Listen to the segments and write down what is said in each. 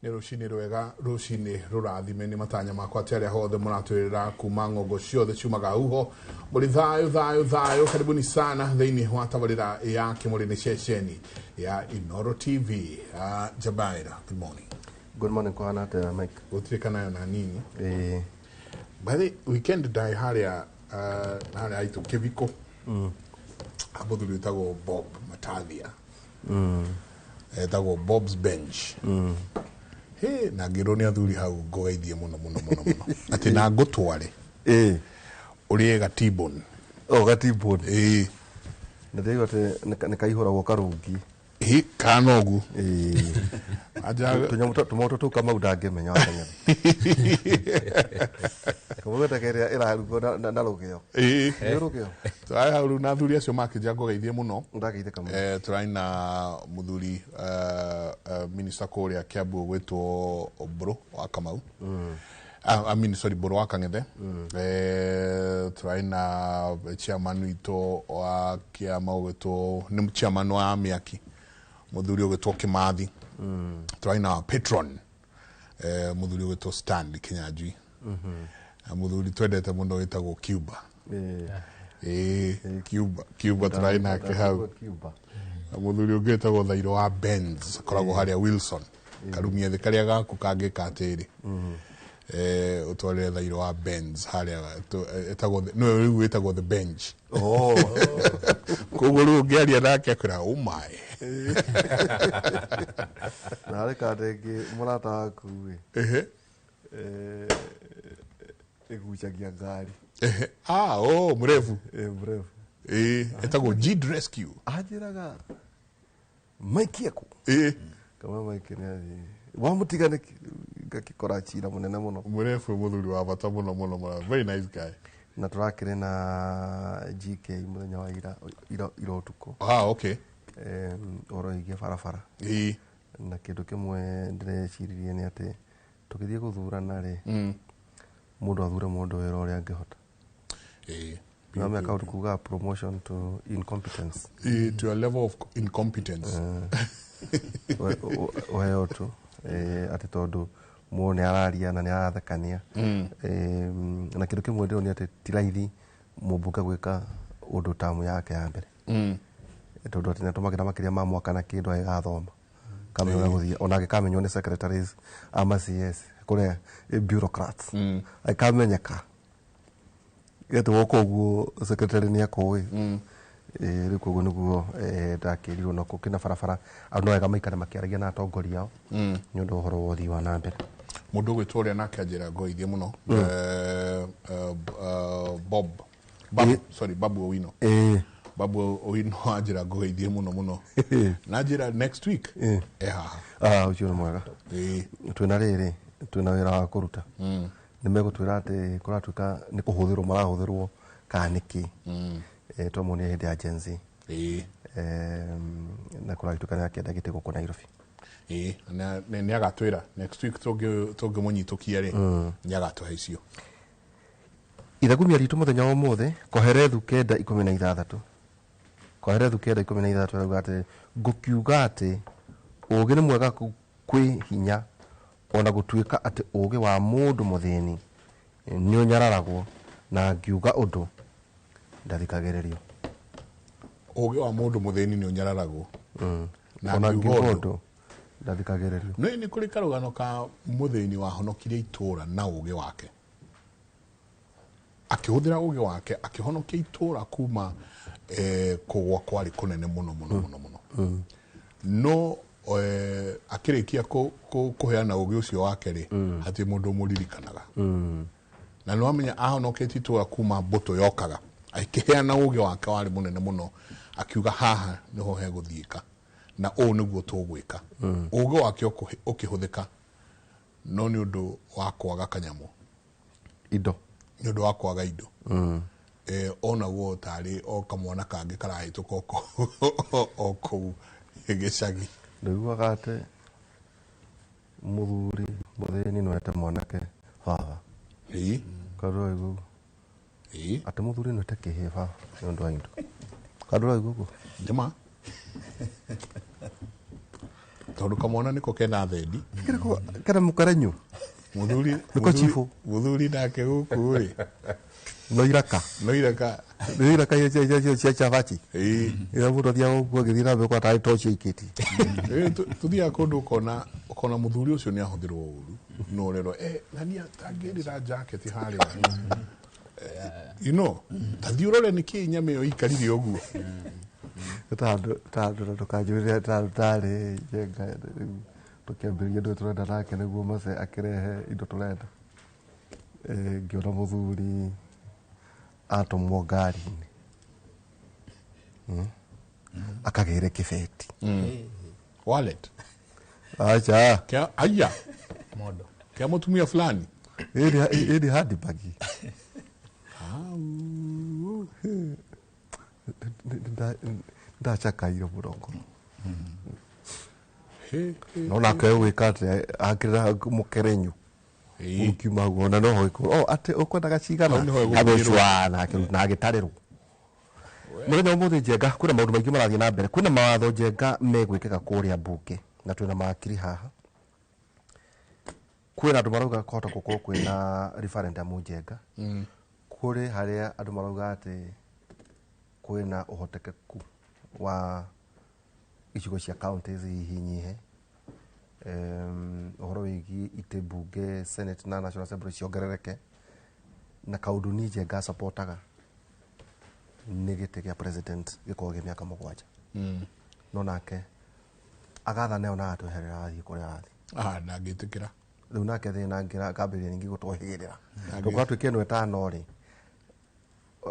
Nĩ rũcinĩ rwega, rũcinĩ rũrathime. Nĩ matanya makwa atĩ arĩa hothe mũratwĩrĩra kuma ng'ongo ciothe ciumaga huho mũrĩ thayũ thayũ thayũ. Karibuni sana thĩinĩ wa tabarĩra ya Kĩmũrĩ, nĩ ceceni ya Inoro TV. Jabaira, good morning. Good morning, kũhana atĩa, Mike? Gũtirĩ kanayo na nini. Ĩĩ. By the weekend ndai harĩa harĩa haitũ Kĩbiko, mũthuri wĩtagwo Bob Matathia, etagwo Bob's Bench. Hĩ, na ngĩrwo nĩ athuri hau ngũgeithie mũno mũno mũno mũno, atĩ na ngũtware ũrĩe gatibon. O gatibon? Ĩĩ. Na ndĩraigua atĩ nĩ kaihũragwo karũngi. Ĩ kana ũguo. Ĩĩ. Anja. Tũnyamũ tũmoto tũu Kamau ndangĩmenya wa Kang'ethe. Kamau wetaga ĩrĩa ĩrarugwo na rũgĩo. Ĩĩ. Nĩ rũgĩo. Tũrarĩ hau rĩu na athuri acio makĩnja ngũgeithie mũno. Ndageithie Kamau. Tũrarĩ na mũthuri minister kũrĩa Kiambu ũgwĩtwo Mbũrũ wa Kamau. I mean, sorry, Mbũrũ wa Kang'ethe. Tũrarĩ na chairman witũ wa kĩama ũgwĩtwo, nĩ chairman wa mĩaki, mũthuri ũgwĩtwo Kĩmathi. Tũrarĩ na patron, mũthuri ũgwĩtwo Stanley Kinyanjui. Na mũthuri twendete mũno wĩtagwo Cuba. Ĩĩ, Cuba, Cuba tũrarĩ nake hau. Cuba. Na mũthuri ũngĩ wĩtagwo Thairo wa Benz, akoragwo harĩa Wilson karumia thĩ karĩa gaku kangĩka atĩrĩ, ũtwarĩre Thairo wa Benz harĩa ĩtagwo nĩwe rĩu wĩtagwo The Bench. Oh. Koguo rĩu ũngĩaria nake akwĩra, "Oh my." Na harĩ kanda ĩngĩ mũrata waku ĩ. Ĩgucagia ngari. Ehe. Ah, oh, mrefu. Ĩ mrefu. Ĩĩ, ĩtagwo G Rescue. Anjĩraga Mike eku. Kama Mike nĩ athiĩ. Wamũtiga nĩkĩ? Ngakĩkora cira mũnene mũno. Mrefu mũthuri wa bata mũno mũno mũno, very nice guy. Na tũrakĩrĩ na GK mũthenya wa ira ira ira ũtukũ. Ah, okay. Ũhoro wĩgiĩ barabara. Na kĩndũ kĩmwe ndĩreciririe nĩ atĩ tũgĩthiĩ gũthurana rĩ, mũndũ athure mũndũ wĩra ũrĩa angĩhota. No meka kuga promotion to incompetence. Ĩĩ, to a level of incompetence. Ũheo tu atĩ tondũ mũndũ nĩ araria na nĩ arathekania. Na kĩndũ kĩmwe ndĩronire atĩ ti raithi mũmbunge gwĩka ũndũ tamu yake ya mbere, tondũ atĩ nĩatũmagĩra makĩria ma mwaka na kĩndũ agĩgathoma kamenya ũrĩa gũthiĩ, ona angĩkamenywo nĩ secretaries ama CS kũrĩa bureaucrats, angĩkamenyeka gete woka ũguo secretary nĩ akũĩ. Rĩu koguo nĩguo ndakĩrirwo na gũkĩna barabara, andũ no wega maikare makĩaragia na atongoria ao nĩ ũndũ wa ũhoro wa ũthii wa na mbere. Mũndũ ũgwĩtwo ũrĩa nake anjĩra ngoithie mũno, Bob Babu, sorry, Babu Owino. Babu Owino anjĩra ngũgeithie mũno mũno na njĩra next week e haha. Ah, ũcio nĩ mwega. Twĩna rĩrĩ, twĩna wĩra wa kũruta. Nĩ megũtwĩra atĩ kũratuĩka nĩ kũhũthĩrwo marahũthĩrwo kana nĩkĩ. Twamonia hĩndĩ ya Gen Z. Na kũragĩtuĩka nĩ akĩenda gĩtĩ gũkũ Nairobi. Ĩĩ, nĩ agatwĩra next week tũngĩmũnyitũkia rĩ, nĩ agatũhe icio. Ithagumia ritũ mũthenya wa ũmũthĩ, Koherethu 9:16, Koherethu 9:16 arauga atĩ ngũkiuga atĩ ũũgĩ nĩ mwega kwĩ hinya, ona gũtuĩka atĩ ũũgĩ wa mũndũ mũthĩni nĩ ũnyararagwo, na ngiuga ũndũ ndathikagĩrĩrio. Ũũgĩ wa mũndũ mũthĩni nĩ ũnyararagwo na ona ngiuga ngiuga ũndũ ũndũ ndathikagĩrĩrio. Nĩ kũrĩ karũgano ka mũthĩni wahonokirie itũũra na ũũgĩ wake, akĩhũthĩra ũũgĩ wake akĩhonokia itũũra kuma kũgwa kwarĩ kũnene mũno mũno mũno mũno. No akĩrĩkia kũheana ũũgĩ ũcio wake rĩ, hatirĩ mũndũ ũmũririkanaga. Na nĩ wamenya ahonoketie itũũra kuma mbũtũ yokaga, akĩheana ũũgĩ wake warĩ mũnene mũno, akiuga haha nĩho hegũthiĩka na ũũ nĩguo tũgwĩka. Ũũgĩ wake ũkĩhũthĩka, no nĩ ũndũ wa kwaga kanyamũ, indo, nĩ ũndũ wa kwaga indo, onagwo tarĩ o kamwana kangĩ karahĩtũka o kũu gĩcagi. Ndũiguaga atĩ mũthuri mũthĩni no ete mwanake baba? Ĩĩ. Kandũ ũguo? Ĩĩ. Atĩ mũthuri no ete kĩhĩ baba nĩ ũndũ wa indo, kandũ ũguo? Nĩma. Tondu kamwana niko kena thendi. Kana mukarenyu. Muthuri Niko chifu. Muthuri nake guku ri. No iraka. No iraka. No iraka cia cia chavachi. Ĩĩ. Ira mundu athiaga ũguo agĩthiĩ na mbere kwa tarĩ toci aikĩtie. Tuthiaga kũndũ ũkona mũthuri ũcio nĩ ahũthĩrwo ũru no ũrerwo nani atangĩrĩra jacket harĩa. You know, ta thiĩ ũrore nĩkĩĩ nyama ĩyo ĩikarire ũguo. Ta handũ ndũkanjũrĩre ta handũ tarĩ Njenga rĩu tũkĩambĩrĩria ndũĩ tũrenda nake nĩguo mace akĩrehe indo tũrenda. Ngĩona mũthuri atũmwo ngari-inĩ akagĩre kĩbeti. Wallet. Acha. Kia aya. Modo. Kia mũtumia fulani. Ĩrĩ handbag. Ndacakaire mũno ngoro. No nake gwĩka atĩa akĩrĩra mũkerenyo ũkiuma guo na noho ĩkũ atĩ ũkwendaga cigana Hau nĩho ĩgũkinyĩrwo. agũcwa na agĩtarĩrwo. Mũthenya ũmũthĩ Njenga kwĩna maũndũ maingĩ marathiĩ na mbere, kwĩna mawatho Njenga megwĩkĩka kũrĩa mbunge na twĩna mawakiri haha. Kwĩna andũ marauga kũhota gũkorwo kwĩna referendum Njenga. Kũrĩ harĩa andũ marauga atĩ kwĩna ũhotekeku wa icigo cia counties hihi nyihe. Ũhoro wĩgiĩ itĩ mbunge Senate na National Assembly ciongerereke, na kaũndũ niĩ Njenga supportaga nĩ gĩtĩ gĩa president gĩkorwo gĩ mĩaka 7. No nake agathana ĩyo na agatweherera athiĩ kũrĩa arathiĩ. Ndangĩtĩkĩra. Rĩu nake thĩna ngambĩrĩria ningĩ gũtũhĩgĩrĩra. Tũkorwo twĩke ĩno ĩtano rĩ,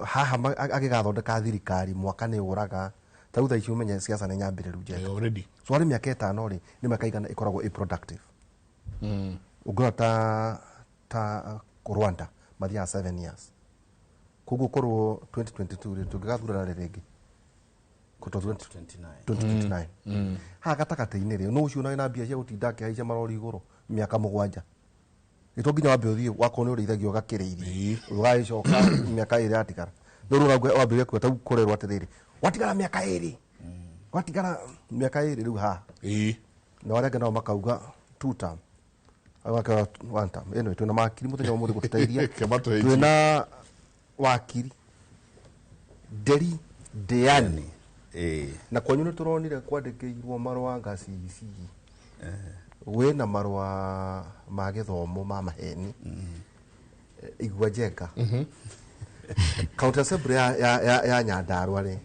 haha agĩgathondeka thirikari mwaka nĩ ũraga. Ta rĩu thaa ici ũmenye siasa nĩ nyambĩrĩru Njenga. Already. So harĩ mĩaka 5 rĩ, nĩ mĩaka igana ĩkoragwo ĩ productive. Ũngĩrora ta Rwanda mathiaga 7 years. Koguo korwo 2022 rĩ, tũngĩgathurana rĩ rĩngĩ? Kũtwa 2029. Haha gatagatĩ-inĩ rĩ, no ũcio wĩna mbia cia gũtinda akĩhaica marori igũrũ mĩaka 7. Ĩto nginya wambe ũthiĩ wakorwo nĩ ũrĩithagio ũgakĩrĩithio. Ũgagĩcoka mĩaka 2 yatigara. No rĩu wambĩrĩria kuga ta kũrerwo atĩrĩrĩ, watigara mĩaka 2. Watigara mĩaka 2 rĩu haha. Na arĩa angĩ nao makauga 2 term. Agakora 1 term. Anyway, twĩna mawakiri mũthenya wa ũmũthĩ gũtũteithia. Kĩmatũheithie. Twĩna wakiri Nderi Ndiani. Na kwanyu nĩ tũronire kwandĩkĩirwo marũa ngacici. Wĩna marũa ma gĩthomo ma maheni. Igua Njenga. County Assembly ya Nyandarua rĩ,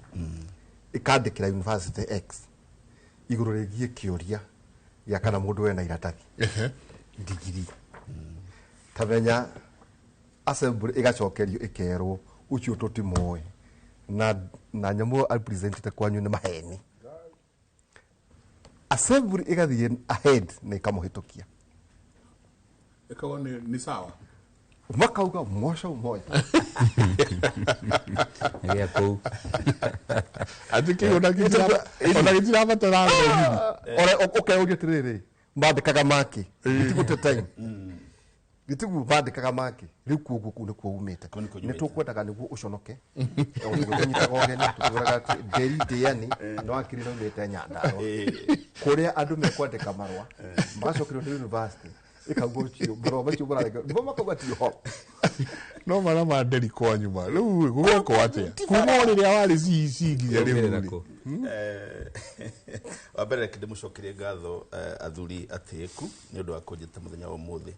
ĩkandĩkĩra University X igũrũ rĩgiĩ kĩũria gĩa kana mũndũ wena iratathi. Ndigiri. Ta menya assembly ĩgacokerio ĩkerwo ũcio tũtimoĩ. Na nyamũ apresentete kwanyu nĩ maheni. Assembly ĩgathiĩ ahead na ĩkamũhĩtũkia. Ĩkorwo nĩ sawa. Makauga mosha umoja. Nĩgĩa kũu. Atĩ kĩu ona gĩtirabatara Ore ũkeuria atĩrĩrĩ, mandĩkaga maki. Gĩtigũte time. Gĩtiguo mandĩkaga maki. Rĩu kuoguo kũu nĩkuo umĩte. Kũu nĩkuo Nĩ nyumĩte. tũkwendaga nĩguo ũconoke. Tũnyitaga ũgeni, tũkwĩraga atĩ Nderi Ndiani nĩ wakiri na umĩte Nyandarua. Kũrĩa andũ mekwandĩka marũa, magacokerio nĩ university. Ĩkauga ũcio, marũa macio mararengwo. Nĩmo makauga ti ũhoro. No mara ma Nderi kwanyu ma. Rĩu gũgekwo atĩa? Kuma o rĩrĩa warĩ CEC nginya rĩu Rĩu rĩ. kũ? Wa mbere reke ndĩmũcokerie ngatho athuri atĩĩku nĩ ũndũ wa kũnjĩta mũthenya wa ũmũthĩ,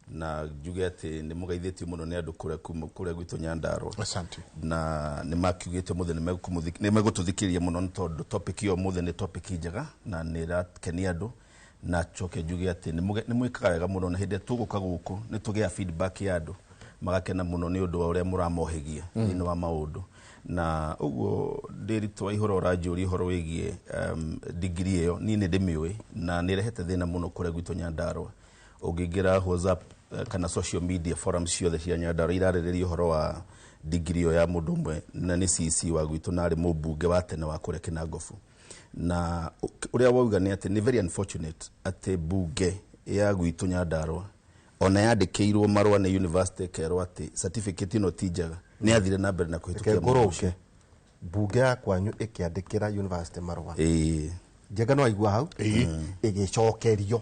na njuge atĩ nĩ mũgeithĩtio mũno nĩ andũ kũrĩa kuma kũrĩa gwitũ Nyandarua. Asante. Na nĩ makiugĩte ũmũthĩ nĩ megũtũthikĩrĩria mũno nĩ tondũ topic ĩyo ũmũthĩ nĩ topic njega na nĩ ĩrakenia andũ. Na njoke njuge atĩ nĩ mwĩkaga wega mũno, na hĩndĩ ĩrĩa tũgũka gũkũ nĩ tũgĩaga feedback ya andũ magakena mũno nĩ ũndũ wa ũrĩa mũramohĩgia thĩinĩ wa maũndũ. Na ũguo Ndĩritũ wa ihoro ũranjũria ũhoro wĩgiĩ degree ĩyo, niĩ nĩ ndĩmĩũĩ na nĩ ĩrehete thĩna mũno kũrĩa gwitũ Nyandarua. Ũngĩingĩra WhatsApp kana social media forums ciothe cia Nyandarua irarĩrĩria ũhoro wa degree ĩyo ya mũndũ ũmwe, na nĩ CEC wa gwitũ na arĩ mũmbunge wa tene wa kũrĩa Kĩnangobu. Na ũrĩa wauga nĩ atĩ nĩ very unfortunate atĩ mbunge ya gwitũ Nyandarua ona yandĩkĩirwo marũa nĩ university ĩkerwo atĩ certificate ĩno ti njega, nĩ yathire na mbere na kũhĩtũkia Reke mũndũ ũcio. ngũrũke. Mbunge ya kwanyu ĩkĩandĩkĩra university marũa. Njenga no aigua hau ĩgĩcokerio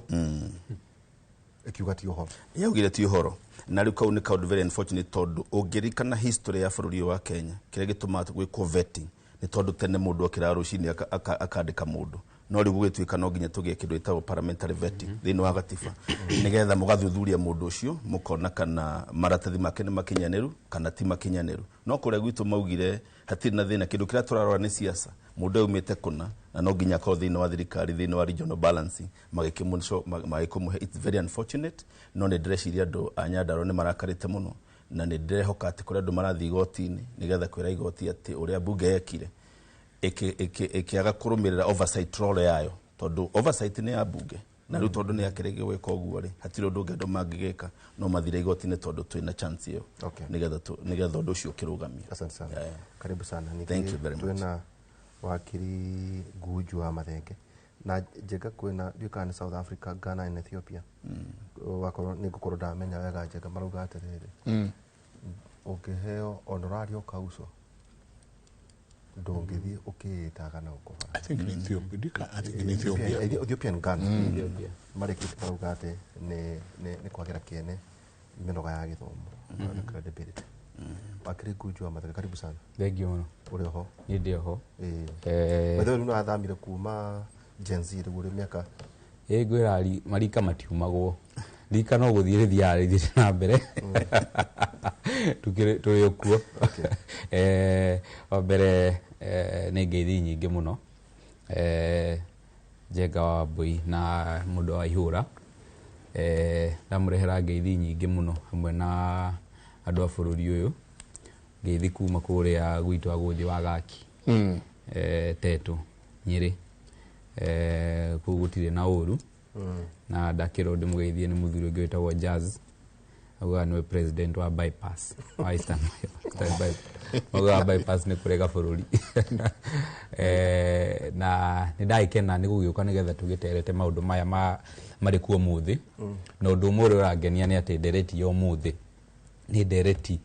ĩkiuga ti ũhoro. Yaugire ti ũhoro, na rĩu kau nĩ kaũndũ very unfortunate, tondũ ũngĩririkana history ya bũrũri ũyũ wa Kenya, kĩrĩa gĩtũmaga gwĩkwo vetting nĩ tondũ tene mũndũ okĩraga rũcinĩ akandĩka mũndũ, no rĩu gũgĩtuĩka no nginya tũgĩe kĩndũ gĩtagwo parliamentary vetting thĩinĩ wa gatiba, nĩgetha mũgathuthuria mũndũ ũcio, mũkona kana maratathi make nĩ makinyanĩru kana ti makinyanĩru. No kũrĩa gwitũ maugire hatirĩ na thĩna, kĩndũ kĩrĩa tũrarora nĩ siasa, mũndũ aumĩte kũna na no nginya akorwo thĩinĩ wa thirikari, thĩinĩ wa regional balancing, magĩkĩmũhe. It's very unfortunate, no nĩ ndĩreciria andũ a Nyandarua nĩ marakarĩte mũno, na nĩ ndĩrehoka atĩ kũrĩ andũ marathiĩ igoti-inĩ nĩgetha kwĩra igoti atĩ ũrĩa mbunge yekire ĩkĩaga kũrũmĩrĩra oversight role yayo, tondũ oversight nĩ ya mbunge, na rĩu tondũ nĩ yakĩregire gwĩka ũguo rĩ, hatirĩ ũndũ ũngĩ andũ mangĩgĩka no mathire igoti-inĩ, tondũ twĩna chance ĩyo nĩgetha ũndũ ũcio ũkĩrũgamio. Asante sana. Yeah. Karibu sana. Ningĩ Thank you very much. Twĩna wakiri Gunju wa Mathenge na Njenga, kwĩna ndiũĩ kana nĩ South Africa, Ghana and Ethiopia. Wakorwo nĩ ngũkorwo ndamenya wega, Njenga, marauga atĩrĩrĩ, ũngĩheo honorario kauco ndũngĩthiĩ ũkĩĩtaga na ũkũbara. I think in Ethiopia. I think in Ethiopia. Ethiopia and Ghana. Ethiopia. Marĩkĩtie marauga atĩ nĩ kwagĩra kĩene mĩnoga ya gĩthomo na credibility. Wakiri Gunju wa Mathenge, karibu sana. Thengiũ mũno. Ũrĩ oho? Niĩ ndĩ oho. Ĩĩ. By the way, rĩu nĩwathamire kuma Gen Z, rĩu ũrĩ mĩaka Ĩ ngwĩra marika matiumagwo, rika no gũthiĩ rĩthiaga rĩthiĩte na mbere. Tũrĩ o kuo. Wa mbere, nĩ ngeithi nyingĩ mũno, Njenga wa Mbui na mũndũ wa ihũra. Ndamũrehera ngeithi nyingĩ mũno hamwe na andũ a bũrũri ũyũ, ngeithi kuma kũrĩa gwitũ agũthi wa Gaki, Tetu Nyĩrĩ. Kũu gũtirĩ na ũru, na ndakĩrwo ndĩmũgeithie nĩ mũthuri ũngĩ wĩtagwo Jazz, augaga nĩwe president wa bypass wa Eastern bypass. Augaga bypass nĩ kũrega bũrũri. Na nĩ ndagĩkena nĩ gũgĩũka nĩgetha tũgĩterete maũndũ maya marĩ kuo ũmũthĩ. Na ũndũ ũmwe ũrĩa ũrangenia nĩ atĩ ndereti ya ũmũthĩ nĩ ndereti,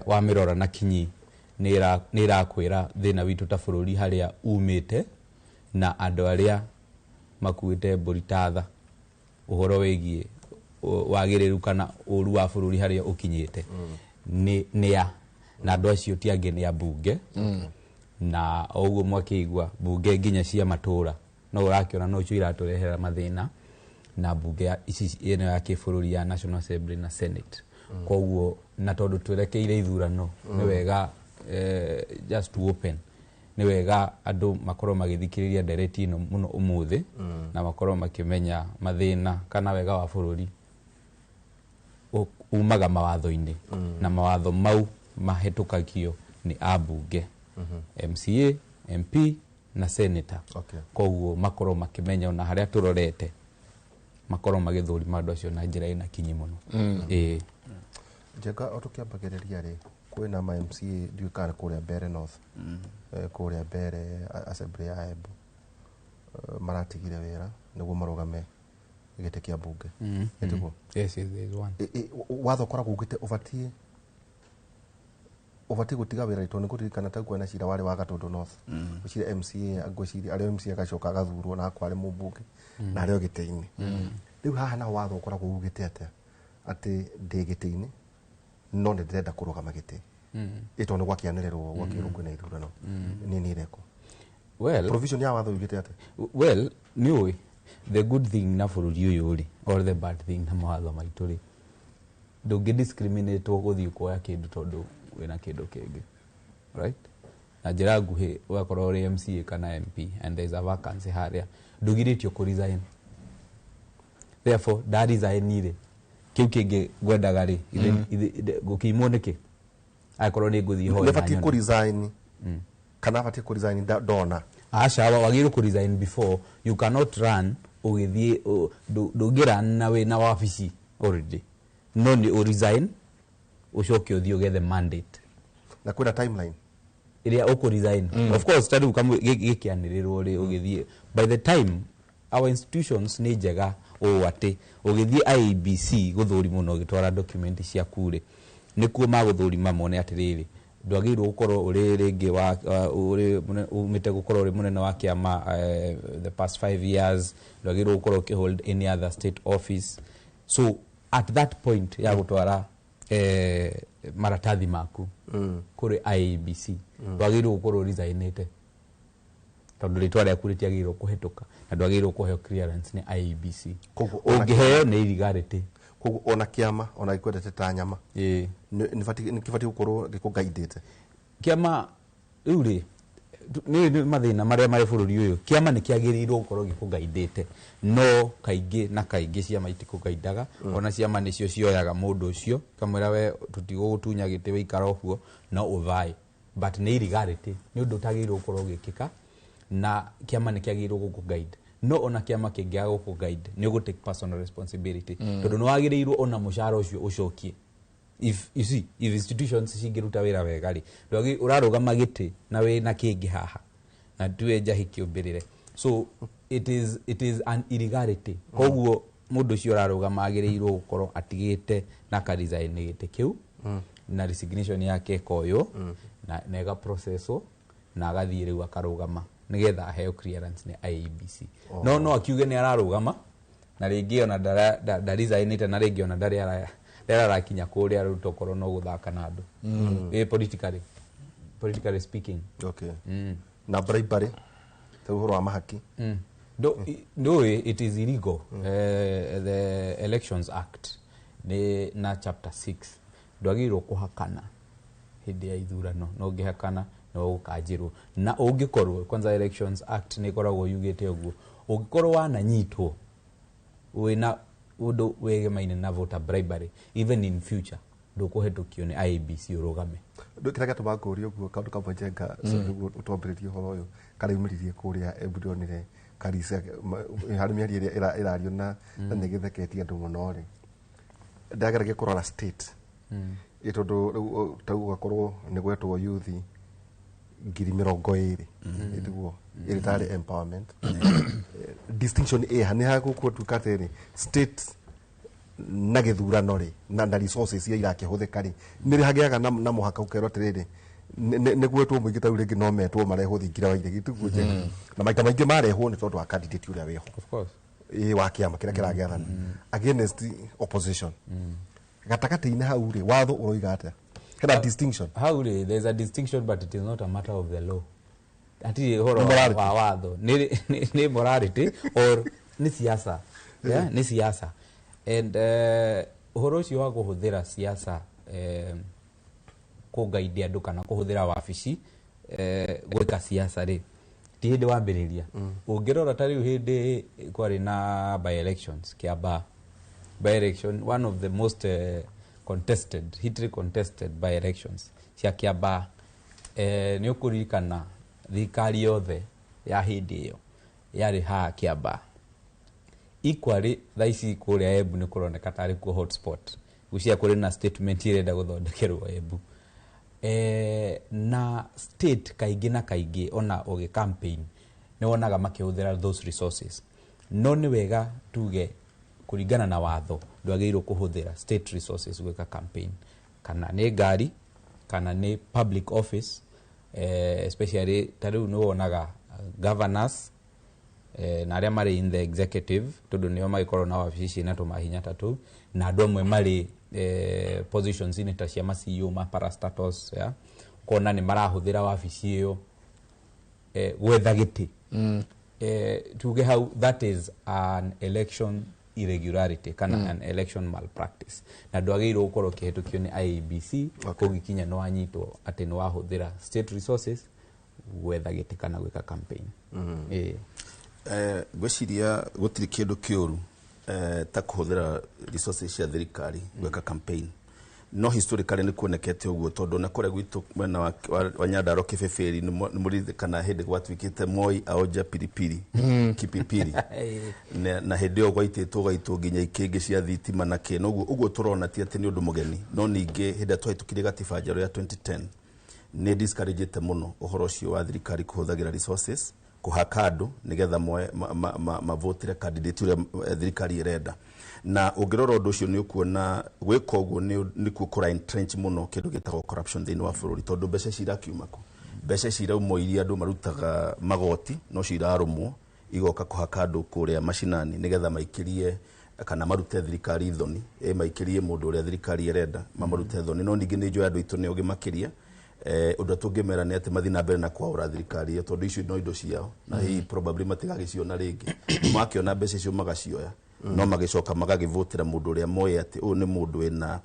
wamĩrora na kinyi nĩ ĩrakwĩra thĩna witũ ta bũrũri harĩa umĩte, na andũ arĩa makuĩte mbũri ta tha ũhoro wĩgiĩ wagĩrĩru kana ũru wa bũrũri harĩa ũkinyĩte nĩ a na andũ acio ti angĩ nĩ ambunge. Na o ũguo mwakĩigua mbunge nginya cia matũra no ũrakĩona no icio iratũrehera mathĩna, na mbunge ya ici ĩno ya kĩbũrũri ya National Assembly na Senate. Koguo na tondũ twerekeire ithurano, nĩ wega, just to open, nĩ wega andũ makorwo magĩthikĩrĩria ndereti ĩno mũno ũmũthĩ, na makorwo makĩmenya mathĩna kana wega wa bũrũri umaga mawatho-inĩ, na mawatho mau mahĩtũkagio nĩ ambunge, MCA, MP na senator. Koguo makorwo makĩmenya ona harĩa tũrorete, makorwo magĩthũrima andũ acio na njĩra ĩna kinyi mũno. Ĩĩ. Njenga, o tũkĩambagĩrĩria rĩ, kwĩna ma MCA ndiũĩ kana nĩ kũrĩa Mbere North, kũrĩa Mbere assembly ya Embu, maratigire wĩra nĩguo marũgame gĩtĩ kĩa mbunge. Ĩtiguo? Yes, there is one. Watho ũkoragwo ugĩte ũbatiĩ gũtiga wĩra, tondũ nĩ kũririkana ta kwĩna cira warĩ wa Gatũndũ North, ngwĩciria MCA, ngwĩciria arĩ MCA agacoka agathurwo na akorwo arĩ mũmbunge na arĩ o gĩtĩ-inĩ. Rĩu haha naho watho ũkoragwo ugĩte atĩa, atĩ ndĩ gĩtĩ-inĩ no nĩ ndĩrenda kũrũgama gĩtĩ, ĩ tondũ nĩ gwakĩanĩrĩrwo gwakĩrwo kwĩna ithurano, nĩ nĩ irekwo? Well, provision ya watho yugĩte atĩa? Well, nĩ ũĩ the good thing na bũrũri ũyũ rĩ, or the bad thing na mawatho maitũ rĩ, ndũngĩ discriminate gũthiĩ kuoya kĩndũ tondũ wĩna kĩndũ kĩngĩ, right? Na njĩra nguhĩ, ũgakorwo ũrĩ MCA kana MP and there is a vacancy harĩa, ndũgirĩtio kũ resign. Therefore nda resign rĩ, kĩu kĩngĩ ngwendaga rĩ, gũkĩimwo nĩkĩ angĩkorwo nĩ ngũthiĩ hoya Nĩ na batiĩ nyone? kũ resign kana batiĩ kũ resign ndona? Aca, wagĩrĩirwo kũ resign before. You cannot run ũgĩthiĩ ndũngĩrun na wĩna wabici already, no nĩ ũ resign ũcoke ũthiĩ ũgethe mandate. Na kwĩna timeline ĩrĩa ũkũ resign. Of course, ta rĩu kamwe gĩkĩanĩrĩrwo rĩ, ũgĩthiĩ, by the time our institutions nĩ njega ũũ atĩ ũgĩthiĩ IEBC gũthũrimwo na ũgĩtwara document ciaku rĩ, nĩkuo magũthũrima mone atĩrĩrĩ, Ndwagĩrĩirwo gũkorwo ũrĩ rĩngĩ wa ũrĩ umĩte gũkorwo ũrĩ mũnene wa kĩama the past 5 years. Ndwagĩrĩirwo gũkorwo ũkĩhold any other state office. So at that point ya gũtwara maratathi maku kũrĩ IEBC, ndwagĩrĩirwo gũkorwo resignĩte, tondũ rĩtwa rĩaku rĩtiagĩrĩirwo kũhetũka na ndwagĩrĩirwo kũheo clearance nĩ IEBC. Koguo Ũngĩheo nĩ illegality. Koguo ona kĩama ona gĩkwendete ta nyama, nĩ kĩbatiĩ gũkorwo gĩkũgaindĩte. Kĩama rĩu rĩ, nĩ mathĩna marĩa marĩ bũrũri ũyũ. Kĩama nĩ kĩagĩrĩirwo gũkorwo gĩkũgaindĩte, no kaingĩ na kaingĩ ciama itikũgaindaga. Ona ciama nĩcio cioyaga mũndũ ũcio kamwĩra, "We tũtigũgũtunya gĩtĩ, wĩikara ũguo no ũvae." But nĩ illegality, nĩ ũndũ ũtagĩrĩirwo gũkorwo ũgĩkĩka, na kĩama nĩ kĩagĩrĩirwo gũkũguide. No ona kĩama kĩngĩaga gũkũguide, nĩ ũgũ take personal responsibility, tondũ nĩ wagĩrĩirwo ona mũcara ũcio ũcokie. If you see, if institutions cingĩruta wĩra wega rĩ, ũrarũgama gĩtĩ na wĩna kĩngĩ haha na tuwe njahi kĩũmbĩrĩre. So it is an illegality. Koguo mũndũ ũcio ũrarũgama agĩrĩirwo gũkorwo atigĩte na akaresign gĩtĩ kĩu, na resignation yake ĩkoywo na ĩga processwo na agathiĩ rĩu akarũgama nĩgetha aheo clearance nĩ IEBC. No akiuge nĩ ararũgama na rĩngĩ ona ndaresignĩte, na rĩngĩ ona ndarĩ ndarĩ arakinya kũrĩa rĩu, tokorwo no gũthaka na andũ. Politically speaking. Okay. Na bribery, ta ũhoro wa mahaki? Ndũĩ it is illegal. The Elections Act nĩ na chapter 6, ndwagĩrĩirwo kũhakana hĩndĩ ya ithurano, na ũngĩhakana nĩ ũgũkanjĩrwo. Na ũngĩkorwo, kwanza Elections Act nĩ ĩkoragwo yugĩte ũguo, ũngĩkorwo wananyitwo wĩna ũndũ wĩgemaine na voter bribery, even in future ndũkũhetũkio nĩ IEBC ũrũgame. Kĩrĩa gĩatũma ngũrie ũguo, kaũndũ kamwe, Njenga, nĩguo ũtwambĩrĩrie ũhoro ũyũ, karĩumĩririe kũrĩa Embu, ndĩronire Karisa harĩ mĩario ĩrĩa ĩrario na nĩ gĩtheketie andũ mũno rĩ. Ndageragia kũrora state ĩ, tondũ rĩu ta rĩu gũgakorwo nĩ gwetwo youth 20,000, ĩtiguo ĩrĩ tarĩ empowerment. Distinction ĩ nĩ hagũkũtuĩka atĩrĩ, state na gĩthurano rĩ, na resources iria irakĩhũthĩka rĩ, nĩ hagĩaga na mũhaka ũkerwo atĩrĩrĩ, nĩ gwetwo mũingĩ ta rĩu rĩngĩ no metwo marehwo thingira wa iregi, tiguo Njenga? Na maita maingĩ marehwo nĩ tondũ wa candidate ũrĩa wĩho Of course. Ĩ wa kĩama kĩrĩa kĩragĩathana against opposition. Gatagatĩ-inĩ hau rĩ, watho ũroiga atĩa? Hena distinction? Hau rĩ, there is a distinction, but it is not a matter of the law. Hatirĩ ũhoro Nĩ morality. Wa watho, nĩ morality or nĩ siasa, yeah? Nĩ siasa and ũhoro ũcio wa kũhũthĩra siasa kũngaidia andũ kana kũhũthĩra wabici gwĩka siasa rĩ, ti hĩndĩ wambĩrĩria. Ũngĩrora ta rĩu hĩndĩ kwarĩ na by elections Kiambaa, by election, one of the most contested, heatedly contested by elections cia Kiambaa, nĩ ũkũririkana thirikari yothe ya hĩndĩ ĩyo yarĩ haha Kiambaa. Equally thaa ici kũrĩa Embu nĩ kũroneka tarĩ kuo hotspot. Gwĩciria kũrĩ na statement ĩrenda gũthondekerwo Embu. Na state kaingĩ na kaingĩ ona ũgĩ campaign nĩ wonaga makĩhũthĩra those resources. No nĩ wega tuge kũringana na watho ndwagĩrĩirwo kũhũthĩra state resources gwĩka campaign, kana nĩ ngari kana nĩ public office, especially ta rĩu nĩ wonaga governors na arĩa marĩ in the executive, tondũ nĩo magĩkorwo na wabici ciĩna tũmahinya ta tũu, na andũ amwe marĩ positions inĩ ta cia ma CEO ma parastatals, yeah? Kona nĩ marahũthĩra wabici ĩyo gwetha gĩtĩ. Tuge hau that is an election irregularity kana an election malpractice, na ndwagĩrĩirwo gũkorwo ũkĩhetũkio nĩ IEBC kũngĩkinya nĩ wanyitwo atĩ nĩ wahũthĩra state resources gwetha gĩtĩ kana gwĩka campaign. Ngwĩciria gũtirĩ kĩndũ kĩũru ta kũhũthĩra resources cia thirikari gwĩka campaign, no historically nĩ kuonekete ũguo, tondũ na kũrĩa gwitũ mwena wa Nyandarua Kĩbĩbĩri, nĩ mũririkana hĩndĩ gwatuĩkĩte Moi aonja pilipili kipipiri, na hĩndĩ ĩyo gwaitĩtwo gaitwo nginya ikĩngĩ cia thitima na kĩ noguo ũguo. Tũrona ti atĩ nĩ ũndũ mũgeni, no ningĩ hĩndĩ ĩrĩa twahĩtũkirie gatiba njerũ ya 2010 nĩ discouragete mũno ũhoro ũcio wa thirikari kũhũthagĩra resources. kũhaka andũ nĩgetha moe mavotire candidate ũrĩa thirikari ĩrenda. Na ũngĩrora ũndũ ũcio nĩ ũkuona gwĩka ũguo nĩkuo kũra entrench mũno kĩndũ gĩtagwo corruption thĩinĩ wa bũrũri, tondũ mbeca ici irakiuma kũ? Mbeca ici irauma iria andũ marutaga magoti, no cio irarũmwo igoka kũhaka andũ kũrĩa macinani nĩgetha maikĩrie kana marute thirikari thoni, maikĩrie mũndũ ũrĩa thirikari ĩrenda mamarute thoni. No ningĩ nĩ njũĩ andũ aitũ nĩ ogĩ makĩria. Ũndũ ũrĩa tũngĩmera nĩ atĩ mathiĩ na mbere na kwaũra thirikari ĩyo, tondũ icio no indo ciao na hihi probably matigagĩciona rĩngĩ. Makĩona mbeca icio magacioya, no magĩcoka magagĩvotera mũndũ ũrĩa moĩ atĩ ũyũ nĩ mũndũ wĩna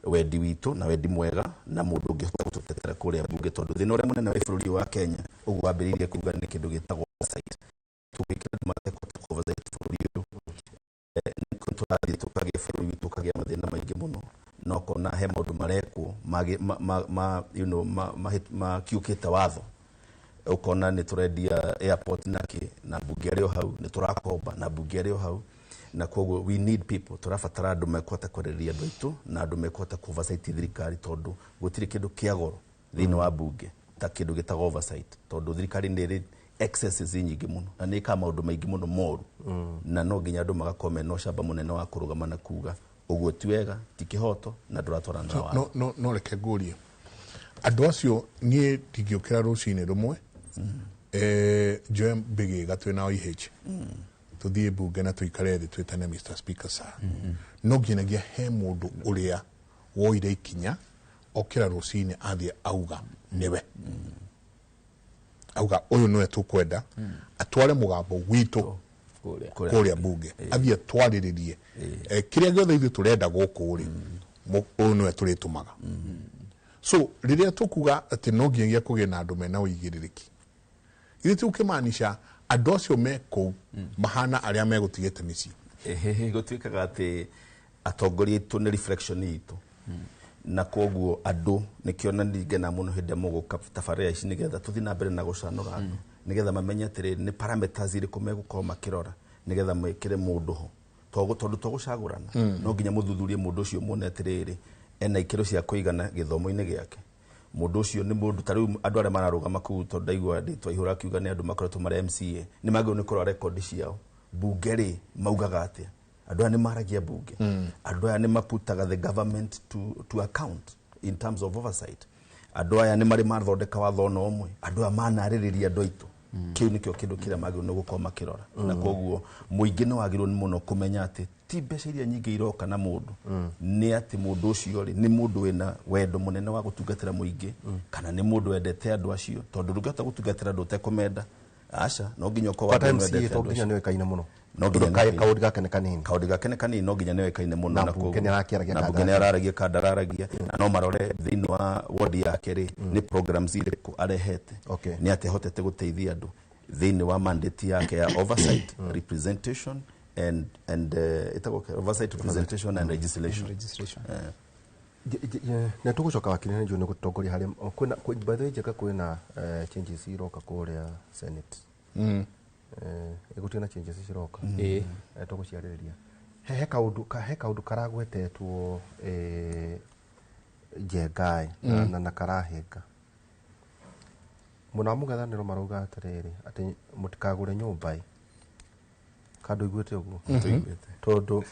wendi witũ na wendi mwega na mũndũ ũngĩhota gũtũtetera kũrĩa bunge, tondũ thĩna ũrĩa mũnene wa bũrũri ũyũ wa Kenya ũguo wambĩrĩirie kuga nĩ kĩndũ gĩtagwo oversight. Tũngĩkĩra andũ matekũhota oversight bũrũri ũyũ, nĩkuo tũrathiĩ tũkagĩa bũrũri witũ ũkagĩa mathĩna maingĩ mũno, na ũkona he maũndũ marekwo makiũkĩte watho. Ũkona nĩ tũrendia airport nake na mbunge arĩ o hau, nĩ tũrakomba na mbunge arĩ o hau, na koguo we need people, tũrabatara andũ mekũhota kwarĩrĩria andũ aitũ na andũ mekũhota oversight thirikari, tondũ gũtirĩ kĩndũ kĩa goro thĩinĩ wa mbunge ta kĩndũ gĩtagwo oversight, tondũ thirikari nĩ ĩrĩ excesses nyingĩ mũno na nĩ ĩkaga maũndũ maingĩ mũno moru, na no nginya andũ magakorwo mena ũcamba mũnene wa kũrũgama na kuga ũguo ti wega, ti kĩhoto na ndũratwarana na watho. No reke ngũrie andũ acio, niĩ ndingĩũkĩra rũcinĩ rũmwe njoe mbĩgĩga twĩna OIH tũthiĩ mbunge na tũikare thĩ twĩtane Mr. Speaker sir. No nginyagia he mũndũ ũrĩa woire ikinya okĩra rũcinĩ athiĩ auga nĩwe, auga ũyũ nĩwe tũkwenda atware mũgambo witũ kũrĩa mbunge, athiĩ atwarĩrĩrie kĩrĩa gĩothe ithuĩ tũrenda gũkũ rĩ, ũyũ nĩwe tũrĩtũmaga. So rĩrĩa tũkuga atĩ no nginyagia kũgĩe na andũ mena ũigĩrĩrĩki, ithuĩ ti ũkĩmaanisha andũ acio me kũu mahana arĩa megũtigĩte mĩciĩ. Gũtuĩkaga atĩ atongoria aitũ nĩ reflection itũ, na koguo andũ nĩkĩo na ningena mũno hĩndĩ ĩrĩa mũgũka tabarĩra ici nĩgetha tũthiĩ na mbere na gũcanũra andũ nĩgetha mamenye atĩrĩrĩ nĩ parameters irĩkũ megũkorwo makĩrora nĩgetha mekĩre mũndũ ho, tondũ to gũcagũrana, no nginya mũthuthurie mũndũ ũcio muone atĩrĩrĩ ena ikĩro cia kũigana gĩthomo-inĩ gĩake. Mũndũ ũcio nĩ mũndũ ta rĩu andũ arĩa mararũgama kũu, tondũ ndaigua ndĩtwa ihũra akiuga nĩ andũ makoretwo marĩ MCA, nĩ magĩrĩirwo nĩ kũrora rekondi ciao bunge rĩ maugaga atĩa, andũ aya nĩ maragia bunge, andũ aya nĩ maputaga the government to account in terms of oversight, andũ aya nĩ marĩ mathondeka watho ona ũmwe, andũ aya manarĩrĩria andũ aitũ. Kĩu nĩkĩo kĩndũ kĩrĩa magĩrĩirwo nĩ gũkorwo makĩrora. Na koguo mũingĩ nĩ wagĩrĩirwo nĩ mũno kũmenya atĩ ti mbeca iria nyingĩ iroka na mũndũ, nĩ atĩ mũndũ ũcio rĩ nĩ mũndũ wĩna wendo mũnene wa gũtungatĩra mũingĩ, kana nĩ mũndũ wendete andũ acio, tondũ ndũngĩhota gũtungatĩra andũ ũtekũmenda. Aca, no nginya ũkorwo But andũ MCA mendete to andũ nginya acio. nĩ ũĩkaine mũno. No nginya Tondũ nĩ ũĩkaine. kaũndũ gake nĩ kanini. Kaũndũ gake nĩ kanini, no nginya nĩ ũĩkaine mũno. Na Na mbunge koguo nĩ arakĩaragia na kana mbunge nĩ araragia kana ndararagia, na no marore thĩinĩ wa ward yake rĩ nĩ programs irĩkũ arehete, nĩ atĩ ahotete gũteithia andũ thĩinĩ wa mandate yake ya oversight, representation and ĩtagwo kĩ? Oversight, representation and legislation. Legislation. Na tũgũcoka wakiri nĩ njũĩ nĩ gũtongoria harĩa kwĩna, by the way njega kwĩna changes iroka kũrĩa Senate. Ĩgũtirĩ na changes ciroka. Tũgũciarĩrĩria. He kaũndũ he kaũndũ karagwetetwo Njengaĩ na karahĩnga. Mwena wa mũng'ethanĩro marauga atĩrĩrĩ atĩ mũtikagũre nyũmba ĩ. Kandũ iguĩte ũguo? Tũiguĩte. Tondũ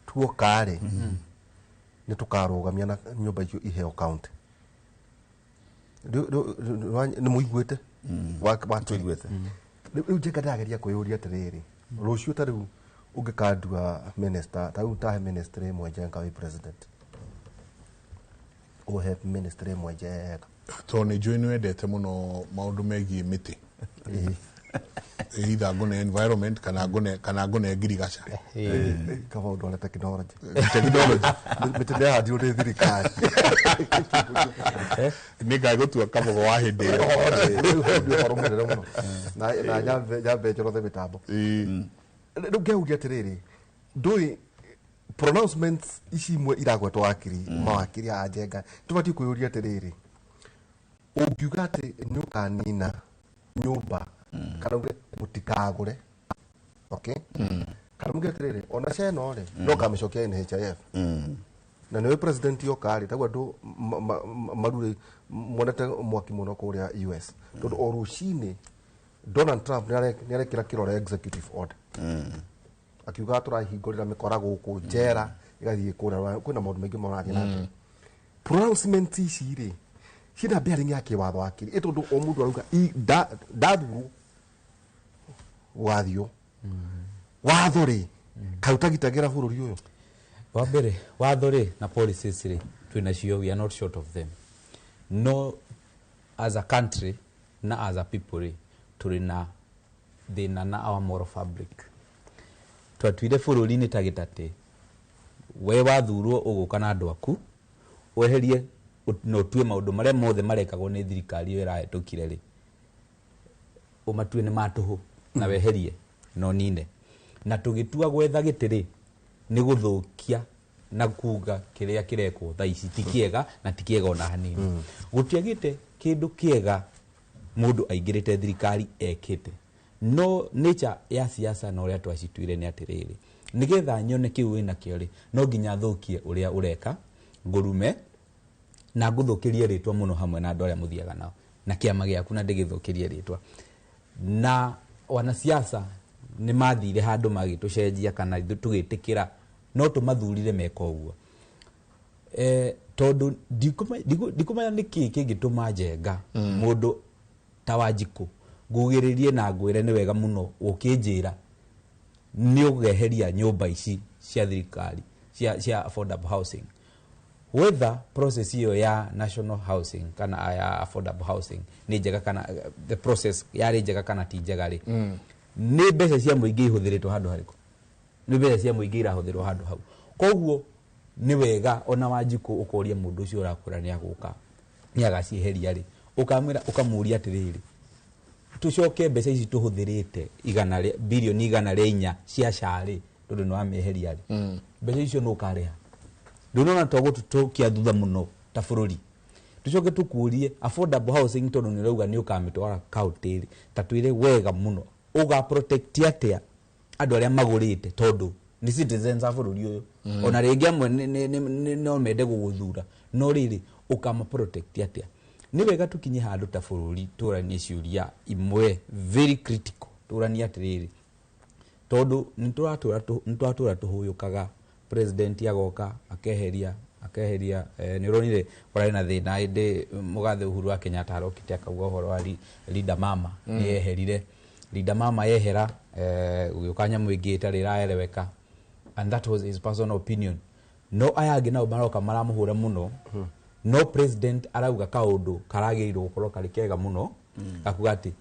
tuoka rĩ, nĩ tũkarũgamia na nyũmba icio iheo county. Nĩ mũiguĩte? Wa Tũiguĩte. Rĩu Njenga ndĩrageria kwĩyũria atĩrĩrĩ, rũciũ ta rĩu ũngĩkandua minister, ta rĩu tahe ministry ĩmwe Njenga wĩ president, ũhe ministry ĩmwe Njenga. Tondũ nĩ njũĩ nĩ wendete mũno maũndũ megiĩ mĩtĩ, either ngũne environment kana ngũne ngirigaca. Kaba ũndũ ũrĩa technology. Technology. Mĩtĩ nĩ yahandirwo nĩ thirikari. Nĩ ngagũtua kabogo wa hĩndĩ ĩyo. Rĩu ũhoro mũnene mũno. Na nyambe njorothe mĩtambo. Rĩu ngeuria atĩrĩrĩ, ndũĩ pronouncements ici imwe iragwetwo wakiri, mawakiri a Njenga, tũbatiĩ kwĩyũria atĩrĩrĩ, ũngiuga atĩ nĩ ũkanina nyũmba kana uge mũtikagũre, okay? Kana muge atĩrĩrĩ, ona SHA ĩno rĩ, no ũkamĩcokia NHIF. Na nĩwe president yoka rĩ, taguo andũ marurĩ monete mwaki mũno kũrĩa US, tondũ o rũcinĩ Donald Trump nĩ arekĩra kĩrore executive order akiuga tũrahingũrĩra mĩkora gũkũ njera ĩgathiĩ kũrĩa kwĩna maũndũ maingĩ marathiĩ na mbere. Pronouncement ici rĩ ciĩna bearing ya kĩwatho akiri ĩ tondũ o mũndũ arauga ndathurwo gũgathiũ watho rĩ kaĩ ũtagitagĩra bũrũri ũyũ. Wa mbere, watho rĩ na policies rĩ twĩnacio, we are not short of them. No as a country na as a people rĩ tũrĩ na thĩna na our moral fabric. Twatuire bũrũri-inĩ ta gĩtatĩ, we wathurwo ũgũka na andũ aku weherie na ũtue maũndũ marĩa mothe marekagwo nĩ thirikari ĩyo ĩrahĩtũkire rĩ ũmatue nĩ matũhũ na weherie na ũnine. Na tũgĩtua gwetha gĩtĩ rĩ nĩ gũthũkia na kuga kĩrĩa kĩrekwo thaa ici ti kĩega na ti kĩega ona hanini. Gũtiagĩte kĩndũ kĩega mũndũ aingĩrĩte thirikari ekĩte, no nature ya siasa na ũrĩa twacituire nĩ atĩrĩrĩ, nĩgetha nyone kĩu wĩnakĩo rĩ no nginya thũkie ũrĩa ũreka, ngũrume na ngũthũkĩrie rĩtwa mũno hamwe na andũ arĩa mũthiaga nao na kĩama gĩaku na ndĩgĩthũkĩrie rĩtwa. Na wanasiasa nĩ mathire handũ magĩtũcenjia kana tũgĩtĩkĩra no tũmathurire meka ũguo. Tondũ ndikumenya nĩkĩ kĩngĩtũma Njenga mũndũ ta Wanjikũ ngugĩrĩrie na ngwĩre nĩ wega mũno ũkĩnjĩra nĩ ũgeheria nyũmba ici cia thirikari cia affordable housing, whether process iyo ya national housing kana ya affordable housing nĩ njega kana the process yarĩ njega kana ti njega rĩ, nĩ mbeca cia mũingĩ ihũthĩrĩtwo handũ harĩkũ, nĩ mbeca cia mũingĩ irahũthĩrwo handũ hau. Koguo nĩ wega ona Wanjikũ ũkoria mũndũ ũcio ũrakũra nĩ agũka nĩ agacieheria rĩ, ũkamwĩra ũkamũria atĩrĩrĩ, tũcoke mbeca ici tũhũthĩrĩte bilioni 104 cia SHA rĩ, tondũ nĩ wamĩeheria rĩ, mbeca icio nĩ ũkarĩha. Ndũnona to gũtũtũkia thutha mũno ta bũrũri. Tũcoke tũkũrie affordable housing tondũ nĩ ũrauga nĩ ũkamĩtwara county rĩ, ta twĩre wega mũno ũga protect atĩa andũ arĩa magũrĩte tondũ nĩ citizens a bũrũri ũyũ. Ona rĩngĩ amwe no mende gũgũthura, no rĩrĩ ũkama protect atĩa? Nĩ wega tũkinye handũ ta bũrũri tũranie ciũria imwe very critical, tũranie atĩrĩrĩ, tondũ nĩ tũratũra tũhũyũkaga, president agoka akeheria nĩ ũronire kũrarĩ na thĩna hĩndĩ mũgathe Uhuru wa Kenyatta arokĩte akauga ũhoro wa Linda Mama nĩ yeherire. Linda Mama yehera, gũgĩũka nyamũ ĩngĩ ĩtarĩ ĩraeleweka, and that was his personal opinion. No aya angĩ nao maroka maramũhũra mũno, no president arauga kaũndũ karagĩrĩirwo gũkorwo karĩ kega mũno, akuga atĩ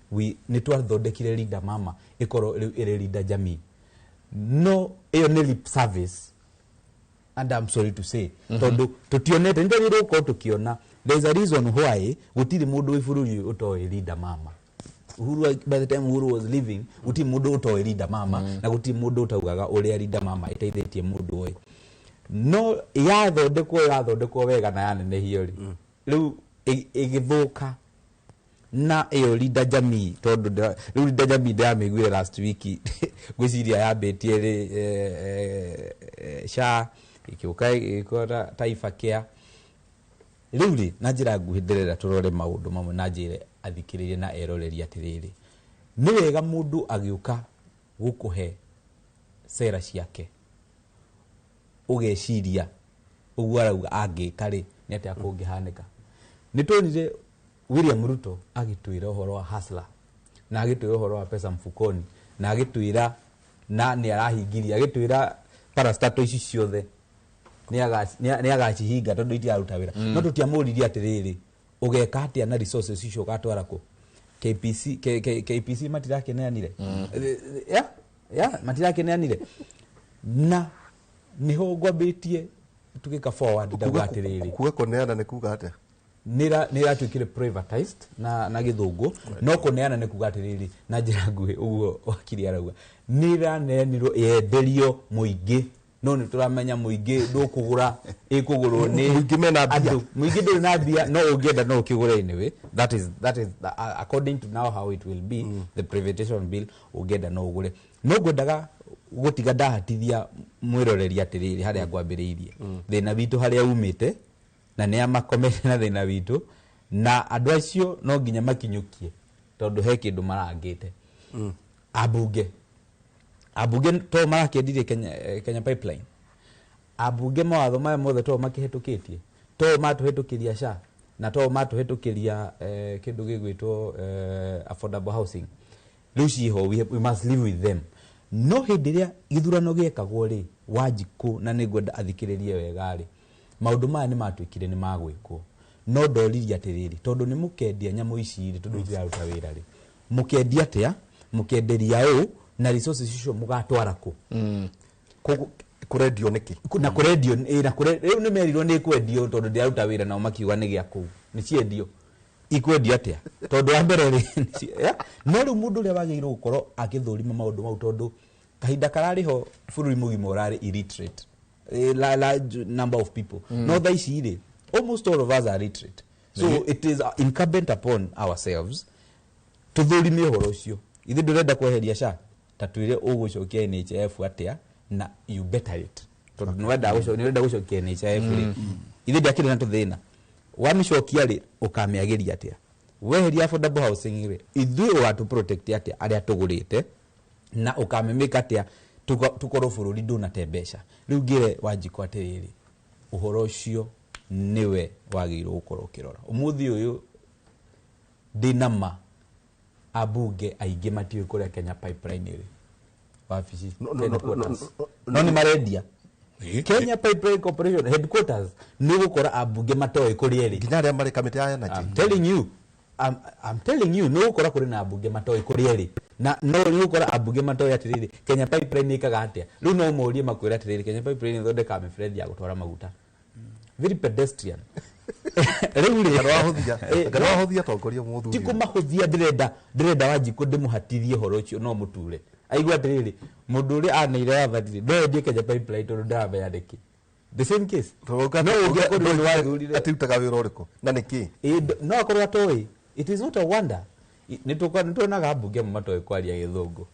nĩ twathondekire Linda Mama ĩkorwo rĩu ĩrĩ Linda Jamii. No ĩyo nĩ lip service, and I'm sorry to say, tondũ tũtionete, nĩ twagĩrĩirwo gũkorwo tũkĩona there is a reason why gũtirĩ mũndũ wĩ bũrũri ũyũ ũtoĩ Linda Mama. Uhuru, by the time Uhuru was living, gũtirĩ mũndũ ũtoĩ Linda Mama, na gũtirĩ mũndũ ũtaugaga ũrĩa Linda Mama ĩteithĩtie mũndũ ũyũ. No yathondekwo wega na yanenehio rĩ, rĩu ĩgĩthũka na ĩyo Linda Jamii, tondũ rĩu Linda Jamii ndĩramĩiguire last week, ngwĩciria yambĩtie rĩ SHA ĩgĩũka ĩgĩkora Taifa Care. Rĩu rĩ, na njĩra nguhĩ ndĩrenda tũrore maũndũ mamwe na njĩre athikĩrĩrie na eroreri atĩrĩrĩ, nĩ wega mũndũ agĩũka gũkũhe sera ciake ũgeciria ũguo arauga angĩka rĩ nĩ atĩa kũngĩhanĩka. Nĩ tuonire William Ruto agĩtwĩra ũhoro wa hustler, na agĩtwĩra ũhoro wa pesa mfukoni, na agĩtwĩra na nĩ arahingiria, agĩtwĩra parastatal ici ciothe nĩ agacihinga tondũ itiraruta wĩra. No tũtiamũririe atĩrĩrĩ, ũgeka atĩa na resources icio ũgatwara kũ? KPC, KPC matirakĩneanire. Yeah, matirakĩneanire. Na niho ngwambĩtie tũgĩka forward ndauga atĩrĩrĩ, Kuga kũneana nĩ kuga atĩa? Nĩ ĩratuĩkire privatized na gĩthũngũ, no kũneana nĩ kuga atĩrĩrĩ, na njĩra nguhĩ ũguo wakiri arauga, nĩ ĩraneanirwo yenderio mũingĩ, no nĩ tũramenya mũingĩ ndũkũgũra, ĩkũgũrwo nĩ Mũingĩ mena mbia. andũ. Mũingĩ ndũrĩ na mbia, no ũngĩenda no ũkĩgũre anyway. That is according to now how it will be, the privatization bill, ũngĩenda no ũgũre. No ngwendaga gũtiga ndahatithia mwĩroreri atĩrĩrĩ harĩa ngwambĩrĩirie. Thĩna witũ harĩa umĩte, na nĩ amakomete na thĩna witũ, na andũ acio no nginya makinyũkie. Tondũ he kĩndũ marangĩte. Ambunge. Ambunge to marakĩendirie Kenya, Kenya Pipeline. Ambunge mawatho maya mothe to makĩhĩtũkĩtie. To matũhĩtũkĩria SHA na to matũhĩtũkĩria kĩndũ gĩgwĩtwo affordable housing. Rĩu ciho, we must live with them. No hĩndĩ ĩrĩa gĩthurano gĩekagwo rĩ, Wanjikũ, na nĩ ngwenda athikĩrĩrie wega rĩ, maũndũ maya nĩ matuĩkire nĩ magwĩkwo. No ndoririe atĩrĩrĩ, tondũ nĩ mũkendia nyamũ ici rĩ, tondũ itiraruta wĩra rĩ, mũkendia atĩa, mũkenderia ũ, na resources icio mũgatwara kũ? Koguo kũrendio nĩkĩ? Na kũrendio na rĩu nĩ merirwo nĩ kwendio tondũ ndĩraruta wĩra, nao makiuga nĩ gĩa kũu nĩ ciendio, ikwendio atĩa? Tondũ wa mbere rĩ, no rĩu mũndũ ũrĩa wagĩrĩirwo gũkorwo agĩthũrima maũndũ mau, tondũ kahinda kararĩ ho bũrũri mũgima ũrarĩ illiterate, large number of people, no thaa ici rĩ, almost all of us are literate, so it is incumbent upon ourselves tũthũrime ũhoro ũcio. Ithuĩ ndũrenda kweheria SHA, ta twĩre ũgũcokia NHIF atĩa, na you better it, tondũ nĩwenda gũcokia NHIF rĩ, ithuĩ ndiakĩrĩ na tũthĩna wamĩcokia rĩ, ũkamĩagĩria atĩa? Weheria affordable housing rĩ, ithuĩ ũgatũ protect atĩa arĩa tũgũrĩte, na ũkamĩmĩka atĩa tũkorwo bũrũri ndũnate mbeca? Rĩu ngĩre Wanjikũ atĩrĩrĩ, ũhoro ũcio nĩwe wagĩrĩirwo gũkorwo ũkĩrora. Ũmũthĩ ũyũ ndĩna ma ambunge aingĩ matiũĩ kũrĩa Kenya Pipeline ĩrĩ wabici, No, headquarters. no. No nĩ marendia Kenya Pipeline Corporation headquarters, nĩ ũgũkora ambunge matoĩ kũrĩa ĩrĩ. Nginya arĩa marĩ kamĩtĩ ya energy. I'm telling you, I'm telling you, nĩ ũgũkora kũrĩ na ambunge matoĩ kũrĩa ĩrĩ, na no nĩ ũgũkora ambunge matoĩ atĩrĩrĩ, Kenya Pipeline ĩkaga atĩa. Rĩu no morie makwĩre atĩrĩrĩ, Kenya Pipeline ĩthondekaga mĩberethi ya gũtwara maguta. Very pedestrian. Rĩu rĩ, Kana wahũthia, kana wahũthia atongoria mũthuri. Ti kũmahũthia, ndĩrenda Wanjikũ ndĩmũhatithie ũhoro ũcio, no mũture aigua atĩrĩrĩ, mũndũ ũrĩa aneire wathani no endie Kenya Pipeline tondũ ndaramenya nĩkĩ. The same case no ũngĩakorirwo nĩ wathurire. Atirutaga wĩra ũrĩkũ na nĩkĩ? No akorwo atoĩ. It is not a wonder. Nĩ tuonaga ambunge amwe matoĩ kwaria gĩthũngũ.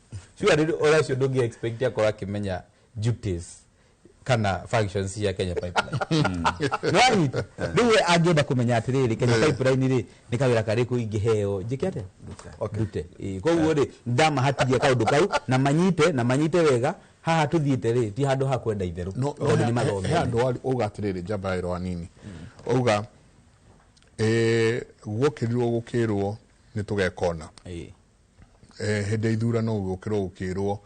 Sure, ũrĩa ũcio ndũngĩ expect akorwo akĩmenya duties kana functions cia Kenya Pipeline. Nĩwanyita? Rĩu we angĩenda kũmenya atĩrĩrĩ, Kenya Pipeline rĩ, nĩ kawĩra karĩkũ ingĩheo njĩke atĩa, ndute? Koguo rĩ, ndamahatiria kaũndũ kau na manyite, na manyite wega. Haha tũthiĩte rĩ, ti handũ ha kwenda itherũ, no tondũ nĩ he mathomete. Handũ auga atĩrĩrĩ, njamba ĩro hanini, auga guokĩrirwo gũkĩrwo nĩ tũgekona. Hĩndĩ ya ithurano gũkĩrwo gũkĩrwo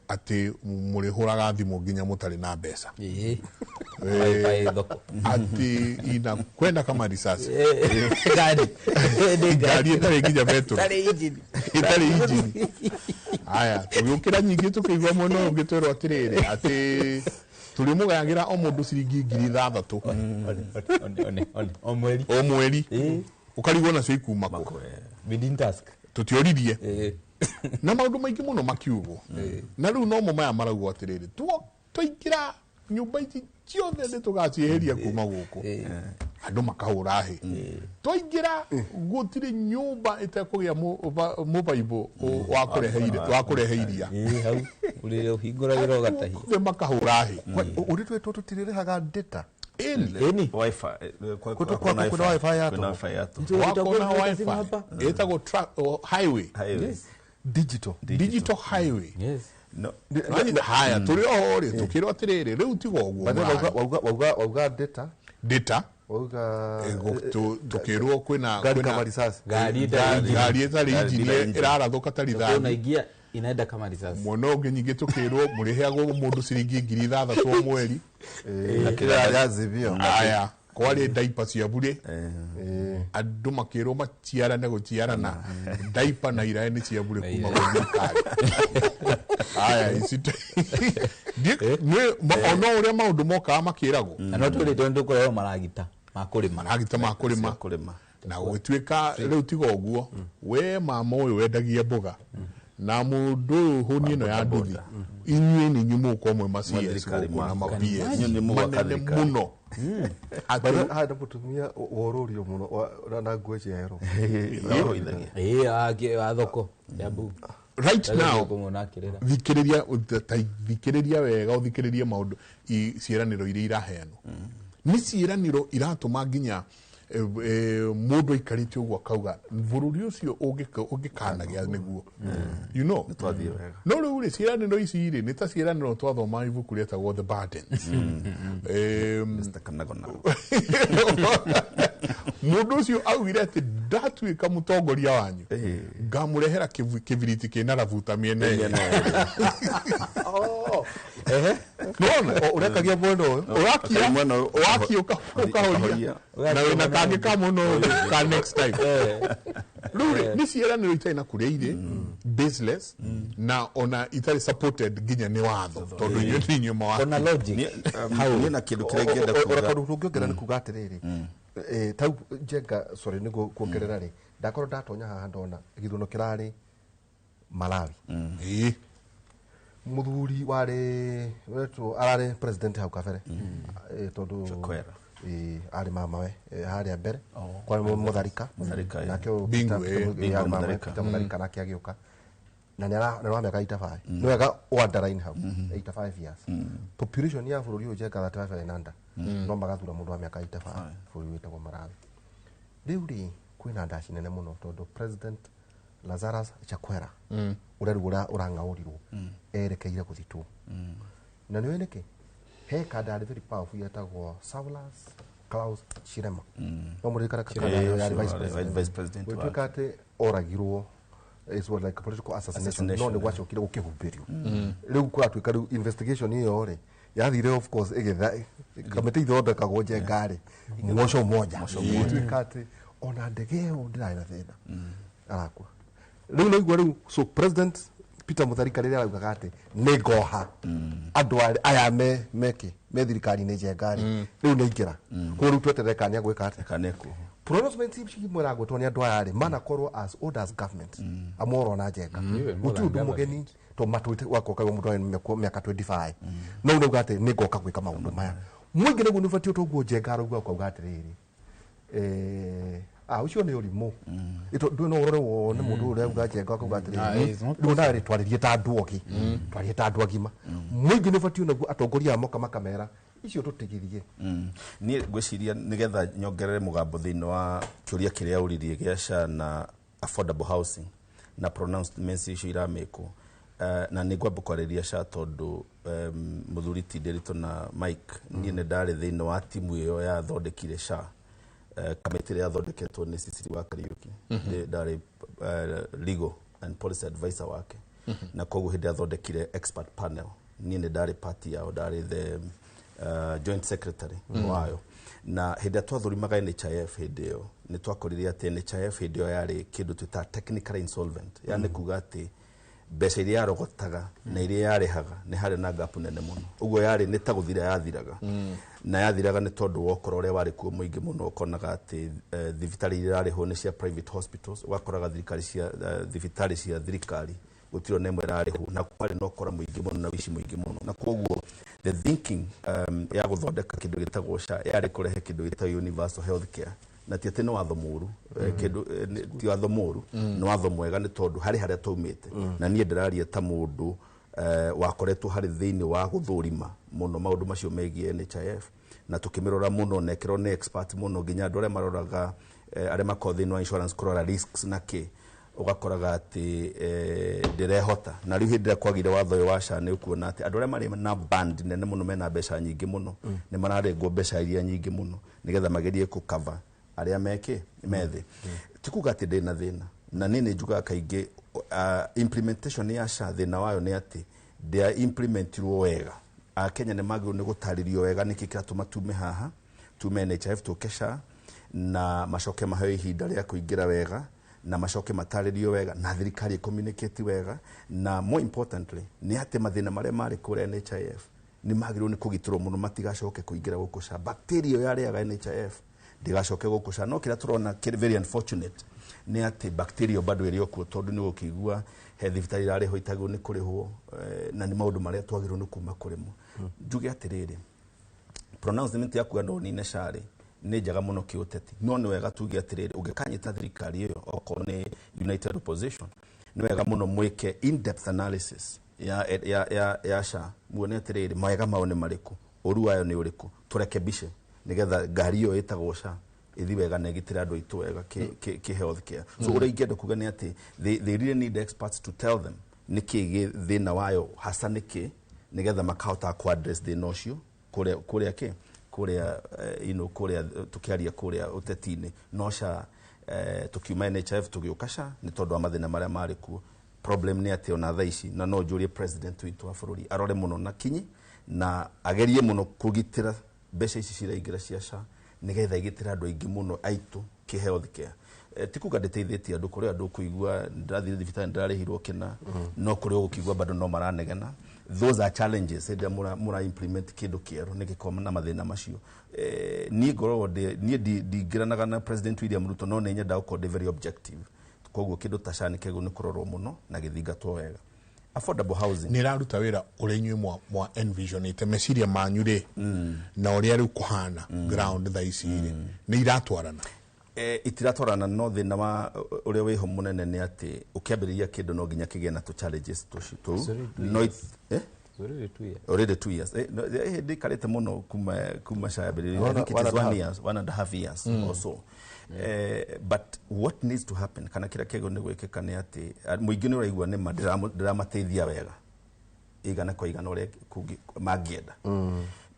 atĩ mũrĩhũraga thimũ nginya mũtarĩ na mbeca. Wifi thoko. Ati inakwenda kama risasi. Ngari. Ngari ĩtarĩ nginya betũrũ. Ĩtarĩ injini. Ĩtarĩ injini. Aya, tũgĩũkĩra nyingĩ, tũkĩigua mwena ũyũ ũngĩ twerwo atĩrĩrĩ, atĩ tũrĩmũgayagĩra o mũndũ ciringi 6,000. One, one, one, o mweri. O mweri. Ũkarigwo nacio ikuma kũ. We didn't ask. Tũtioririe. Na maũndũ maingĩ mũno makiugwo, na rĩu nomo maya maraugwo atĩrĩrĩ, twaingĩra nyũmba ici ciothe nĩ tũgacieheria kuma gũkũ, andũ makahũra hĩ, twaingĩra gũtirĩ nyũmba ĩtekũgĩa mũbaibũ wa kũrehe iria. Hau ũrĩ ũhingũragĩra ũgatahia. Othe makahũra hĩ. Ũrĩ twĩtwo tũtirĩrĩhaga data. Ĩni. Ĩni. Wifi, Kwĩna wifi ya kwĩna tũhũ. wifi ya tũhũ. Ndio. Wakona Itakuwa wifi hapa. ĩtagwo highway. Highway. Yes. Digital. Digital highway. Yes. No. Haya, tũrĩ oho rĩ, tũkĩrwo atĩrĩrĩ, rĩu tiga ũguo. By the way, mũraria. wauga data. Data. Wauga Tũkĩrwo kwĩna ngari kama risasi. Ngari ĩtarĩ injini. Ngari ĩtarĩ Ngari injini ĩtarĩ injini. ĩrarathũka ta rithathi. Unaingia inaenda kama risasi. Mwena ũngĩ nyingĩ tũkĩrwo mũrĩheagwo mũndũ ciringi 6,000 o mweri. Kĩrĩa ya zivio. Aya, kwarĩ ndaipa cia burĩ, andũ makĩrwo maciarane gũciarana, ndaipa na iraĩ nĩ cia burĩ kuma gwĩ thirikari. Aya, ici ona ũrĩa maũndũ mokaga makĩragwo. Na no tũrĩtwo nĩ tũkũrehwo maragita ma kũrĩma. Maragita ma kũrĩma. Kũrĩma. Na gũgĩtuĩka rĩu tiga ũguo, we mama ũyũ wendagia mboga na mũndũ ũyũ hũni ĩno ya nduthi, inyuĩ nĩ inyuĩ mũgũkorwo mwĩ ma CS Mathirikari gũkũ na ma ma- PS Inyuĩ nĩ mũgwaka manene thirikari. mũno. Atĩ Haya, mũtumia worũrio mũno na nguo njerũ. Ũroithagia. Ĩĩ, a thoko ya bu. Right now, Kũmwona akĩrĩra. thikĩrĩria, ta thikĩrĩria wega, ũthikĩrĩrie maũndũ ciĩranĩro iria iraheanwo, nĩ ciĩranĩro iratũma nginya Mũndũ aikarĩte ũguo akauga bũrũri ũcio ũngĩkanagĩa nĩguo, you know. Twathiĩ wega. No rĩu rĩ, ciĩranĩro ici rĩ, nĩ ta ciĩranĩro twathoma ibuku rĩetagwo The Burdens. Mr. Kanagona. Mũndũ ũcio augire atĩ ndatuĩka mũtongoria wanyu, ngamũrehera kĩbiriti kĩna rabuta mĩena ĩrĩ. Nĩwona? Ũrekagia mwena ũyũ. Ũrakia. Mwena ũyũ. Wakia ũkahoria na wĩna kangĩ ka mũno ũyũ ka next time. Rĩu rĩ, nĩ ciĩranĩro itarĩ na kũrĩa irĩ, baseless, na ona itarĩ supported nginya nĩ watho, tondũ inyuĩ nĩ inyuĩ mawatho. Ona logic. Niĩ na kĩndũ kĩrĩa ingĩenda Ora kuga. kaũndũ tũngĩongerera nĩ kuga atĩrĩrĩ, tau Njenga, sorry, nĩguo kuongerera rĩ, ndakorwo ndatonya haha ndona gĩthurano kĩrarĩ Malawi. Mũthuri warĩ wetwo ararĩ president hau kabere, tondũ Chakwera. Arĩ mamawe, harĩa mbere kwarĩ Mutharika. Mutharika, eh. Nake ũyũ Bingu, Bingu arĩ mamawe, Mutharika. Peter Mutharika, nake agĩũka na nĩ wa mĩaka 85. Nĩ wega underline hau 85 years. Population ya bũrũri ũyũ, Njenga, 35 and under, no magathura mũndũ wa mĩaka 85 bũrũri wĩtagwo Malawi. Rĩu rĩ, kwĩna ndaci nene mũno tondũ President Lazarus Chakwera ũrĩa rĩu ũrang'aũrirwo erekeire gũthitwo. Na nĩ ũĩ nĩkĩ? He kanda yarĩ very powerful yetagwo Saulos Klaus Chilima, no mũririkana kanda ĩyo yarĩ vice Sure, president. vice president. Gũtuĩka atĩ oragirwo, it was like a political assassination, no Assassination, nĩ gwacokire gũkĩhumbĩrio. Rĩu kũratuĩka rĩu investigation ĩyo rĩ yathire, of course, ĩgĩtha kamĩtĩ ithondekagwo, Njenga rĩ, mwoco moja gũtuĩka atĩ ona ndege ĩyo ndĩrarĩ na thĩna, arakua rĩu naigua rĩu. So President Peter Mutharika rĩrĩa araugaga atĩ nĩ ngoha andũ aya me meke me thirikari-inĩ, Njenga rĩ, rĩu nĩ aingĩra koguo rĩu tweterere kana nĩ agwĩka atĩa. Kana ekuohwo. Pronouncement ici imwe iragwetwo nĩ andũ aya rĩ, manakorwo as old as government amwe orona Njenga. Even more gũtirĩ than ũndũ mũgeni to matwĩte wakoka mũndũ arĩ mĩaka 25 no ũrauga atĩ nĩ ngoka gwĩka maũndũ maya mũingĩ nĩguo nĩ ũbatiĩ ũtoguo. Njenga arauga ũkauga atĩrĩrĩ, ũcio nĩ ũrimũ. Ndũĩ no ũrore wone mũndũ ũrĩa auga, Njenga akauga Ah, atĩrĩrĩ, it's not rĩu nawe rĩ, twarĩrie ta andũ ogĩ, twarĩrie ta andũ agima. Mũingĩ nĩ ũbatiĩ naguo atongoria aya moka makamera icio tũtigithie. Niĩ ngwĩciria nĩgetha nyongerere mũgambo thĩinĩ wa kĩũria kĩrĩa ũririe gĩa SHA na affordable housing na pronouncements icio iramĩkwo, na nĩ ngwamba kwarĩria SHA tondũ mũthuri ti Ndiritu na Mike, niĩ nĩ ndarĩ thĩinĩ wa timu ĩyo yathondekire SHA, kamĩtĩ ĩrĩa yathondeketwo nĩ Cicily wa Kariuki. Ndarĩ legal and policy advisor wake, na koguo hĩndĩ athondekire expert panel niĩ nĩ ndarĩ part yao, ndarĩ the joint secretary wayo. Na hĩndĩ ĩrĩa twathũrimaga NHIF hĩndĩ ĩyo, nĩ twakorire atĩ NHIF hĩndĩ ĩyo yarĩ kĩndũ twĩtaga technically insolvent, yani kuga atĩ mbeca iria yarogotaga na iria yarĩhaga nĩ harĩ na gap nene mũno. Ũguo yarĩ nĩ ta gũthira yathiraga, na yathiraga nĩ tondũ wa ũkora ũrĩa warĩ kuo mũingĩ mũno. Ũkonaga atĩ thibitarĩ iria irarĩhwo nĩ cia private hospitals, ũgakoraga thirikari cia thibitarĩ cia thirikari gũtirĩ ona ĩmwe ĩrarĩhwo, na kwarĩ na ũkora mũingĩ mũno na ũici mũingĩ mũno. Na koguo the thinking ya gũthondeka kĩndũ gĩtagwo SHA yarĩ kũrehe kĩndũ gĩtagwo universal health care. Na ti atĩ nĩ watho mũru, kĩndũ ti watho mũru, nĩ watho mwega, nĩ tondũ harĩ harĩa twaumĩte. Na niĩ ndĩraria ta mũndũ wakoretwo harĩ thĩinĩ wa gũthũrima mũno maũndũ macio megiĩ NHIF, na tũkĩmĩrora mũno na ĩkĩrorwo nĩ expert mũno, nginya andũ arĩa maroraga, arĩa makoragwo thĩinĩ wa insurance kũrora risks na kĩ, ũgakoraga atĩ ndĩrehota. Na rĩu hĩndĩ ĩrĩa kwagire watho ũyũ wa SHA, nĩ ũkuona atĩ andũ arĩa marĩ na band nene mũno, mena mbeca nyingĩ mũno, nĩ mararengwo mbeca iria nyingĩ mũno nĩgetha magerie kũcover arĩa mekĩ methĩ. Ti kuga atĩ ndĩ na thĩna, na niĩ nĩ njugaga kaingĩ implementation ya SHA thĩna wayo nĩ atĩ ndĩa implementirwo wega. Akenya nĩ magĩrĩirwo nĩ gũtarĩrio wega nĩkĩ kĩratũma tume haha, tume NHIF tũke SHA, na macoke maheo ihinda rĩa kũingĩra wega, na macoke matarĩrio wega, na thirikari ĩcommunicate wega. Na more importantly nĩ atĩ mathĩna marĩa marĩ kũrĩa NHIF nĩ magĩrĩirwo nĩ kũgitĩrwo mũno matigacoke kũingĩra gũkũ SHA. Bacteria ĩyo yarĩaga NHIF ndĩgacoke gũkũ SHA. No kĩrĩa tũrona kĩrĩ very unfortunate nĩ atĩ bacteria bado ĩrĩ o kuo, tondũ nĩ ũkĩigua he thibitarĩ irarĩhwo itagĩrĩirwo nĩ kũrĩhwo, na nĩ maũndũ marĩa twagĩrĩirwo nĩ kuma kũrĩ mo. Njuge atĩrĩrĩ, pronouncement ya kuga no nine SHA rĩ, nĩ njega mũno kĩũteti, no nĩ wega tuge atĩrĩrĩ, ũngĩkanyita thirikari ĩyo, okorwo nĩ United Opposition, nĩ wega mũno mwĩke in depth analysis ya SHA, muone atĩrĩrĩ, mawega mao nĩ marĩkũ, ũru wayo nĩ ũrĩkũ, tũrekebishe nĩgetha ngari ĩyo ĩtagwo SHA Ĩthi wega na ĩgitĩre andũ aitũ wega kĩ health care. So ũrĩa ingĩenda kuga nĩ atĩ they really need experts to tell them nĩkĩ gĩ thĩna wayo hasa nĩkĩ, nĩgetha makahota ku address thĩna ũcio kũrĩa kĩ kũrĩa you know, kũrĩa tũkĩaria kũrĩa ũteti-inĩ. No SHA, tũkiuma NHIF tũgĩũka SHA nĩ tondũ wa mathĩna marĩa marĩ kuo. Problem nĩ atĩ ona thaa ici, na no njũrie president witũ wa bũrũri arore mũno na kinyi na agerie mũno kũgitĩra mbeca ici ciraingĩra cia SHA, nĩgetha igitĩre andũ aingĩ mũno aitũ kĩ health care. Ti kuga ndĩteithĩtie andũ, kũrĩ andũ kũigua ndĩrathiĩ thibitarĩ ndĩrarĩhirwo kĩna, no kũrĩ ũgũkĩigua bado no maranegena. Those are challenges hĩndĩ ĩrĩa mũra implement kĩndũ kĩerũ, nĩ gĩkoragwo na mathĩna macio. Niĩ ngoragwo niĩ ndingĩranaga na President William Ruto, no nĩ nyendaga gũkorwo ndĩ very objective. Koguo kĩndũ ta SHA nĩ kĩagĩrĩirwo nĩ kũrorwo mũno na gĩthingatwo wega. Affordable housing Nä ĩraruta wä ra å rä a inyuä mwa envisionĩte meciria manyu rä na å rä a rä u kũhana ground thaa ici rĩ, nä iratwarana? Itiratwarana, no thĩna wa ũrĩa wĩho mũnene nĩ atĩ ũkĩambĩrĩria kĩndũ no nginya kĩgĩe na tũ challenges tũcio tũu. Sorry, two No years. eh? It's already 2 years. Already 2 years. No, ndikarĩte mũno kuma SHA yambĩrĩrio. I think it One is and a one half. years, 1.5 years or so. But what needs to happen, kana kĩrĩa kĩagĩrĩirwo nĩ gwĩkĩka nĩ atĩ mũingĩ nĩ ũraigua nĩma ndĩramateithia wega igana kwa igana ũrĩa mangĩenda,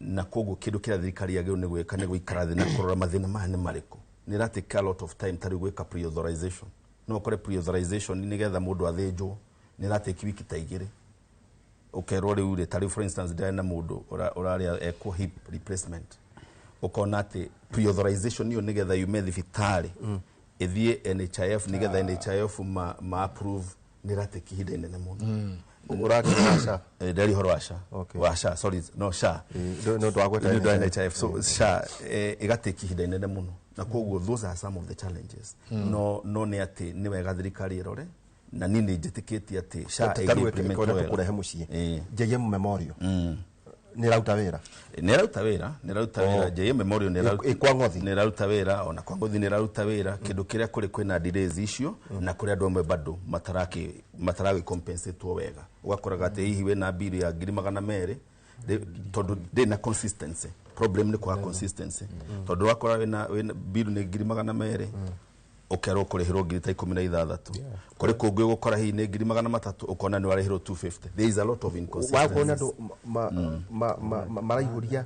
na koguo kĩndũ kĩrĩa thirikari yagĩrĩirwo nĩ gwĩka nĩ gũikara thĩ na kũrora mathĩna maya nĩ marĩkũ. Nĩ ĩratake a lot of time. Ta rĩu gwĩka pre-authorization, no ũkore pre-authorization nĩgetha mũndũ athĩnjwo nĩ ĩratake wiki ta 2, ũkerwo rĩu rĩ, ta rĩu for instance ndĩrarĩ na mũndũ ũrarĩa ekwo hip replacement, ũkona atĩ pre-authorization ĩyo nĩgetha yume thibitarĩ ĩthiĩ NHIF, nĩgetha NHIF ma approve, nĩ ĩratake ihinda inene mũno. Ũraria wa SHA? Ndĩraria ũhoro wa SHA. Okay. Wa SHA, sorry, no SHA. Nĩ ũndũ wa gweta Nĩ ũndũ wa NHIF. NHIF. So SHA ĩgatake ihinda inene mũno, na koguo those are some of the challenges. No nĩ atĩ nĩ wega thirikari ĩrore, na niĩ nĩ njĩtĩkĩtie atĩ SHA Ta rĩu ĩngĩ-implement ĩkorwo wega. tũkũrehe mũciĩ. JM Memorial nĩ ĩraruta wĩra? Nĩ ĩraruta wĩra, nĩ ĩraruta wĩra. JM Memorial nĩ Ĩ kwa Ngothi? Nĩ ĩraruta wĩra, ona kwa Ngothi nĩ ĩraruta wĩra. Kĩndũ kĩrĩa kũrĩ kwĩna delays icio, na kũrĩ andũ amwe bado mataragĩ compensatwo wega. Ũgakoraga atĩ hihi wĩna mbiri ya 200,000, tondũ ndĩ na consistency. Problem nĩ kwaga consistency, tondũ wakora wĩna bill nĩ 200,000, ũkerwo kũrĩhĩrwo ngiri ta 16. Kũrĩ kũngĩ ũgũkora hihi nĩ 300,000, ũkona nĩ warĩhĩrwo 250. There is a lot of Wakorwo nĩ inconsistencies. andũ maraihũria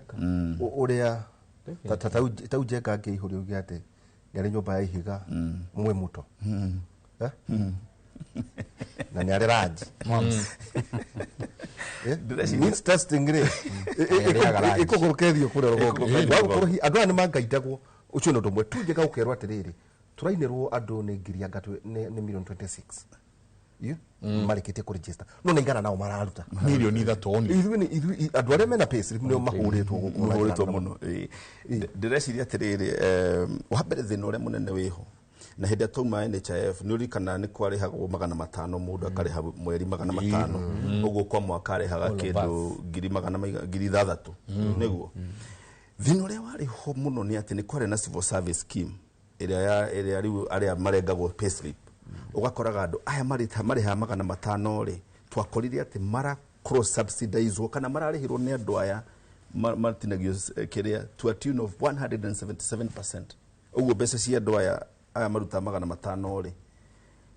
ũrĩa ta Njenga angĩihũria uge atĩ nĩ arĩ nyũmba ya ihiga mwĩ mũto. Eh? Na nĩ arĩ ranji. Eh? Means testing rĩ Arĩaga ranji. ĩkũgũrũka ĩthiĩ kũrĩa rũgongo. Ĩkũgũrũka ĩthiĩ. Wagũkorwo hihi andũ aya nĩ mangaitagwo. Ũcio nĩ ũndũ ũmwe tu. Njenga gũkerwo atĩrĩrĩ, tũrainĩrwo andũ nĩ ngiri anga nĩ milioni 26 you marĩkĩtie kũregister, no nĩ igana nao mararuta. 3 milioni only. Ithuĩ nĩ ithuĩ andũ arĩa mena payslip nĩo mahũrĩtwo gũkũ na Mahũrĩtwo njĩra mũno. Ĩĩ. Ndĩreciria atĩrĩrĩ, wa mbere thĩna ũrĩa mũnene wĩho na hĩndĩ ĩrĩa twauma NHIF, nĩ ũririkana nĩ kwarĩhagwo 500, mũndũ akarĩha mweri 500, ũguo kwa mwaka arĩhaga kĩndũ ngiri magana 6,000. Nĩguo thĩna ũrĩa warĩ ho mũno nĩ atĩ nĩ kwarĩ na civil service scheme ĩrĩa ĩrĩa rĩu arĩa marengagwo payslip, ũgakoraga andũ aya marĩhaga 500 rĩ, twakorire atĩ mara cross subsidizwo kana mararĩhĩrwo nĩ andũ aya matinagio kĩrĩa to a tune of 177%. Ũguo mbeca cia andũ aya marutaga 500 rĩ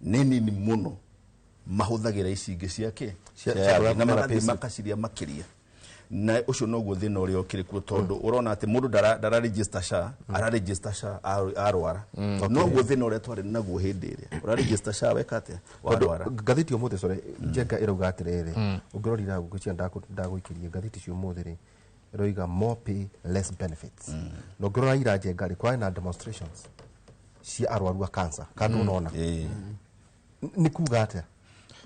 nĩ nini mũno, mahũthagĩra ici ingĩ ciake Cia na mena magathiĩ payslip. makaciria makĩria, na ũcio noguo thĩna ũrĩa ũkĩrĩ kuo, tondũ ũrona atĩ mũndũ ndara register SHA, ara register SHA arwara. Noguo thĩna ũrĩa twarĩ naguo hĩndĩ ĩrĩa ũra register SHA weka atĩa warwara. Tondũ ngathĩti ũmũthĩ, sorry, Njenga, ĩrauga atĩrĩrĩ, ũngĩrorira ngũcia ndagũikĩrie ngathĩti cia ũmũthĩ rĩ, ĩroiga more pay, less benefits. Na ũngĩrora ira, Njenga rĩ, kwarĩ na demonstrations cia arwaru a cancer kana ndũnona? Ĩĩ. Nĩ kuga atĩa?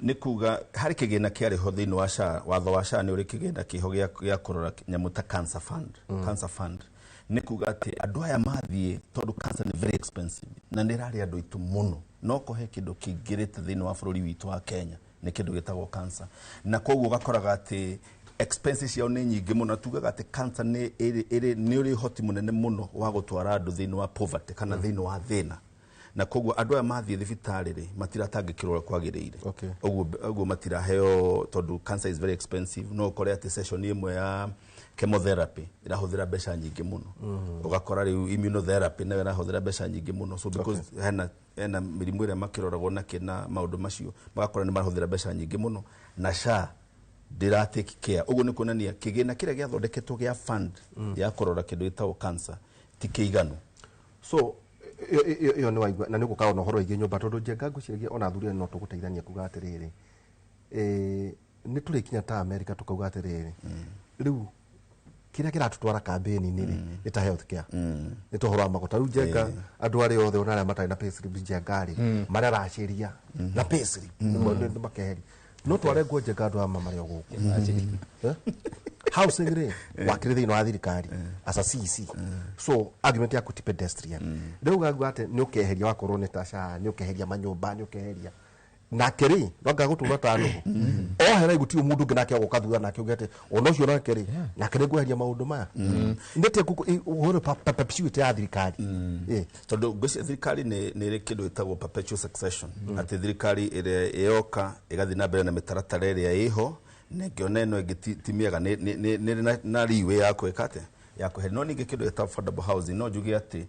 Nĩ kuga harĩ kĩgĩna kĩarĩ ho thĩinĩ wa SHA. Watho wa SHA nĩ ũrĩ kĩgĩna kĩho gĩa kũrora nyamũ ta cancer fund. Cancer fund nĩ kuga atĩ andũ aya mathiĩ, tondũ cancer nĩ very expensive na nĩ ĩrarĩ andũ aitũ mũno, no kũhe kĩndũ kĩingĩrĩte thĩinĩ wa bũrũri witũ wa Kenya nĩ kĩndũ gĩtagwo cancer, na koguo ũgakoraga atĩ expenses ciao nĩ nyingĩ mũno. Tugaga atĩ cancer nĩ ĩrĩ nĩ ũrĩ ũhoti mũnene mũno wa gũtwara andũ thĩinĩ wa poverty kana thĩinĩ wa thĩna. Na koguo andũ aya mathiĩ thibitarĩ rĩ, matiratangĩkĩrwo ũrĩa kwagĩrĩire. Ũguo matiraheo, tondũ cancer is very expensive. No ũkore atĩ session ĩmwe ya chemotherapy ĩrahũthĩra mbeca nyingĩ mũno. Ũgakora rĩu immunotherapy nayo ĩrahũthĩra mbeca nyingĩ mũno. So because hena mĩrimũ ĩrĩa makĩroragwo nakĩ na maũndũ macio, magakora nĩ marahũthĩra mbeca nyingĩ mũno na SHA ndĩra take care. Ũguo nĩ kuonania kĩgĩna kĩrĩa gĩathondeketwo gĩa fund ya kũrora kĩndũ gĩtagwo cancer ti kĩiganu. So ĩyo nĩ waigua na nĩ ũgũkorwo na ũhoro wĩgiĩ nyũmba, tondũ Njenga ngwĩciragia ona athuri aya no tũgũteithania kuga atĩrĩrĩ, nĩ tũrĩkinya ta America tũkauga atĩrĩrĩ, rĩu kĩrĩa kĩratũtwara kambĩni-inĩ rĩ, nĩ ta health care, nĩ ta ũhoro wa magota. Rĩu Njenga, andũ arĩa othe ona arĩa matarĩ na payslip, Njenga rĩ, mararacĩria na payslip nĩ makeheria, no twarengwo Njenga andũ aya marĩ o gũkũ. Eh? Housing rĩ, wakĩrĩ thĩinĩ wa thirikari as a CC, so argument yaku ti pedestrian. Rĩu gagua atĩ nĩ ũkeheria, wakorwo nĩ ta SHA, nĩ ũkeheria manyũmba, nĩ ũkeheria nake rĩ, no gũtũra ta nũgũ ohera gũtirĩ mũndũ ũngĩ nake agoka thutha nake uge atĩ ona ũcio nake rĩ, nake nĩ ngweheria maũndũ maya nĩte ũhoro perpetuity ya thirikari. Tondũ ngwĩciria thirikari nĩ ĩrĩ kĩndũ gĩtagwo perpetual succession, atĩ thirikari ĩrĩa ĩyoka ĩgathiĩ na mbere na mĩtaratara ĩrĩa ĩho, na ĩngĩona ĩno ĩngĩ ti mĩega, nĩ ĩrĩ na leeway ya gwĩka atĩa, ya kweheria. No ningĩ kĩndũ gĩtagwo affordable housing, no njuge atĩ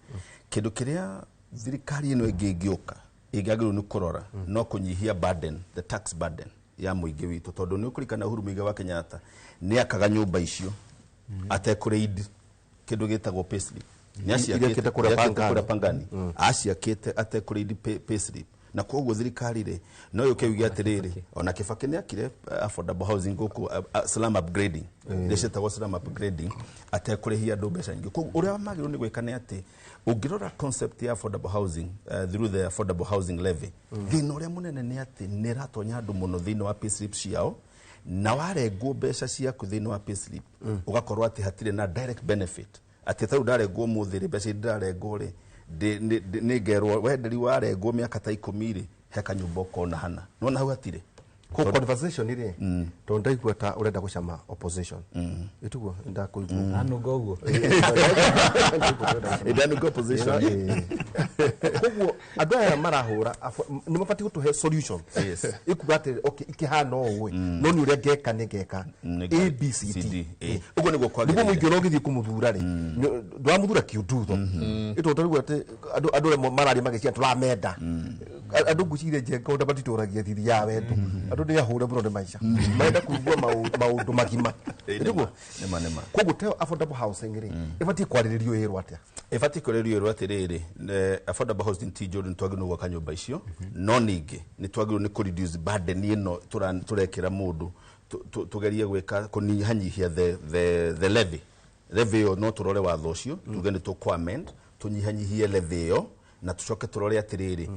kĩndũ kĩrĩa thirikari ĩno ĩngĩ ĩngĩũka ĩngĩagĩrĩirwo nĩ kũrora no kũnyihia burden, the tax burden ya mũingĩ witũ, tondũ nĩ ũkũririkana Uhuru Muigai wa Kenyatta nĩ akaga nyũmba icio atekũraid kĩndũ gĩtagwo payslip. Nĩ Iria akĩte kũrĩa nĩ akĩte Pangani. Kũrĩa Pangani aciakĩte atekũraid payslip. Na koguo thirikari rĩ, no yũke yuge atĩrĩrĩ, ona Kibaki nĩ akire affordable housing gũkũ, slum upgrading, iria ciĩtagwo slum upgrading, atekũrĩhia andũ mbeca nyingĩ. Koguo ũrĩa magĩrĩirwo nĩ gwĩka nĩ atĩ ũngĩrora concept ya affordable housing, through the affordable housing levy, thĩna ũrĩa mũnene nĩ atĩ nĩ ĩratonya andũ mũno thĩinĩ wa payslip ciao, na warengwo mbeca ciaku thĩinĩ wa payslip, ũgakorwo atĩ hatirĩ na direct benefit, atĩ tarĩu ndarengwo ũmũthĩ rĩ, mbeca iria ndĩrarengwo rĩ, nĩ ngerwo wenderi warengwo mĩaka ta 10 rĩ, he kanyũmba ũkona hana nona hau hatirĩ. Ko conversation rĩ, tondũ ndaigua ta ũrenda gũcama opposition, ĩtiguo ndakũigua. Anunga ũguo. Ĩndanunga opposition. Koguo andũ aya marahũra nĩ mabatiĩ gũtũhe solution. Ikuga atĩ okay, ikĩhana ũũ ĩ, no nĩ ũrĩa ngeka nĩ ngeka A B C D. D. Ũguo nĩguo Nĩguo kwagĩrĩire. mũingĩ ũrĩa ũgĩthiĩ kũmũthura rĩ, ndũramũthura kiundutho ĩtondũ tarĩu atĩ andũ arĩa mararia magĩcia tũramenda andũ, ngwĩciria Njenga ũndũ matitũragia thiri ya wendo, andũ nĩ ahũre mũno nĩ maica, marenda kũigua maũndũ magima. Nĩguo. Nĩma nĩma. Koguo teo affordable housing rĩ, ĩbatiĩ kwarĩrĩrio ĩrwo atĩa? Ĩbatiĩ kũrĩrio ĩrwo atĩrĩrĩ, affordable housing ti njũru, nĩ twagĩrĩirwo gwaka nyũmba icio, no ningĩ nĩ twagĩrĩirwo nĩ kũ reduce burden ĩno tũrekĩra mũndũ, tũgerie gwĩka kũnyihanyihia the levy ĩyo. No tũrore watho ũcio, tuge nĩ tũkũ amend, tũnyihanyihie levy ĩyo, na tũcoke tũrore atĩrĩrĩ,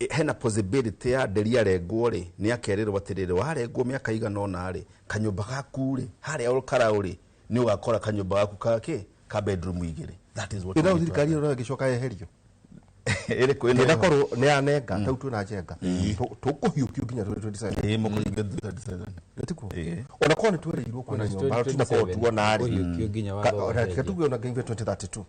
hena possibility ya nderi arengwo rĩ, nĩ akerĩrwo atĩrĩrĩ, warengwo mĩaka igana ũna rĩ, kanyũmba gaku rĩ, harĩa ũkaraũ rĩ, nĩ ũgakora kanyũmba gaku kake ka bedroom 2. That is what we Ĩno need to thirikari ĩno ĩgĩcoka yeherio ĩrĩkũ ĩno? Ĩnakorwo nĩ yanenga tau twĩna Njenga tũkũhiũkio nginya 2027. Ĩĩ, mũkũhingia 2027. Gĩtikuo. Ĩĩ. Ona korwo nĩ twereirwo kwĩna Ona nyũmba tinakorwo 2027, tuona rĩ, kũhiũkio nginya watho ona ũgacenjia. tuge ona nginya 2032.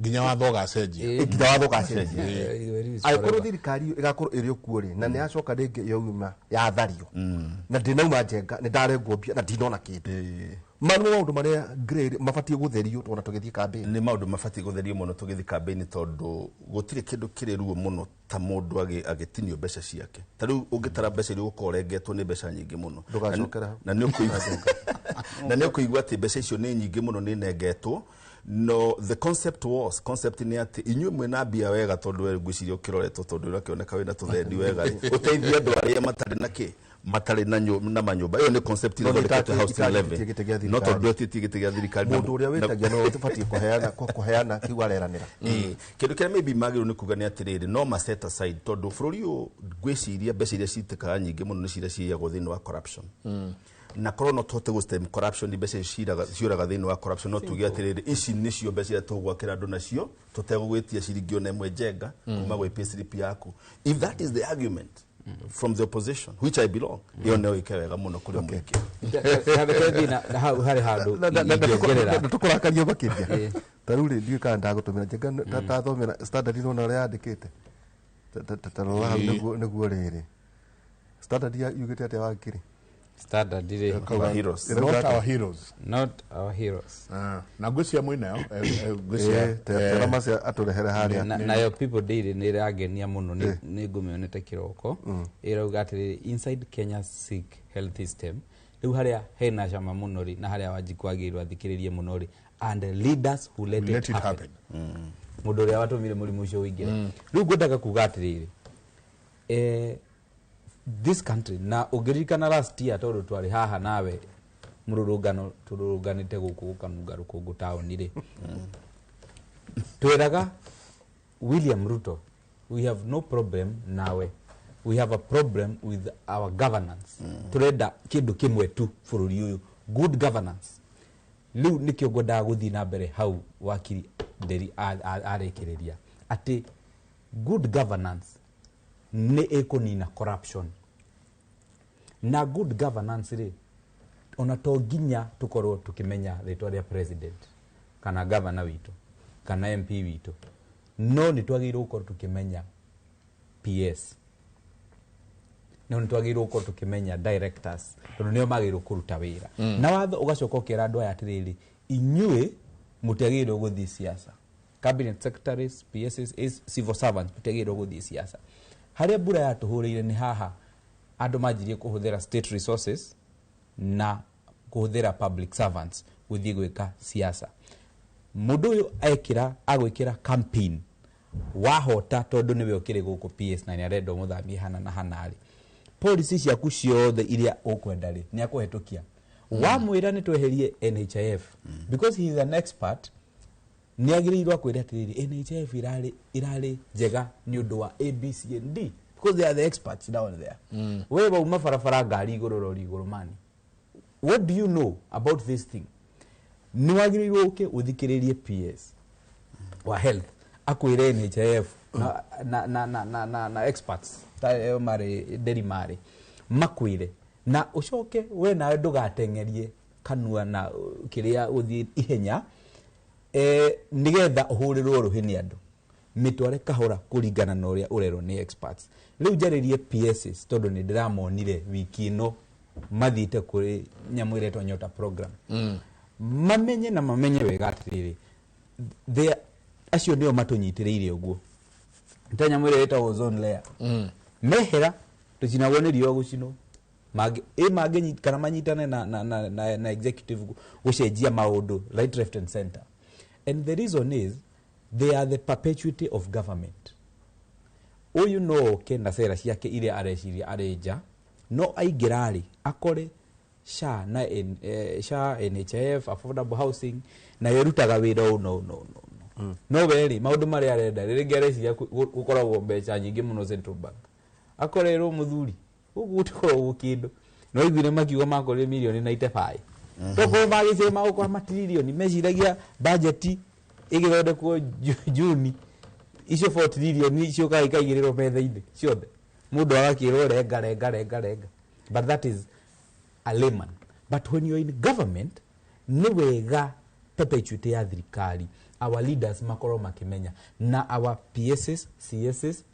Nginya watho ũgacenjia. Nginya watho ũgacenjia. It is Angĩkorwo forever. thirikari ĩyo ĩgakorwo ĩrĩ okuo rĩ, na nĩ yacoka rĩngĩ yauma yathario na ndĩnauma Njenga, nĩ ndarengwo mbia na ndinona kĩndũ, maya nĩmo maũndũ marĩa grey mabatiĩ gũtherio ona tũgĩthiĩ kambĩni. Nĩ maũndũ mabatiĩ gũtherio mũno tũgĩthiĩ kambĩni, tondũ gũtirĩ kĩndũ kĩrĩ ruo mũno ta mũndũ agĩtinio mbeca ciake. Ta rĩu ũngĩtara mbeca iria ũgũkorwo ũrengetwo nĩ mbeca nyingĩ mũno. Ndũgacokera hau. Na nĩ ũkũigua atĩ mbeca icio nĩ nyingĩ mũno nĩ nengetwo. No the concept was, concept nĩ atĩ inyuĩ mwĩna mbia wega, tondũ we ngwĩciria ũkĩroretwo, tondũ ũrakĩoneka wĩna tũthendi wega rĩ, ũteithie andũ arĩa matarĩ na kĩ, matarĩ na manyũmba. Ĩyo nĩ concept No nĩ ĩthondeketwo housing levy. itagĩtie gĩtĩ gĩa No thirikari. tondũ ĩtĩtie gĩtĩ gĩa thirikari Mũndũ ũrĩa wĩtagia no ũbatiĩ kũheana kiu areranĩra. Ĩĩ. Kĩndũ kĩrĩa maybe magĩrĩirwo nĩ kuga nĩ atĩrĩrĩ, no ma set aside, tondũ bũrũri ũyũ ngwĩciria mbeca iria citĩkaga nyingĩ mũno nĩ ciria ciyagwo thĩinĩ wa corruption, na korwo no tũhote gũ stem corruption, mbeca icio ciũraga thĩinĩ wa corruption, no tuge atĩrĩrĩ, ici nĩcio mbeca iria tũgwakĩra andũ nacio tũtegũgwĩtia ciringi ona ĩmwe Njenga kuma gwĩ payslip yaku. If that is the argument from the opposition, which I belong, ĩyo no ĩke wega mũno kũrĩ mũingĩ. Reke thiĩ na hau harĩ handũ ingĩongerera. Na tũkũrakario makĩria. Ta rĩu rĩ, ndiũĩ kana ndagũtũmĩra Njenga, tathomera Standard, nona ũrĩa yandĩkĩte. Ta rora hau nĩguo rĩrĩ Standard yugĩte atĩa, wakiri? Standard rĩ. Our heroes. Not our heroes. Not our heroes. Ah, na ngwĩciria mwĩnayo, ngwĩciria Tera macia atũrehere harĩa. Nayo People Daily nä ĩrangenia mũno, nĩ ngũmĩonete kĩroko, ĩrauga atĩrĩrĩ, inside Kenya's sick health system. Rĩu harĩa hena cama mũno rĩ, na harĩa Wanjikũ agĩrĩirwo athikĩrĩrie mũno rĩ, and leaders who let, let it happen, mũndũ ũrĩa watũmire mũrimũ ũcio ũingĩre. Rĩu ngwendaga kuga atĩrĩrĩ, this country, na ũngĩririkana last year, tondũ twarĩ haha nawe mũrũrũngano, tũrũrũnganĩte gũkũ gũkanunga rũkũngũ taũni rĩ, tweraga William Ruto, we have no problem nawe, we have a problem with our governance. Turenda kindu kimwe tu bũrũri ũyũ, good governance. Rĩu nĩkĩo ngwendaga gũthiĩ na mbere hau wakiri Nderi arĩkĩrĩria atĩ good governance nĩ ĩkũnina corruption. Na good governance rĩ, ona to nginya tũkorwo tũkĩmenya rĩtwa rĩa president kana governor witũ kana MP witũ, no nĩ twagĩrĩirwo gũkorwo tũkĩmenya PS, no nĩ twagĩrĩirwo gũkorwo tũkĩmenya directors, tondũ nĩo magĩrĩirwo kũruta wĩra. Na watho ũgacoka ũkera andũ aya atĩrĩrĩ, inyuĩ mũtiagĩrĩirwo gũthiĩ siasa, cabinet secretaries, PSs, civil servants, mũtiagĩrĩirwo gũthiĩ siasa. Harĩa mbura yatũhũrĩire nĩ haha, andũ manjirie kũhũthĩra state resources na kũhũthĩra public servants gũthiĩ gwĩka siasa. Mũndũ ũyũ ekĩra agwĩkĩra campaign, wahota, tondũ nĩwe ũkĩrĩ gũkũ PS na nĩ arenda ũmũthamie hana na hana rĩ, policy ciaku ciothe iria ũkwenda rĩ, nĩ akũhetũkia. Wamwĩra nĩ tweherie NHIF, because he is an expert, nĩ agĩrĩirwo akwĩre atĩrĩrĩ, NHIF irarĩ njega nĩ ũndũ wa A, B, C and D, because they are the experts down there. We wauma barabara, ngari igũrũ, rori igũrũ, mani, what do you know about this thing? Nĩ wagĩrĩirwo ũke ũthikĩrĩrie PS wa health akwĩre NHIF na experts ta ĩyo marĩ nderi marĩ makwĩre, na ũcoke we nawe ndũgateng'erie kanua na kĩrĩa ũthiĩ ihenya, nĩgetha ũhũrĩrwo rũhĩ nĩ andũ. Mĩtware kahora kũringana na ũrĩa ũrerwo nĩ experts. Rĩu njarĩrie PSs, tondũ nĩ ndĩramonire wiki ĩno mathiĩte kũrĩ nyamũ ĩretwo Nyota program. Mamenye na mamenye wega atĩrĩrĩ, acio nĩo matũnyitĩrĩire ũguo ta nyamũ ĩrĩa ĩtagwo ozone layer. Mehera tũcinagwo nĩ riũa, gũcinwo mangĩ ĩ mangĩ kana manyitane na executive gũcenjia maũndũ right, left and center. And the reason is they are the perpetuity of government. Ũyũ no oke na cera ciake iria areciria arĩ nja, no aingĩra rĩ, akore SHA na SHA, NHIF, affordable housing nayo ĩrutaga wĩra ũũ no no no no no we rĩ, maũndũ marĩa arenda rĩngĩ areciria gũkoragwo mbeca nyingĩ mũno Central Bank, akorerwo mũthuri gũkũ gũtikoragwo kĩndũ. No iguire makiuga makorire mirioni 95, tokorwo magĩcire magũkora matiririoni, meciragia bajeti ĩgĩthondekwo Juni, icio 4 trillion ciũkaga ikaigĩrĩrwo metha-inĩ ciothe, mũndũ agakĩrwo renga renga renga renga. But that is a layman. But when you're in government, nĩ wega perpetuity ya thirikari, our leaders makorwo makĩmenya, na our PSs, CSs,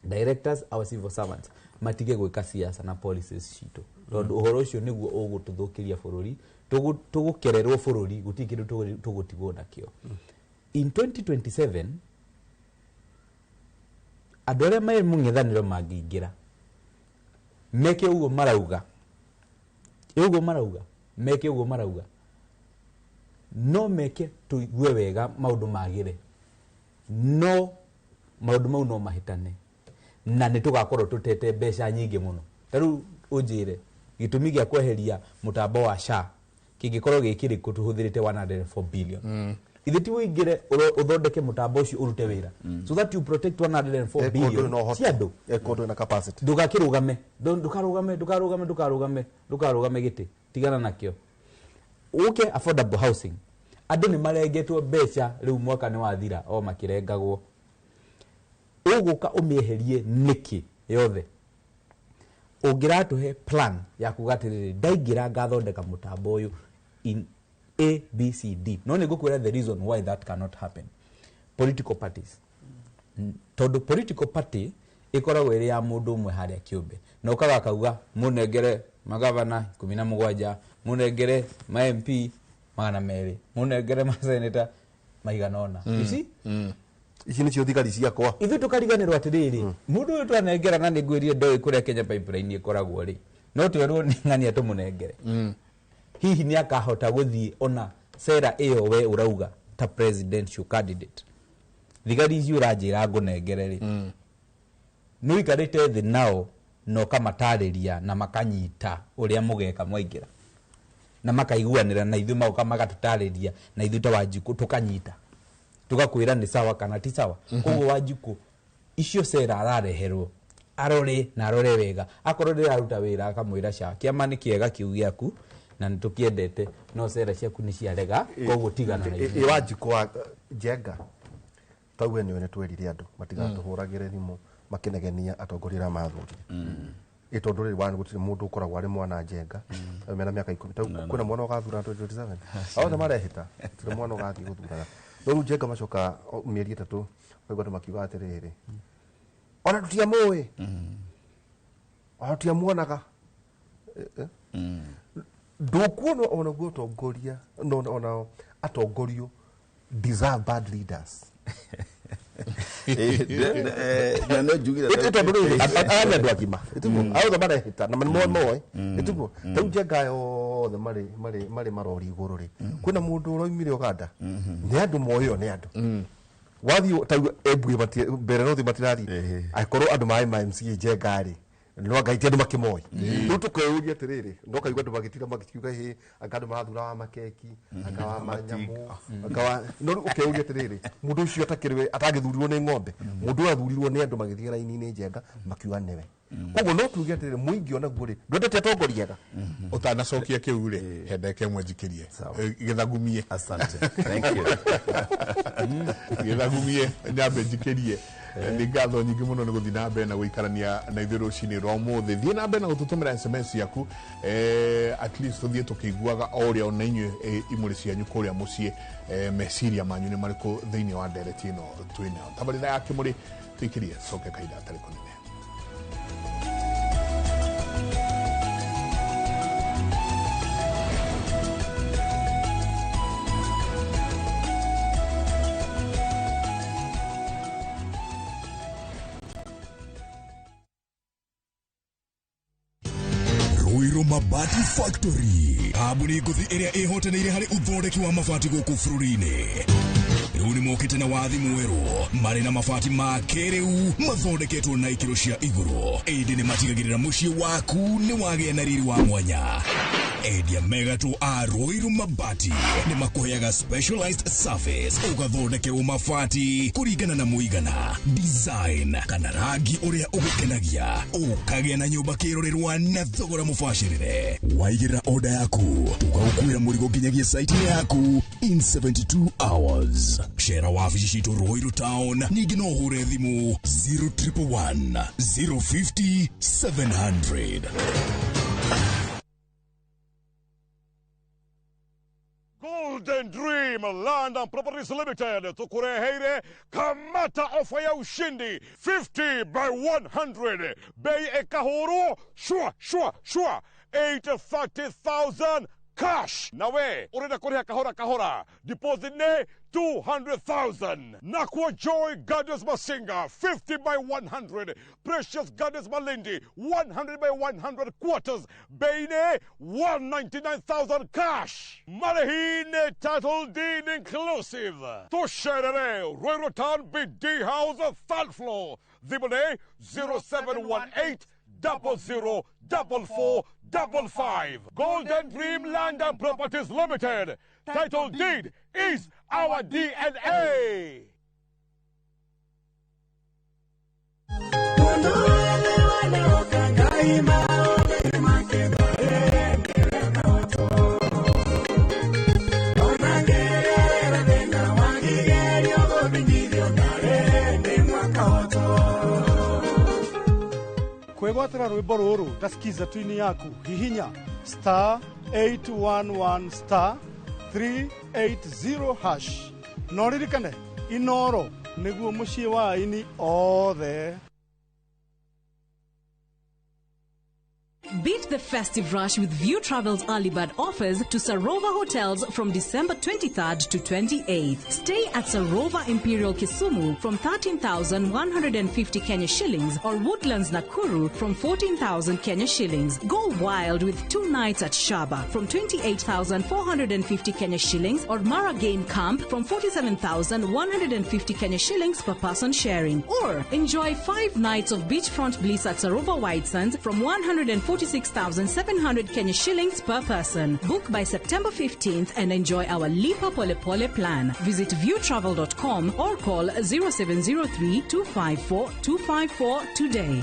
directors, our civil servants matige gwĩka siasa na policies citũ, tondũ ũhoro ũcio nĩguo ũgũtũthũkĩria bũrũri. Tũgũkererwo bũrũri, gũtirĩ kĩndũ tũgũtigwo nakĩo in 2027. Andũ arĩa marĩ mũng'ethanĩro mangĩingĩra meke ũguo marauga, ũguo marauga meke, ũguo marauga no meke, tũigue wega maũndũ magĩre, no maũndũ mau no mahĩtane na nĩ tũgakorwo tũtete mbeca nyingĩ mũno. Ta rĩu ũnjĩre gĩtũmi gĩa kweheria mũtambo wa SHA kĩngĩkorwo gĩ kĩrĩkũ tũhũthĩrĩte 104 billion? Ithe ti ũingĩre ũthondeke mũtambo ũcio ũrute wĩra so that you protect 104 billion cia andũ? Eko na capacity. Ndũgakĩrũgame, ndũkarũgame, ndũkarũgame, ndũkarũgame, ndũkarũgame gĩtĩ, tigana nakĩo, ũke affordable housing. Andũ nĩ marengetwo mbeca, rĩu mwaka nĩ wathira o makĩrengagwo. Ũgũka ũmĩeherie nĩkĩ yothe? Ũngĩratũhe plan ya kuga atĩrĩrĩ, ndaingĩra ngathondeka mũtambo ũyũ in A, B, C, D. No nĩ ngũkwĩra the reason why that cannot happen: political parties. Tondũ political party Ĩkoragwo ĩrĩ ya mũndũ ũmwe harĩa kĩũmbe na ũkaga akauga mũnengere magavana 17, mũnengere ma MP 200, mũnengere maseneta maigana ũna. You see? Ici nĩcio thigari ciakwa. Ithuĩ tũkariganĩrwo atĩrĩrĩ, mũndũ ũyũ twanengera na nĩngwĩrire ndoĩ kũrĩa Kenya Pipeline ĩkoragwo rĩ, no twerwo nĩ ng'ania tũmũnengere. Hihi nĩ akahota gũthiĩ ona sera ĩyo we ũrauga ta presidential candidate? Thigari ici ũranjĩra ngũnengere rĩ, nĩ ũikarĩte thĩ nao na ũkamatarĩria na makanyita ũrĩa mũgeka mwaingĩra na makaiguanĩra na ithuĩ, magoka magatũtarĩria na ithuĩ ta Wanjikũ tũkanyita tugakwĩra nĩ sawa kana ti sawa. Koguo Wanjikũ icio sera arareherwo arore na arore wega, akorwo ndĩraruta wĩra akamwĩra ca kĩama nĩ kĩega kĩu gĩaku na nĩ tũkĩendete, no sera ciaku nĩ ciarega, koguo tigana na ithuĩ. Ĩ Wanjikũ wa Njenga tauge nĩwe nĩ twerire andũ matigatũhũragĩre thimũ makĩnegenia atongoria arĩa mathurire, ĩ tondũ rĩrĩ wa gũtirĩ mũndũ ũkoragwo arĩ mwana Njenga mena mĩaka 10 tau kwĩna mwana ũgathura 2027, othe marehĩta gũtirĩ mwana ũgathiĩ gũthurana. No rĩu Njenga macoka mĩeri 3 ũkaigua andũ makiuga atĩrĩrĩ, ona tũtiamũĩ, ona tũtiamuonaga. Ndũkuona onaguo ũtongoria ona atongorio deserve bad leaders. Na no njugire Tondũ rĩrĩ aya nĩ andũ agima, ĩtiguo aya othe marehĩta na nĩ moĩ, ĩtiguo rĩu Njenga aya othe marĩ marori igũrũ rĩ, kwĩna mũndũ ũroimire Uganda, nĩ andũ moĩo nĩ andũ wathiĩ tau Embu mbere no thiĩ matirathiĩ angĩkorwo andũ marĩ ma MCA Njenga rĩ, no anga ti andũ makĩmoĩ. Rĩu tũkeyũria atĩrĩrĩ, no kaigua andũ magĩtira magĩkiuga hĩ, anga andũ marathura wa makeki, anga wa manyamũ, anga wa no rĩu ũkeyũria atĩrĩrĩ, mũndũ ũcio atakĩrĩ atangĩthurirwo nĩ ng'ombe, mũndũ ũyũ athurirwo nĩ andũ magĩthiĩ raini-inĩ Njenga makiuga nĩwe. Koguo no tuge atĩrĩrĩ, mũingĩ onaguo rĩ ndwendete atongoria ega. Ũtanacokia kĩu rĩ, he ndagĩka ĩmwe njikirie gĩthagumie. Asante, thank you. Gĩthagumie nyambe njikirie. Nĩ ngatho nyingĩ mũno nĩ gũthiĩ na mbere na gũikarania na ithuĩ rũcinĩ rwa ũmũthĩ. Thiĩ na mbere na gũtũtũmĩra SMS yaku, at least tũthiĩ tũkĩiguaga o ũrĩa ona inyuĩ imũrĩ cianyu kũrĩa mũciĩ, meciria manyu nĩ marĩkũ thĩinĩ wa ndereti ĩno twĩnayo. Tabarĩra ya Kĩmũrĩ tũikĩrie coke kahinda gatarĩ kũnene. Ruiru Mabati Factory, kambuni ngũthi ĩrĩa ĩhotanĩire harĩ ũthondeki wa mabati gũkũ bũrũri-inĩ. Rĩu nĩ mokĩte na wathi mwerũ, marĩ na mabati ma kĩrĩu mathondeketwo na ikĩro cia igũrũ, ĩndĩ nĩ matigagĩrĩra mũciĩ waku nĩ wagĩa na riri wa mwanya. Endia megatũ a Ruiru Mabati nĩ makũheaga specialized service, ũgathondekerwo mabati kũringana na mũigana, design kana rangi ũrĩa ũgũkenagia, ũkagĩa na nyũmba kĩrorerwa na thogora mũbacĩrĩre. Waigĩrĩra order yaku, tũgagũkuĩra mũrigo nginyagia site-inĩ yaku in 72 hours. Cera wabici citũ Ruiru Town, ningĩ no ũhũre thimũ 0111 050 700. Golden Dream Land and Properties Limited tukureheire kamata ofa ya ushindi 50 by 100, bei ekahuru shwa shwa shwa 830,000 cash. Nawe urenda kuriha kahora kahora, deposit ne 200,000. Nakwa Joy Gardens Masinga 50 by 100, Precious Gardens Malindi 100 by 100 quarters, bei ne 199,000 cash. Marehine title deed inclusive. Tusherere Ruiru Town BD House third floor. Thimũ 0718 00 44 55. Golden Dream Land and Properties Limited. Title deed is our DNA. Kwĩgwatĩra rwĩmbo rũrũ ta skiza tuini yaku, hihinya star 811 star 380 hash. No ririkane Inoro nĩguo mũciĩ wa aini othe. Beat the festive rush with View Travel's early bird offers to Sarova Hotels from December 23rd to 28th. Stay at Sarova Imperial Kisumu from 13,150 Kenya shillings or Woodlands Nakuru from 14,000 Kenya shillings. Go wild with 2 nights at Shaba from 28,450 Kenya shillings or Mara Game Camp from 47,150 Kenya shillings per person sharing. Or enjoy 5 nights of beachfront bliss at Sarova White Sands from 146,700 Kenya shillings per person. Book by September 15th and enjoy our Lipa Pole Pole plan. Visit viewtravel.com or call 0703 254 254 today.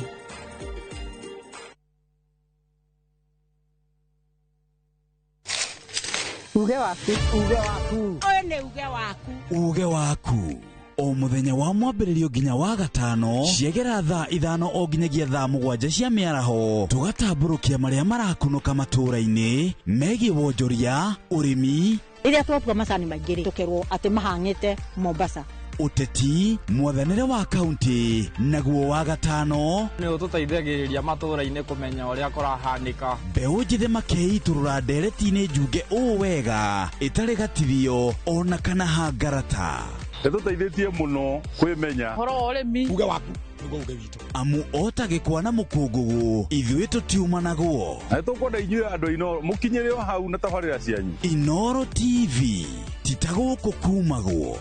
Uge waku. Uge waku. Ũyũ nĩ uge waku. Uge waku. O muthenya wa mwambĩrĩrio nginya wa gatano ciegera thaa 5 o nginyagia thaa 7 cia mĩaraho tũgatambũrũkia marĩa marakunũka matũũra-inĩ megiĩ wonjoria, ũrĩmi, rĩrĩa twatua macani maingĩ rĩ tũkerwo atĩ mahang'ĩte Mombasa, ũteti, mwathanĩre wa kaunti, naguo wa gatano nĩ ũtũteithagĩrĩria matũũra-inĩ kũmenya ũrĩa kũrahanĩka. Mbeũ njĩthĩ makeitũrũra ndereti-inĩ njunge ũũ wega ĩtarĩ gatithio ona kana hangarata. Nĩtũteithĩtie mũno kwĩmenya ũhoro wa ũrĩmi. Uge waku nĩguo uge witũ. Amu ota gĩkwa na mũkũngũgũ ithuĩ tũtiumanagwo. Na nĩtũkwenda inyuĩ andũ Inooro mũkinyĩre o hau na tabarĩra cianyu. Inooro TV ti ta gũkũ kumagwo.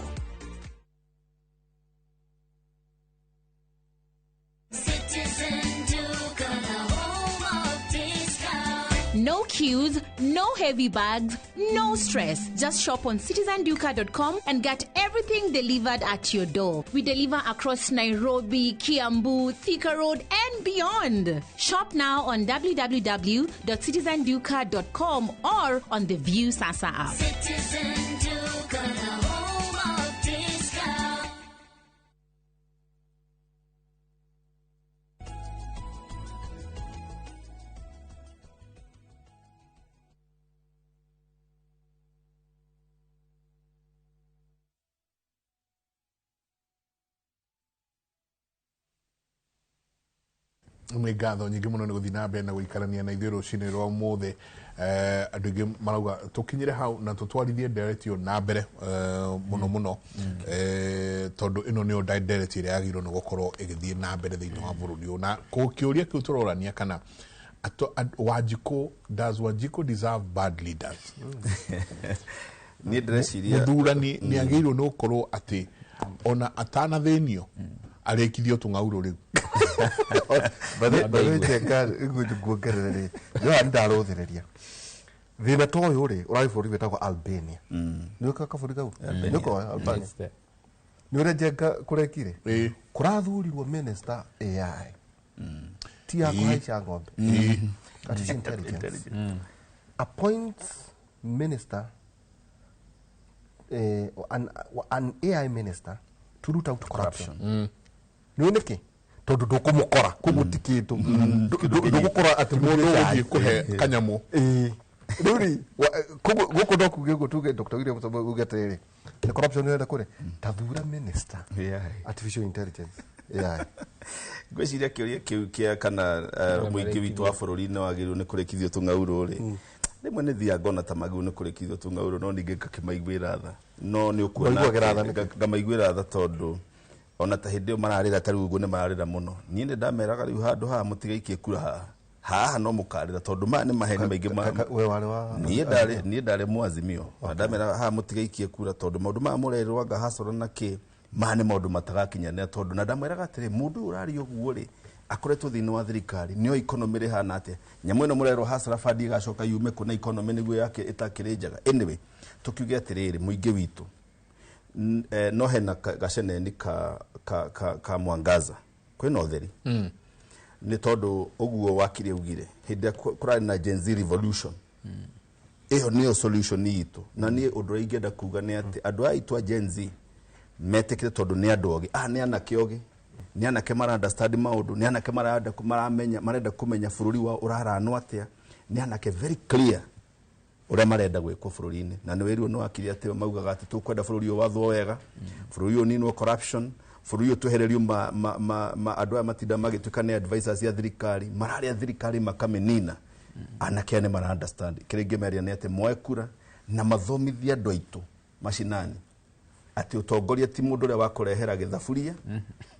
No queues, no heavy bags, no stress. Just shop on citizenduka.com and get everything delivered at your door. We deliver across Nairobi, Kiambu, Thika Road, and beyond. Shop now on www.citizenduka.com or on the View Sasa app. Citizen Duka, the home of discount. Nĩ ngatho nyingĩ mũno nĩ gũthiĩ na mbere na gũikarania na ithuĩ rũcinĩ rwa ũmũthĩ. Andũ aingĩ marauga tũkinyĩre hau na tũtwarithie ndereti ĩyo na mbere mũno mũno, tondũ ĩno nĩyo ndereti ĩrĩa yagĩrĩirwo nĩ gũkorwo ĩgĩthiĩ na mbere thĩinĩ wa bũrũri ũyũ. Na kĩũria kĩu tũrorania kana Wanjikũ, does Wanjikũ deserve bad leaders? Niĩ ndĩreciria mũthurani nĩ agĩrĩirwo nĩ gũkorwo atĩ ona atanathĩnio arĩkithio tũng'aurũ rĩu. Nguongerere rĩ njoa ndarũthĩrĩria thĩna ta ũyũ rĩ ũrarĩ bũrũri wĩtagwo Albania. Nĩ ũĩ kabũrũri kau? Nĩ ũkoĩ Albania? Nĩ ũrĩa Njenga kũrekire kũrathurirwo minister AI ti ya kũhaica ng'ombe, artificial intelligence, appoints minister an AI minister to root out corruption. Nĩ ũĩ nĩkĩ? Tondũ ndũkũmũkora koguo ti kĩndũ ndũgũkora atĩ mũndũ ũgũthiĩ kũhe kanyamũ. Rĩu rĩ koguo gũkũ no kuge ũguo tuge Dr. William Samoei uge atĩrĩrĩ nĩ corruption ũrenda kũrĩ ta thura minister artificial intelligence AI. Ngwĩciria kĩũria kĩu kĩa kana mũingĩ witũ wa bũrũri nĩ wagĩrĩirwo nĩ kũrĩkithio tũng'aurũ rĩ, rĩmwe nĩ thiaga ngona ta magĩrĩirwo nĩ kũrĩkithio tũng'aurũ no ningĩ ngakĩmaiguĩra tha. No nĩ ũkuona ngamaiguĩra tha tondũ ona ta hĩndĩ ĩyo mararĩra ta rĩu ũguo nĩ mararĩra mũno. Niĩ nĩ ndameraga rĩu handũ haha mũtigaikie kura haha haha no mũkarĩra tondũ maya nĩ maheni maingĩ ma niĩ ndarĩ Mũazimio na ndameraga haha mũtigaikie kura tondũ maũndũ maya mũrerwo anga hacora na kĩ maya nĩ maũndũ matagakinyanĩra tondũ na ndamwĩraga atĩrĩ mũndũ ũyũ ũraria ũguo rĩ akoretwo thĩinĩ wa thirikari nĩo economy rĩhana atĩa nyamũ ĩno mũrerwo hasara bandi ĩgacoka yume kũ na economy nĩguo yake ĩtakĩrĩ njega. Anyway tũkiuge atĩrĩrĩ mũingĩ witũ no hena gaceneni ka Mwangaza kwĩna ũtheri nĩ tondũ ũguo wakire ugire hĩndĩ ĩrĩa kũrarĩ na Gen Z revolution ĩyo nĩyo solution itũ. Na niĩ ũndũ ũrĩa ingĩenda kuga nĩ atĩ andũ aya aitũ a Gen Z metĩkĩre tondũ nĩ andũ ogĩ, nĩ anake ogĩ, nĩ anake mara understand maũndũ, nĩ anake maramenya marenda kũmenya bũrũri wao ũraranwo atĩa, nĩ anake very clear ũrĩa marenda gwĩkwo bũrũri-inĩ. Na nĩ wĩrwo nĩ wakiri atĩ maugaga atĩ tũkwenda bũrũri ũyũ wathwo wega, bũrũri ũyũ ũninwo corruption, Bũrũri ũyũ twehererio andũ aya matinda magĩtuĩka nĩ advisors ya thirikari, mararĩa thirikari makamĩnina. Anake aya nĩ mara understand. Kĩrĩa ingĩmeria nĩ atĩ moe kura na mathomithie andũ aitũ macinani atĩ ũtongoria ti mũndũ ũrĩa wakũrehera gĩthaburia,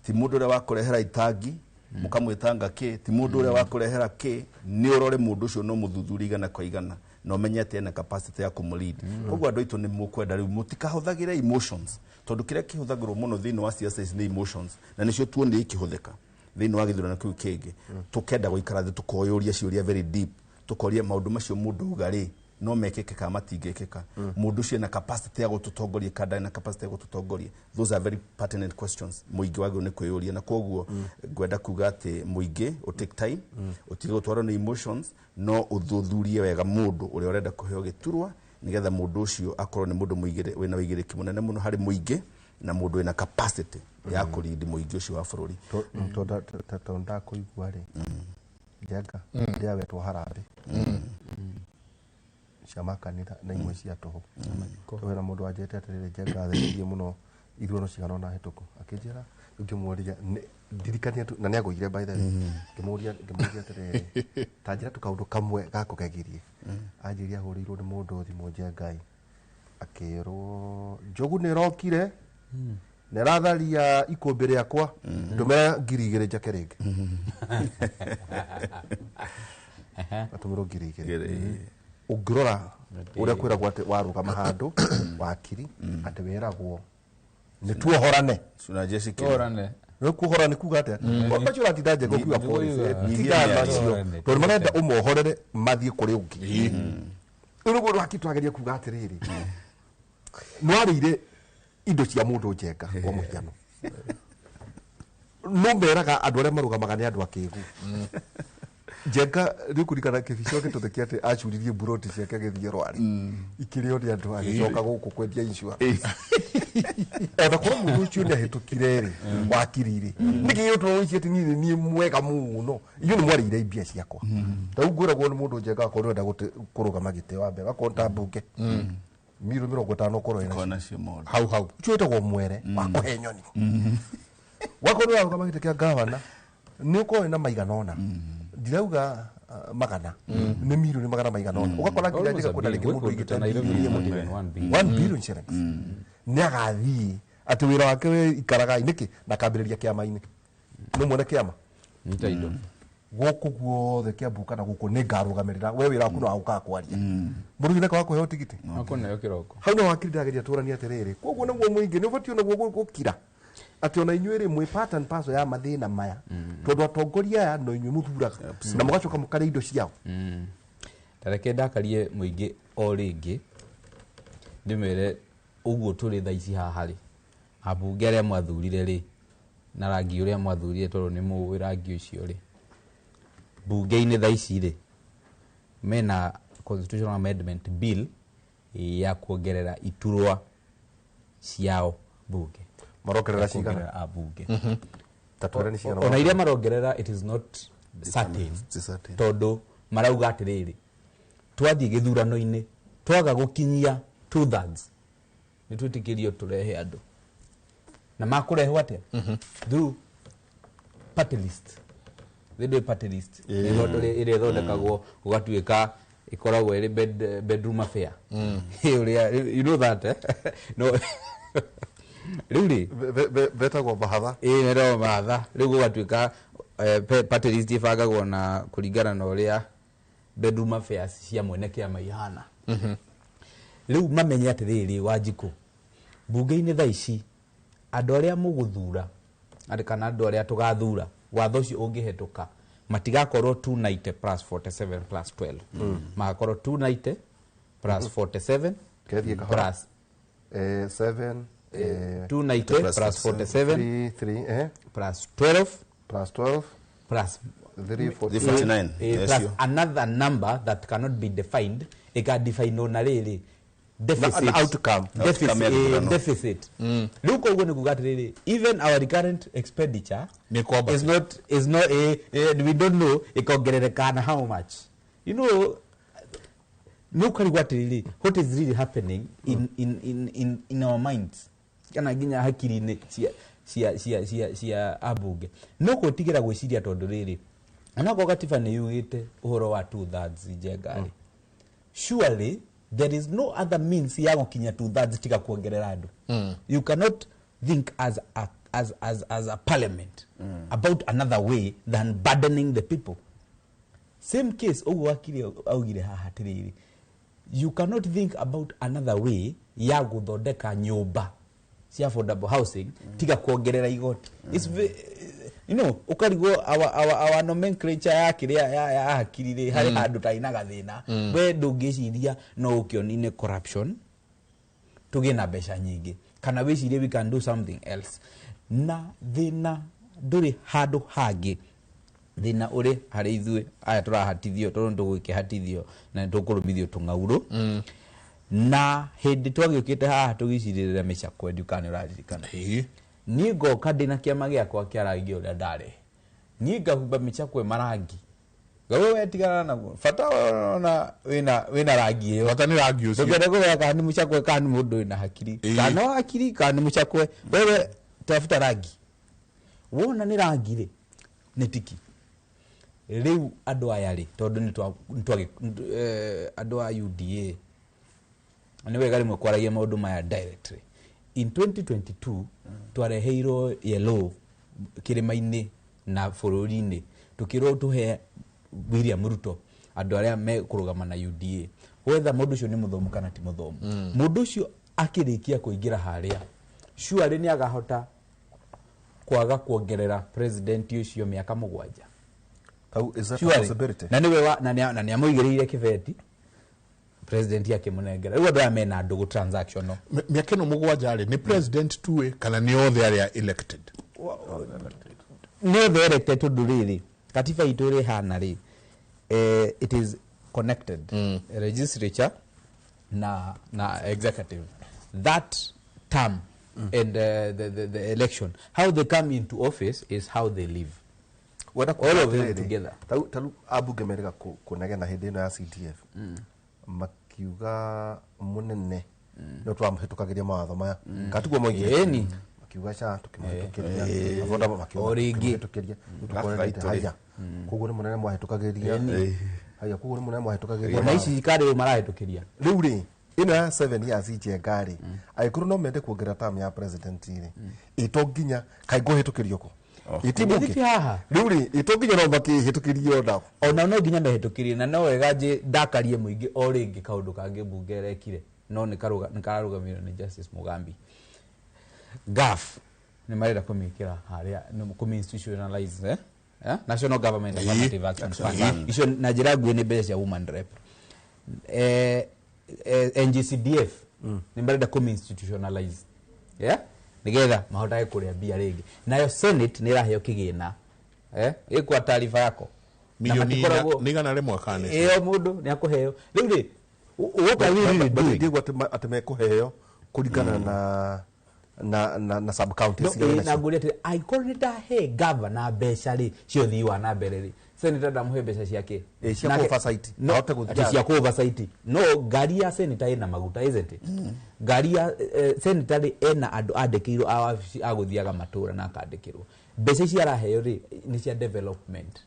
ti mũndũ ũrĩa wakũrehera itangi mũkamwĩtanga kĩ, ti mũndũ ũrĩa wakũrehera kĩ, nĩ ũrore mũndũ ũcio no mũthuthurie igana kwa igana na ũmenye atĩ ena capacity ya kũmũlead. Koguo andũ aitũ nĩ mũkwenda rĩu mũtikahũthagĩre emotions, tondũ kĩrĩa kĩhũthagĩrwo mũno thĩinĩ wa siasa ici nĩ emotions, na nĩcio tuonire ikĩhũthĩka thĩinĩ wa gĩthurano kĩu kĩngĩ. Tũkenda gũikara thĩ tũkoyũria ciũria very deep, tũkoria maũndũ macio mũndũ auga rĩ no mekĩke kana matingĩkĩka, mũndũ ũcio ena capacity ya gũtũtongoria kana ndarĩ na capacity ya gũtũtongoria. Those are very pertinent questions mũingĩ wagĩrĩirwo nĩ kwĩyũria, na koguo ngwenda kuga atĩ mũingĩ ũ take time, ũtige gũtwarwo nĩ emotions, no ũthuthurie wega mũndũ ũrĩa ũrenda kũheo gĩturwa, nĩgetha mũndũ ũcio akorwo nĩ mũndũ wĩna ũigĩrĩki mũnene mũno harĩ mũingĩ na mũndũ wĩna capacity ya kũlead mũingĩ ũcio wa bũrũri. Tondũ ndakũigua rĩ, Njenga rĩa wetwo harambĩ cia makanitha na imwe cia tũhũ, twĩna mũndũ wanjĩrĩte atĩrĩrĩ, Njenga athecirie mũno ithurano cigana ũna hĩtũku, akĩnjĩra ngĩmũria ndirikania tu na nĩ agũire by the way, ngĩmũria atĩrĩrĩ, ta njĩra tu kaũndũ kamwe gakũgegirie. Anjĩrire ahũrĩirwo nĩ mũndũ thimũ, Njengai, akĩrwo njogu nĩ ĩrokire na ĩratharia ikũmbĩ rĩakwa, ndũmĩra 2,000 njake rĩngĩ. Atũmĩrwo 2,000. Ũngĩrora ũrĩa kwĩragwo atĩ warũgama handũ wakiri atĩ wĩragwo nĩ tuohorane, nĩ kuohora nĩ kuga atĩa? Macio ũratinda Njenga ũkiuga policy tiga macio, tondũ marenda ũmohorere mathiĩ kũrĩ ũngĩ. Rĩu nĩguo wakiri tũrageria kuga atĩrĩrĩ, nĩwarĩire indo cia mũndũ, Njenga, kwa mũhiano no meraga andũ arĩa marũgamaga nĩ andũ akĩgu. Njenga nĩ ũkũririkana kĩbico gĩtũthĩkia atĩ acuririe mburoti ciake agĩthiĩ Rwari ikĩrĩo nĩ andũ, agĩcoka gũkũ kwendia insurance. Ona korwo mũndũ ũcio nĩ ahĩtũkire rĩ, wakiri rĩ, nĩkĩ gĩgũtũma ũici atĩ niĩ nĩ niĩ mwega mũno, inyuĩ nĩ mwarĩire mbia ciakwa? Ta rĩu ngwĩragwo nĩ mũndũ, Njenga, akorwo nĩũrenda kũrũgama gĩtĩ wa mbere, akorwo ta mbunge, mirioni 50 ũkorwo wĩnacio hau hau. Ũcio wĩtagwo mwere wa kũhe nyoni. Wakorwo nĩũrarũgama gĩtĩ kĩa gavana, nĩ ũkorwo wĩna maigana ũna, ndirauga magana, nĩ mirioni magana maigana ũna, ũgakora nginya njĩka kwĩna rĩngĩ mũndũ ũigĩte 1 billion shillings nĩ agathiĩ atĩ wĩra wake wĩ ikaragai nĩkĩ na akambĩrĩria kĩama-inĩ nĩ mwene kĩama nyita indo gũkũ guothe Kiambu kana gũkũ nĩ ngarũgamĩrĩra we wĩra waku no wagũkaga kwaria mũndũ nĩka wa kũheo tigiti akũneo kĩroko. Hau no wakiri ndageria tũrania atĩrĩrĩ, koguo nĩguo mũingĩ nĩ ũbatiĩ naguo gũkira atĩ ona inyuĩ rĩ mwĩ part and parcel ya mathĩna maya, tondũ atongoria aya no inyuĩ mũthuraga na mũgacoka mũkarĩa indo ciao. Tareke ndakarie mũingĩ o rĩngĩ, ndĩmere ũguo tũrĩ thaa ici haha rĩ, ambunge arĩa mwathurire rĩ na rangi ũrĩa mwathurire, tondũ nĩ mũĩ rangi ũcio rĩ, mbunge-inĩ thaa ici rĩ mena constitutional amendment bill ya kuongerera iturwa ciao bunge. Marongerera cigana? Kuongerera ambunge. Ta twĩre nĩ cigana? Ona iria marongerera, it is not certain, tondũ marauga atĩrĩrĩ, twathiĩ gĩthurano-inĩ twaga gũkinyia 2/3 nĩ twĩtĩkĩrio tũrehe andũ, na makũrehwo atĩa? Through party list. Thĩndĩ party list ĩrĩa ĩthondekagwo gũgatuĩka ĩkoragwo ĩrĩ bedroom affair ũrĩa you know that, eh? No rĩu rĩ betagwo bahatha. Ĩĩ, metagwo mahatha. Rĩu gũgatuĩka party list ĩbangagwo na kũringana na ũrĩa bedroom affairs cia mwene kĩama ihana. Rĩu mamenye atĩrĩrĩ, Wanjikũ, mbunge-inĩ thaa ici andũ arĩa mũgũthura kana andũ arĩa tũgathura watho ũcio ũngĩhetũka matigakorwo 290 plus 47 plus 12, magakorwo 290 plus 47 Kethiĩ kahora. Plus 7 290 plus 47 3 3 plus 12 plus 12 plus 349. Plus another number that cannot be defined, ĩkadefinwo na rĩrĩ deficit. Na outcome. Deficit, Outcome ya gĩthurano. deficit. Rĩu koguo nĩ kuga atĩrĩrĩ, even our recurrent expenditure Nĩ kwambata. is not we don't know ĩkongerereka na how much. Nĩ ũkarigwo atĩrĩrĩ, what is really happening in our minds? Kana nginya hakiri-inĩ cia ambunge no gwĩtigĩra gwĩciria tondũ rĩrĩ onakorwo gatiba nĩ yugĩte ũhoro wa 2/3 Njenga rĩ, surely there is no other means ya gũkinya 2/3 tiga kuongerera andũ. You cannot think as a parliament about another way than burdening the people. Same case ũguo wakiri augire haha atĩrĩrĩ, you cannot think about another way ya gũthondeka nyũmba cia affordable housing tiga kuongerera igoti. It's ũkarigwo our nomenclature ya kĩrĩa ya hakiri rĩ harĩ handũ tarĩ na gathĩna. We ndũngĩciria no ũkĩonine corruption tũgĩe na mbeca nyingĩ, kana wĩcirie we can do something else. Na thĩna ndũrĩ handũ hangĩ, thĩna ũrĩ harĩ ithuĩ aya tũrahatithio, tondũ tũgũkĩhatithio na nĩtũkũrũmithio tũng'aurũ. Na hĩndĩ twagĩũkĩte haha tũgĩcirĩrĩra mĩcakwe, ndiũkaga nĩ ũraririkana, niĩ ngoka ndĩna kĩama gĩakwa kĩa rangi ũrĩa ndarĩ, niĩ ngahumba mĩcakwe marangi, gawe we tigana naguo, bata ona wĩna rangi ĩyo. Bata nĩ rangi ũcio. Ndũngĩenda kũmenya kana nĩ mũcakwe kana nĩ mũndũ wĩna hakiri, kana wa hakiri kana nĩ mũcakwe. Wewe tafuta rangi, wona nĩ rangi rĩ nĩ tiki. Rĩu andũ aya rĩ, tondũ andũ a UDA nĩ wega rĩmwe kwaragia maũndũ maya directly. In 2022 twareheirwo yellow kĩrĩma-inĩ na bũrũri-inĩ, tũkĩrwo tũhe William Ruto andũ arĩa mekũrũgama na UDA, whether mũndũ ũcio nĩ mũthomu kana ti mũthomu. Mũndũ ũcio akĩrĩkia kũingĩra harĩa, surely nĩ agahota kwaga kuongerera president ũcio mĩaka 7. How is that a Surely. possibility? Na nĩwe na nĩ amũigĩrĩire kĩbeti, president akĩmũnengera. Rĩu andũ aya mena ndũgũ transactional. Mĩaka ĩno 7 rĩ, nĩ president tuwe kana nĩ othe arĩa elected? Nĩ othe elected, tondũ rĩrĩ katiba itũ rĩ hana rĩ, it is connected, legislature na executive, that term and the election, how they come into office is how they live. Wenda All of them atĩrĩrĩ, together. Tarĩu ambunge merĩga kũnegena hĩndĩ ĩno ya CDF, makiuga mũnene no tũramũhĩtũkagĩria mawatho maya, kana tiguo moigire? Ĩni. Makiuga ca tũkĩmũhĩtũkĩria affordable, makiuga O rĩngĩ. tũkĩmũhĩtũkĩria. Rĩu tũkorereire Gaitũ rĩ. haya, koguo nĩ mũnene mwahĩtũkagĩria, haya, koguo nĩ mũnene mwahĩtũkagĩria Ona ici karĩ rĩu marahĩtũkĩria. Rĩu rĩ, ĩno ya 7 years Njenga rĩ, angĩkorwo no mende kuongerera term ya president rĩ, ĩto nginya kaĩ ngũhĩtũkĩrio kũ ĩti Githĩ bunge ti haha? Rĩu rĩ, ĩto nginya no makĩhĩtũkĩrio nao? Ona no nginya mehĩtũkĩrie, na no wega nje ndakarie mũingĩ o rĩngĩ kaũndũ kangĩ mbunge ĩrekire, no nĩ kararũgamĩrĩrwo nĩ Justice Mugambi. GAF nĩ marenda kũmĩkĩra harĩa, nĩ kũmĩ-institutionalize, eh? Eh? National Government Affirmative Action Fund icio na njĩra nguhĩ nĩ mbeca cia woman rep. NGCDF nĩ marenda kũmĩ-institutionalize, yeah? Nĩgetha mahotage kũrĩa mbia rĩngĩ. Nayo Senate nĩ ĩraheo kĩgĩna, ĩkwa taarifa yako. Na Milioni matikoragwo- nĩ 100 kana nĩ ĩyo mũndũ nĩ akũheo rĩu rĩ, what are we really doing? Ndigua atĩ mekũheo kũringana na sub counties No, iria ĩ, wĩnacio. Na ngũria atĩrĩ, angĩkorwo nĩ ndahe gavana mbeca rĩ cia ũthii wa na mbere rĩ, senator ndamũhe mbeca ciake? Ĩ, cia Nake- oversight. No, Ahote gũthiĩ atĩ cia oversight. No ngari ya senator ĩna maguta, isn't it? Ngari ya senator rĩ, ena andũ andĩkĩirwo a wabici a gũthiaga matũra na akandĩkĩrwo mbeca ici araheo rĩ, nĩ cia development.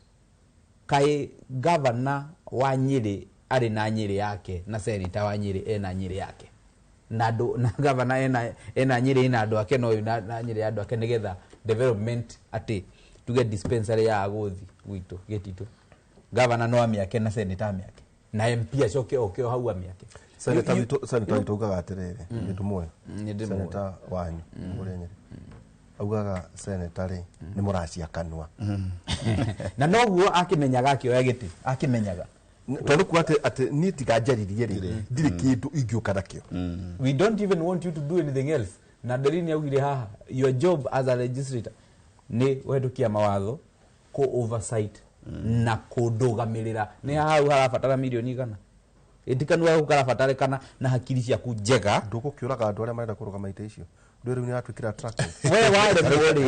Kaĩ gavana wa Nyĩrĩ arĩ na Nyĩrĩ yake, na senator wa Nyĩrĩ ena Nyĩrĩ yake, na andũ na gavana ena Nyĩrĩ ena andũ ake, na ũyũ na Nyĩrĩ ya andũ ake, nĩgetha development, atĩ tuge dispensary ya Agũthi gwitũ Gĩtitũ, gavana no amĩake na senator amĩake na MP acoke oke o hau amĩake. Senator witũ augaga atĩrĩrĩ, nĩ ndĩmũĩ. Nĩ ndĩmũĩ. Senator wanyu kũrĩa Nyĩrĩ augaga senator rĩ, nĩ mũracia kanua. Na noguo akĩmenyaga akĩoya gĩtĩ akĩmenyaga. Tondũ kuga atĩ niĩ tiga njaririe rĩ, ndirĩ kĩndũ ingĩũka nakĩo. We don't even want you to do anything else. Na Nderini augire haha, your job as a legislator nĩ kũhetũkia mawatho, kũ oversight na kũndũgamĩrĩra. Nĩ hau harabatara milioni 100, ĩtikanua gau karabatarĩkana na hakiri ciaku njega. Ndũgũkĩũraga andũ arĩa marenda kũrũgama itĩ icio, ndũ rĩu nĩ aratuĩkĩra attractive. We waremwo rĩ,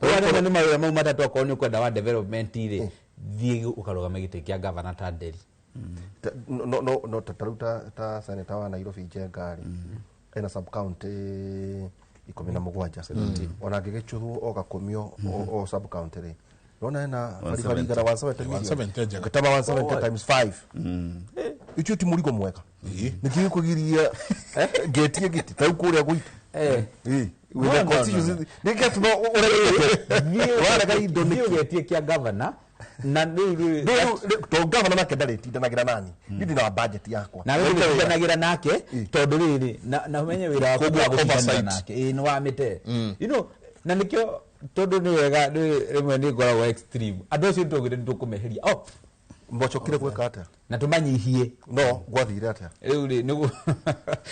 we waremwo nĩ mawĩra mau matatũ, akorwo nĩ ũkwenda wa development rĩ, thiĩ ũkarũgame gĩtĩ kĩa gavana ta Nderi. No ta rĩu ta senator wa Nairobi Njenga rĩ, Ena sub county 17 ona angĩgĩcuthwo ogakomio o sub county rĩ rona ena baribari igana 170 million gĩtama 170 times 5 icio ti mũrigo mwega nĩkĩ gĩkũgiria ngĩtie gĩti ta rĩu kũrĩa gwitũ nĩkĩatũma ũrega indo nĩkĩ ũgetie kĩa governor na to governor nake ndarĩtindanagĩra nani niĩ ndĩna budget yakwa na wewe ũtindanagĩra nake tondũ rĩrĩ na ũmenye wĩra waku wa gũtindanĩra nake ĩĩ nĩ wamĩte you know na nĩkĩo tondũ nĩ wega rĩmwe nĩ ngoragwo extreme andũ acio nĩtwaugire nĩtũkũmeheria oh mwacokire gwĩka atĩa na tũmanyihie no gwathire atĩa rĩu rĩ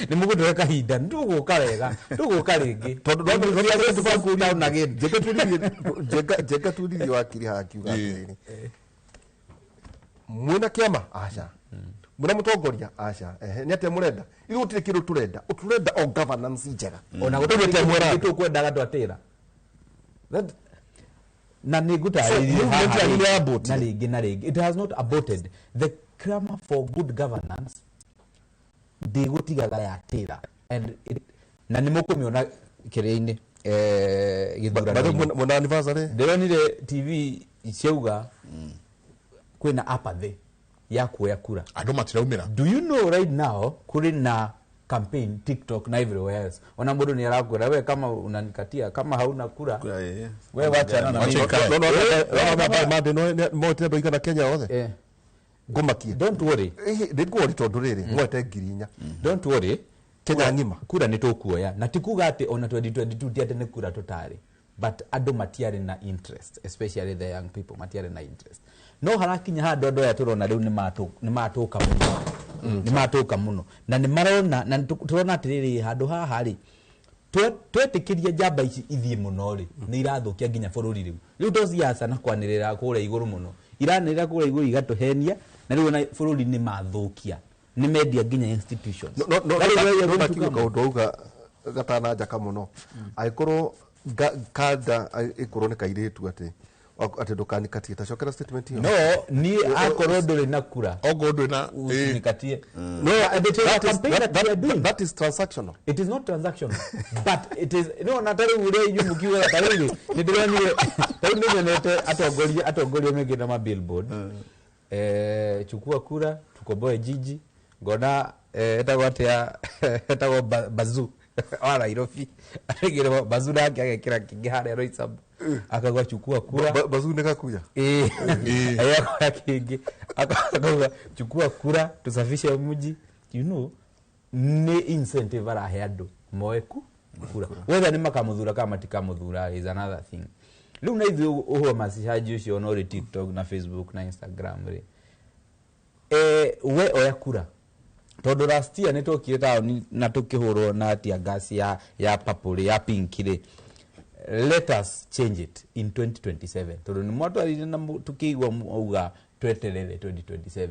nĩ mũgũtũhe kahinda nĩtũgũka wega tũgũka rĩngĩ tondũ njenga turirie wakiri haha akiuga atĩrĩrĩ mwĩna kĩama aca mwĩna mũtongoria aca ehe nĩ atĩa mũrenda ithuĩ gũtirĩ kĩndũ tũrenda tũrenda o governance njega ona gũtirĩ kĩndũ tũkwendaga twatĩra na nĩngũtarĩria haha na rĩngĩ it has not aborted the clamor for good governance ndĩgũtigaga yatĩra and na nĩ mũkũmĩona kĩrĩa-inĩ gĩthurano-inĩ mwena anniversary ndĩronire TV ciauga kwĩna apathy ya kuoya kura andũ matiraumĩra. Do you know right now kũrĩ na campaign TikTok na everywhere else ona mũndũ nĩ arakwĩra we kama unanikatia kama hauna kura we wachana na mimi no mote andũ aigana Kenya othe ngũmakie don't worry nĩ ngũwori tondũ rĩrĩ mwete 4,000 don't worry Kenya ng'ima kura nĩ tũkuoya na ti kuga atĩ ona 2022 ti atĩ nĩ kura tũtarĩ but andũ matiarĩ na interest especially the young people matiarĩ na interest no harakinya handũ andũ aya tũrona rĩu nĩ matũka mũno nĩ matũka mũno na nĩ marona na tũrona atĩrĩrĩ handũ haha rĩ twetĩkĩria njamba ici ithiĩ mũno rĩ nĩ irathũkia nginya bũrũri rĩu rĩu to siasa na kwanĩrĩra kũrĩa igũrũ mũno iranĩrĩra kũrĩa igũrũ igatũhenia na rĩu ona bũrũri nĩ mathũkia nĩ mendia nginya institutions no no kaũndũ auga gatana njaka mũno angĩkorwo kanda ĩkorwo nĩ kairĩtu atĩ atĩ ndũkanikatie ta cokera statement ĩyo no niĩ akorwo ndũrĩ na kura okorwo ndũrĩ na usinikatie no that is transactional it is not transactional but it is no na tarĩu ũrĩa inyuĩ mũkiugaga tarĩu rĩ nĩ ndĩronire tarĩu nĩ nyonete atongoria mekĩte ma billboard chukua kura tukomboe jiji ngona etagwo atĩa etagwo Bazu wa Nairobi arĩgĩrwo Bazu nake agekĩra kĩngĩ harĩa Roysambu akauga chukua kura Bazu nĩ gakuya agekora kĩngĩ akauga chukua kura tusafishe mji you know nĩ incentive arahe andũ moe kura whether nĩ makamũthura kana matikamũthura is another thing rĩu na ithuĩ ũhamacicaji ũcio ona ũrĩ TikTok na Facebook na Instagram rĩ we oya kura tondũ last year nĩ twokire taũni na tũkĩhũrwo na tear gas ya purple ya pink rĩ let us change it in 2027 tondũ nĩ mwatwarire na tũkĩigua auga tweterere 2027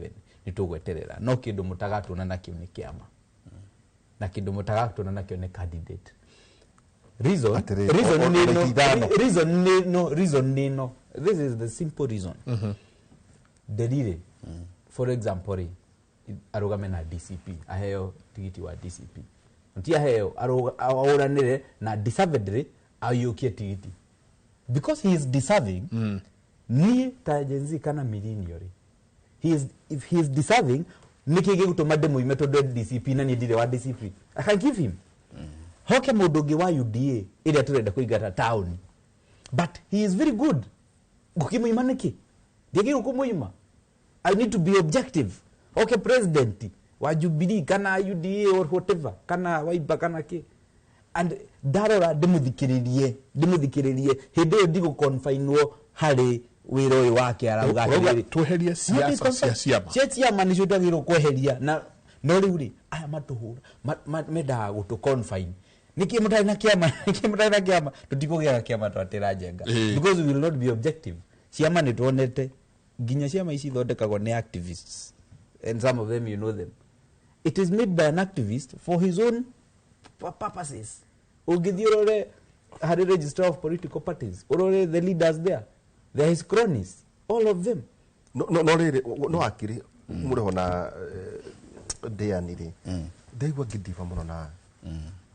nĩ tũgweterera no kĩndũ mũtagatũona nakĩo nĩ kĩama na kĩndũ mũtagatũona nakĩo nĩ candidate reason reason no this is the simple reason Delire for example rĩ arugame na DCP aheo tigiti wa DCP nti aheo ahũranĩre na deservedly aiyũkie tigiti because he is deserving niĩ ta Gen Z kana millennial rĩ if he is deserving nĩkĩ gĩgũtũma ndĩmũime tondũ DCP na niĩ ndirĩ wa DCP I can give him hoke mũndũ ũngĩ wa UDA ĩrĩa tũrenda kũingata taũni but he is very good ngũkĩmũima nĩkĩ ndiagĩrĩirwo kũmũima I need to be objective okay president wa Jubilee kana UDA or whatever kana Wiper kana kĩ and ndarora ndĩmũthikĩrĩrie hĩndĩ ĩyo ndigũconfinwo harĩ wĩra ũyũ wake arauga atĩrĩrĩ tweherie siasa cia ciama cia ciama nĩcio twagĩrĩirwo kweheria na no rĩu rĩ aya matũhũra mendaga gũtũ confine nĩkĩ mũtarĩ na kĩama nĩkĩ mũtarĩ na kĩama tũtikũgĩa kĩama twatĩra njenga because we will not be objective ciama nĩ tuonete nginya ciama ici ithondekagwo nĩ activists and some of them you know them it is made by an activist for his own purposes ũngĩthiĩ ũrore harĩ register of political parties ũrore the leaders there they are his cronies all of them no rĩrĩ no akiri mũrĩho na ndĩani rĩ ndaigua ngĩndiba mũno na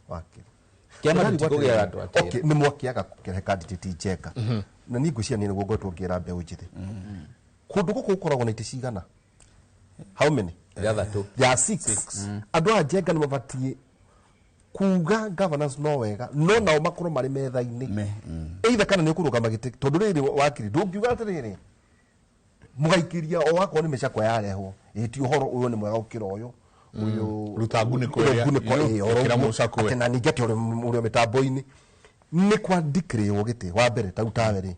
Wakiri. Kĩama tũtikũgĩa andũ atĩre. Okay, nĩ mwakĩaga kũrehe candidate njega. Na niĩ ngwĩciria nĩ nĩguo ngoretwo ngĩra mbeũ njĩthĩ. Kũndũ gũkũ gũkoragwo na itĩ cigana? How many? Ithathatũ. There are six. Andũ aya njenga nĩ mabatiĩ kuga governance no wega no nao makorwo marĩ metha-inĩ. Either kana nĩ ũkũrũgama gĩtĩ tondũ rĩrĩ wakiri ndũngiuga atĩrĩrĩ mũgaikĩria o wakorwo nĩ mĩcakwa yarehwo ĩti ũhoro ũyũ nĩ mwega gũkĩra ũyũ ũyũ Ruta ngunĩko ĩrĩa, ngunĩko ĩyo, oro ĩkĩra ũguo. mũcakwe. Atĩ na ningĩ atĩ ũrĩ mĩtambo-inĩ nĩ kwandĩkĩrĩrwo gĩtĩ wa mbere ta utawe rĩ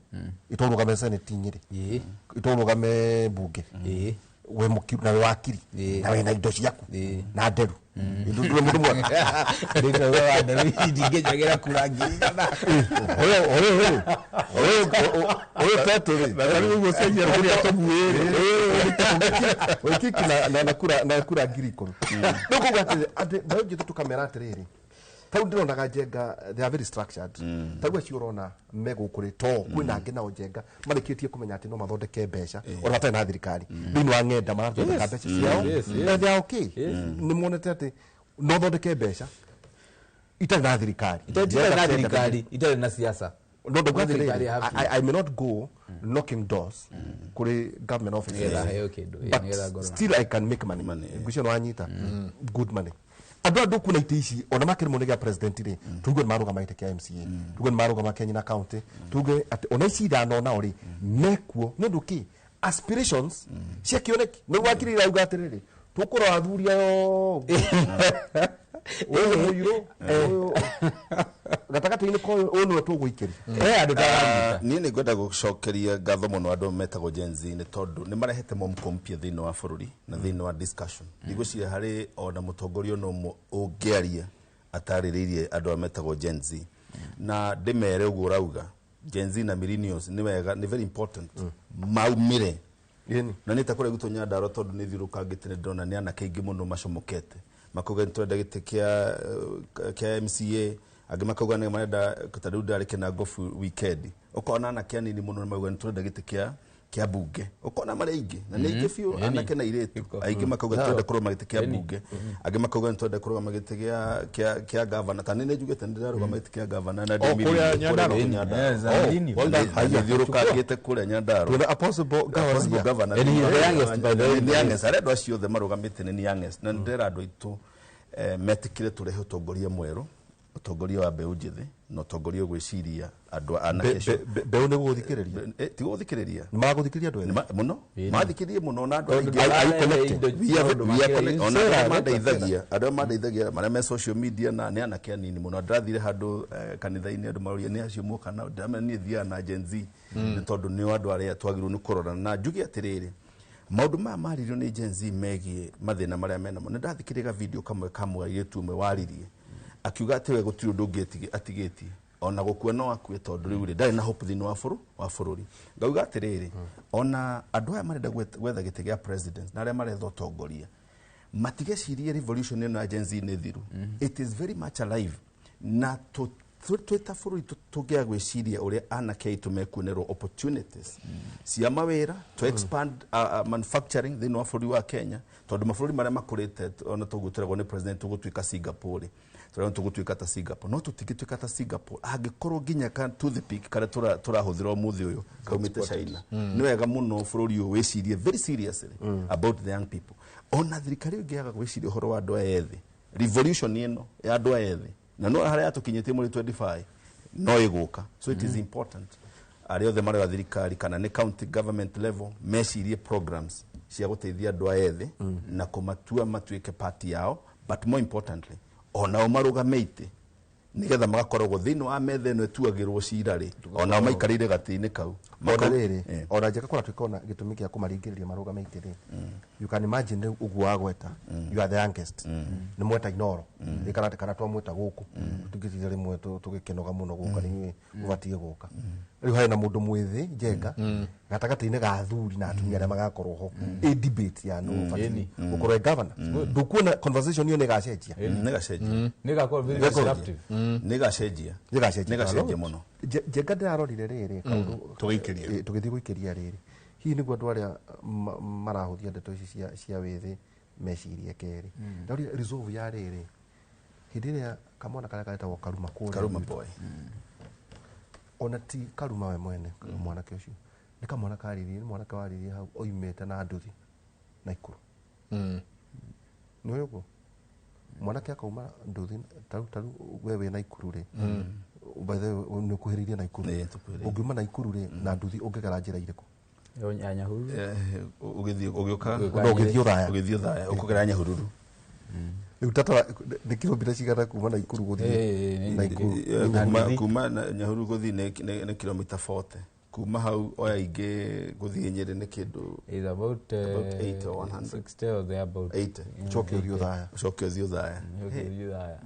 ĩtũrũgame senate-inĩ rĩ ĩtũrũgame mbunge we mũkiru na we wakiri na we na indo ciaku na nderu ndũrĩ mũndũ mwega Ndĩkauga wa nderu ndingĩnjagĩra kura ngiri igana. Ũyũ tetũ rĩ Na rĩu ũguo cenjia kũrĩa tũbuĩ rĩ. Waikiki na kura 10,000. Rĩu kuga atĩ atĩ mbeũ njĩthĩ tũkamera atĩrĩrĩ tau ndĩronaga njenga they are very structured tau acio ũrona me gũkũ rĩ to kwĩna angĩ nao njenga marĩkĩtie kũmenya atĩ no mathondeke mbeca ona matarĩ na thirikari thĩinĩ wa ng'enda marathondeka mbeca ciao na they are okay nĩ monete atĩ no thondeke mbeca itarĩ na thirikari Itarĩ na thirikari, itarĩ na siasa. No ndauga Thirikari atĩrĩrĩ have to- I may not go knocking doors kũrĩ government offices Nĩgetha heo kĩndũ, but nĩgetha ngorwo na- still I can make money ngwĩciria nĩ wanyita good money andũ aya ndũkuona itĩ ici ona makĩrĩmwo nĩ gĩa president rĩ tuge nĩ marũgama gĩtĩ kĩa MCA tuge nĩ marũgama kĩa nyina county tuge atĩ ona ici ithano nao rĩ mekuo nĩ ũndũ kĩ aspirations cia kĩoneki nĩ wakiri irauga atĩrĩrĩ tũkũrora athuri ayo ũyũ mũirũ ũyũ gatagatĩ-inĩ ka ũyũ ũyũ nĩwe tũgũikĩria andũ niĩ nĩ ngwenda gũcokeria ngatho mũno andũ metagwo Gen Z nĩ tondũ nĩ marehete mũmũko mpya thĩinĩ wa bũrũri na thĩinĩ wa discussion ndigwĩciria harĩ ona mũtongoria ona ũmwe ũngĩaria atarĩrĩirie andũ arĩa metagwo Gen Z na ndĩmere ũguo ũrauga Gen Z na millennials nĩ wega nĩ very important maumĩre na nĩ ta kũrĩa gwitũ Nyandarua tondũ nĩ thiũrũkangĩte nĩ ndĩrona nĩ anake aingĩ mũno macomokete makauga nĩ tũrenda gĩtĩ kĩa MCA angĩ makauga nĩ marenda ta rĩu ndarĩ Kĩnangobu weekend ũkona anake anini mũno nĩ mauga nĩ tũrenda gĩtĩ kĩa bunge ũkona marĩ aingĩ na nĩ aingĩ biũ anake na airĩtu aingĩ makauga tũrenda kũrũgama gĩtĩ kĩa bunge angĩ makauga nĩ tũrenda kũrũgama gĩtĩ kĩa gavana ta nĩ njugĩte nĩ ndĩrarũgama gĩtĩ kĩa gavana na Oh, kũrĩa Nyandarua? Oh, well done. Nĩthiũrũkangĩte kũrĩa Nyandarua Twĩna a possible governor Possible here. governor. And he is the youngest, by the way. Nĩ youngest. Arĩa andũ acio othe marũgamĩte nĩ youngest. Na nĩndĩrera andũ aitũ metĩkĩre tũrehe ũtongoria mwerũ ũtongoria wa mbeũ njĩthĩ na ũtongoria ũgwĩciria andũ a anake acio. Mbeũ nĩ gũgũthikĩrĩria Ti gũgũthikĩrĩria nĩ maragũthikĩrĩria andũ ethĩ mũno mathikĩrĩrie mũno na andũ Tondũ aingĩ are you connected? We are- we are connected. Ona Sarah, arĩa mandeithagia andũ arĩa mandeithagia marĩa me social media na nĩ anake anini mũno ndĩrathire handũ kanitha-inĩ andũ maroria nĩ acio moka nao ndĩramera niĩ thiaga na Gen Z nĩ tondũ nĩo andũ arĩa twagĩrĩirwo nĩ kũrora na njuge atĩrĩrĩ maũndũ maya maririo nĩ Gen Z megiĩ mathĩna marĩa menamo nĩ ndathikĩrĩria video kamwe ka mũirĩtu ũmwe waririe akiuga atĩ we gũtirĩ ũndũ ũngĩ atigĩtie ona gũkua no akue tondũ rĩu rĩ ndarĩ na hope thĩinĩ wa bũrũri ngauga atĩrĩrĩ ona andũ aya marenda gwetha gĩtĩ gĩa president na arĩa maretha ũtongoria matigecirie revolution ĩno ya Gen Z nĩ thiru it is very much alive na twĩ ta bũrũri tũngĩaga gwĩciria ũrĩa anake aitũ mekuonerwo opportunities cia mawĩra to expand manufacturing thĩinĩ wa bũrũri wa Kenya tondũ mabũrũri marĩa makũrĩte ona tũguo tũragwo nĩ president tũgũtuĩka Singapore tũragwo tũgũtuĩka ta Singapore no tũtingĩtuĩka ta Singapore angĩkorwo nginya ka toothpick karĩa tũrahũthĩra ũmũthĩ ũyũ kaumĩte China nĩ wega mũno bũrũri ũyũ wĩcirie very seriously about the young people ona thirikari ĩyo ĩngĩaga gwĩciria ũhoro wa andũ aya ethĩ revolution ĩno ya andũ aya ethĩ na no harĩa yatũkinyĩtie mweri 25 no ĩgũka so it is important arĩa othe marĩ wa thirikari kana nĩ county government level mecirie programs cia gũteithia andũ aya ethĩ na kũmatua matuĩke party yao but more importantly onao marũgame itĩ nĩgetha magakoragwo thĩinĩ wa metha ĩno ĩtuagĩrwo cira rĩ onao maikarĩire gatĩ-inĩ kau ona rĩrĩ ona njeka kora twĩkona gĩtũmi kĩa kũmaringĩrĩria marũgame itĩ rĩ you can imagine rĩu ũguo wagweta you are the youngest nĩ mweta inoro ĩkana kana twamwĩta gũkũ tũngĩtire rĩmwe tũgĩkenoga mũno gũka nĩ ũbatiĩ gũka rĩu harĩ na mũndũ mwĩthĩ njenga gatagatĩ-inĩ ga athuri na atumia arĩa magakorwo ho ĩ debate ya nũ ũbatiĩ gũkorwo e governor ndũkuona conversation ĩyo nĩ ĩgacenjia nĩ ĩgacenjia Nĩ ĩgakorwo very disruptive. nĩ ĩgacenjia nĩ nĩ ĩgacenjia mũno njenga ndĩrarorire rĩrĩ kaũndũ Tũgĩikĩria. tũgĩthiĩ gũikĩria rĩrĩ hihi nĩguo andũ arĩa marahũthia ndeto ici cia wĩthĩ mecirie kerĩ ndarorire resolve ya rĩrĩ Hĩndĩ ĩrĩa kamwana karĩa karetagwo Karuma kũrĩa Karuma gwitũ. boy. Ona ti Karuma we mwene, mwanake ũcio nĩ kamwana karirie, nĩ mwanake waririe hau oimĩte na nduthi Naikuru. Nĩ ũĩ ũguo mwanake akauma nduthi, taru we wĩ Naikuru rĩ, by the way nĩ ũkuhĩrĩirie Naikuru, ũngiuma Naikuru rĩ na nduthi ũngĩgera njĩra irĩkũ? Ya Nyahururu. Ũgĩthiĩ ũgĩũka No, ũgĩthiĩ Ũthaya. Ũgĩthiĩ Ũthaya ũkũgera Nyahururu. Rĩu tatara nĩ kilomita cigana kuma Naikuru gũthiĩ Naikuru? Kuma Nyahururu gũthiĩ nĩ kilomita 40. Kuma hau oya ingĩ gũthiĩ Nyĩrĩ nĩ kĩndũ is about 80 or 100. 60 or there about. 80. Ũcoke ũthiĩ Ũthaya. Ũcoke ũthiĩ Ũthaya. Ũcoke ũthiĩ Ũthaya.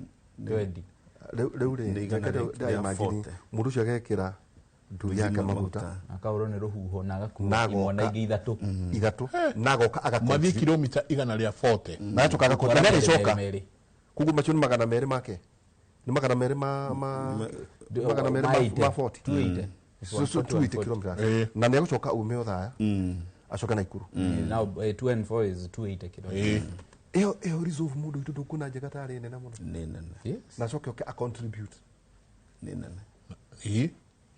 20. Rĩu rĩ Nĩ igana rĩa ndĩraimagine 40. mũndũ ũcio agekĩra nduri yake maguta, akahũrwo nĩ rũhuho na agakua Na agoka. imwana ingĩ ithatũ. Ithatũ, na agoka mathiĩ kilomita 140 na acoka agakora na Merĩ, nĩarĩcoka. merĩ. Koguo macio nĩ 200 make, nĩ 200 ma 200 ma 40. 280. So 280 kilometers, na nĩ agũcoka ume Ũthaya acoke Naikuru. Now 2 and 4 is 280 kilometers. Ĩyo resolve mũndũ witũ ndũkuona njega tarĩ nene mũno? Nĩ nene. Yes. Na acoke oke a contribute. Nĩ nene.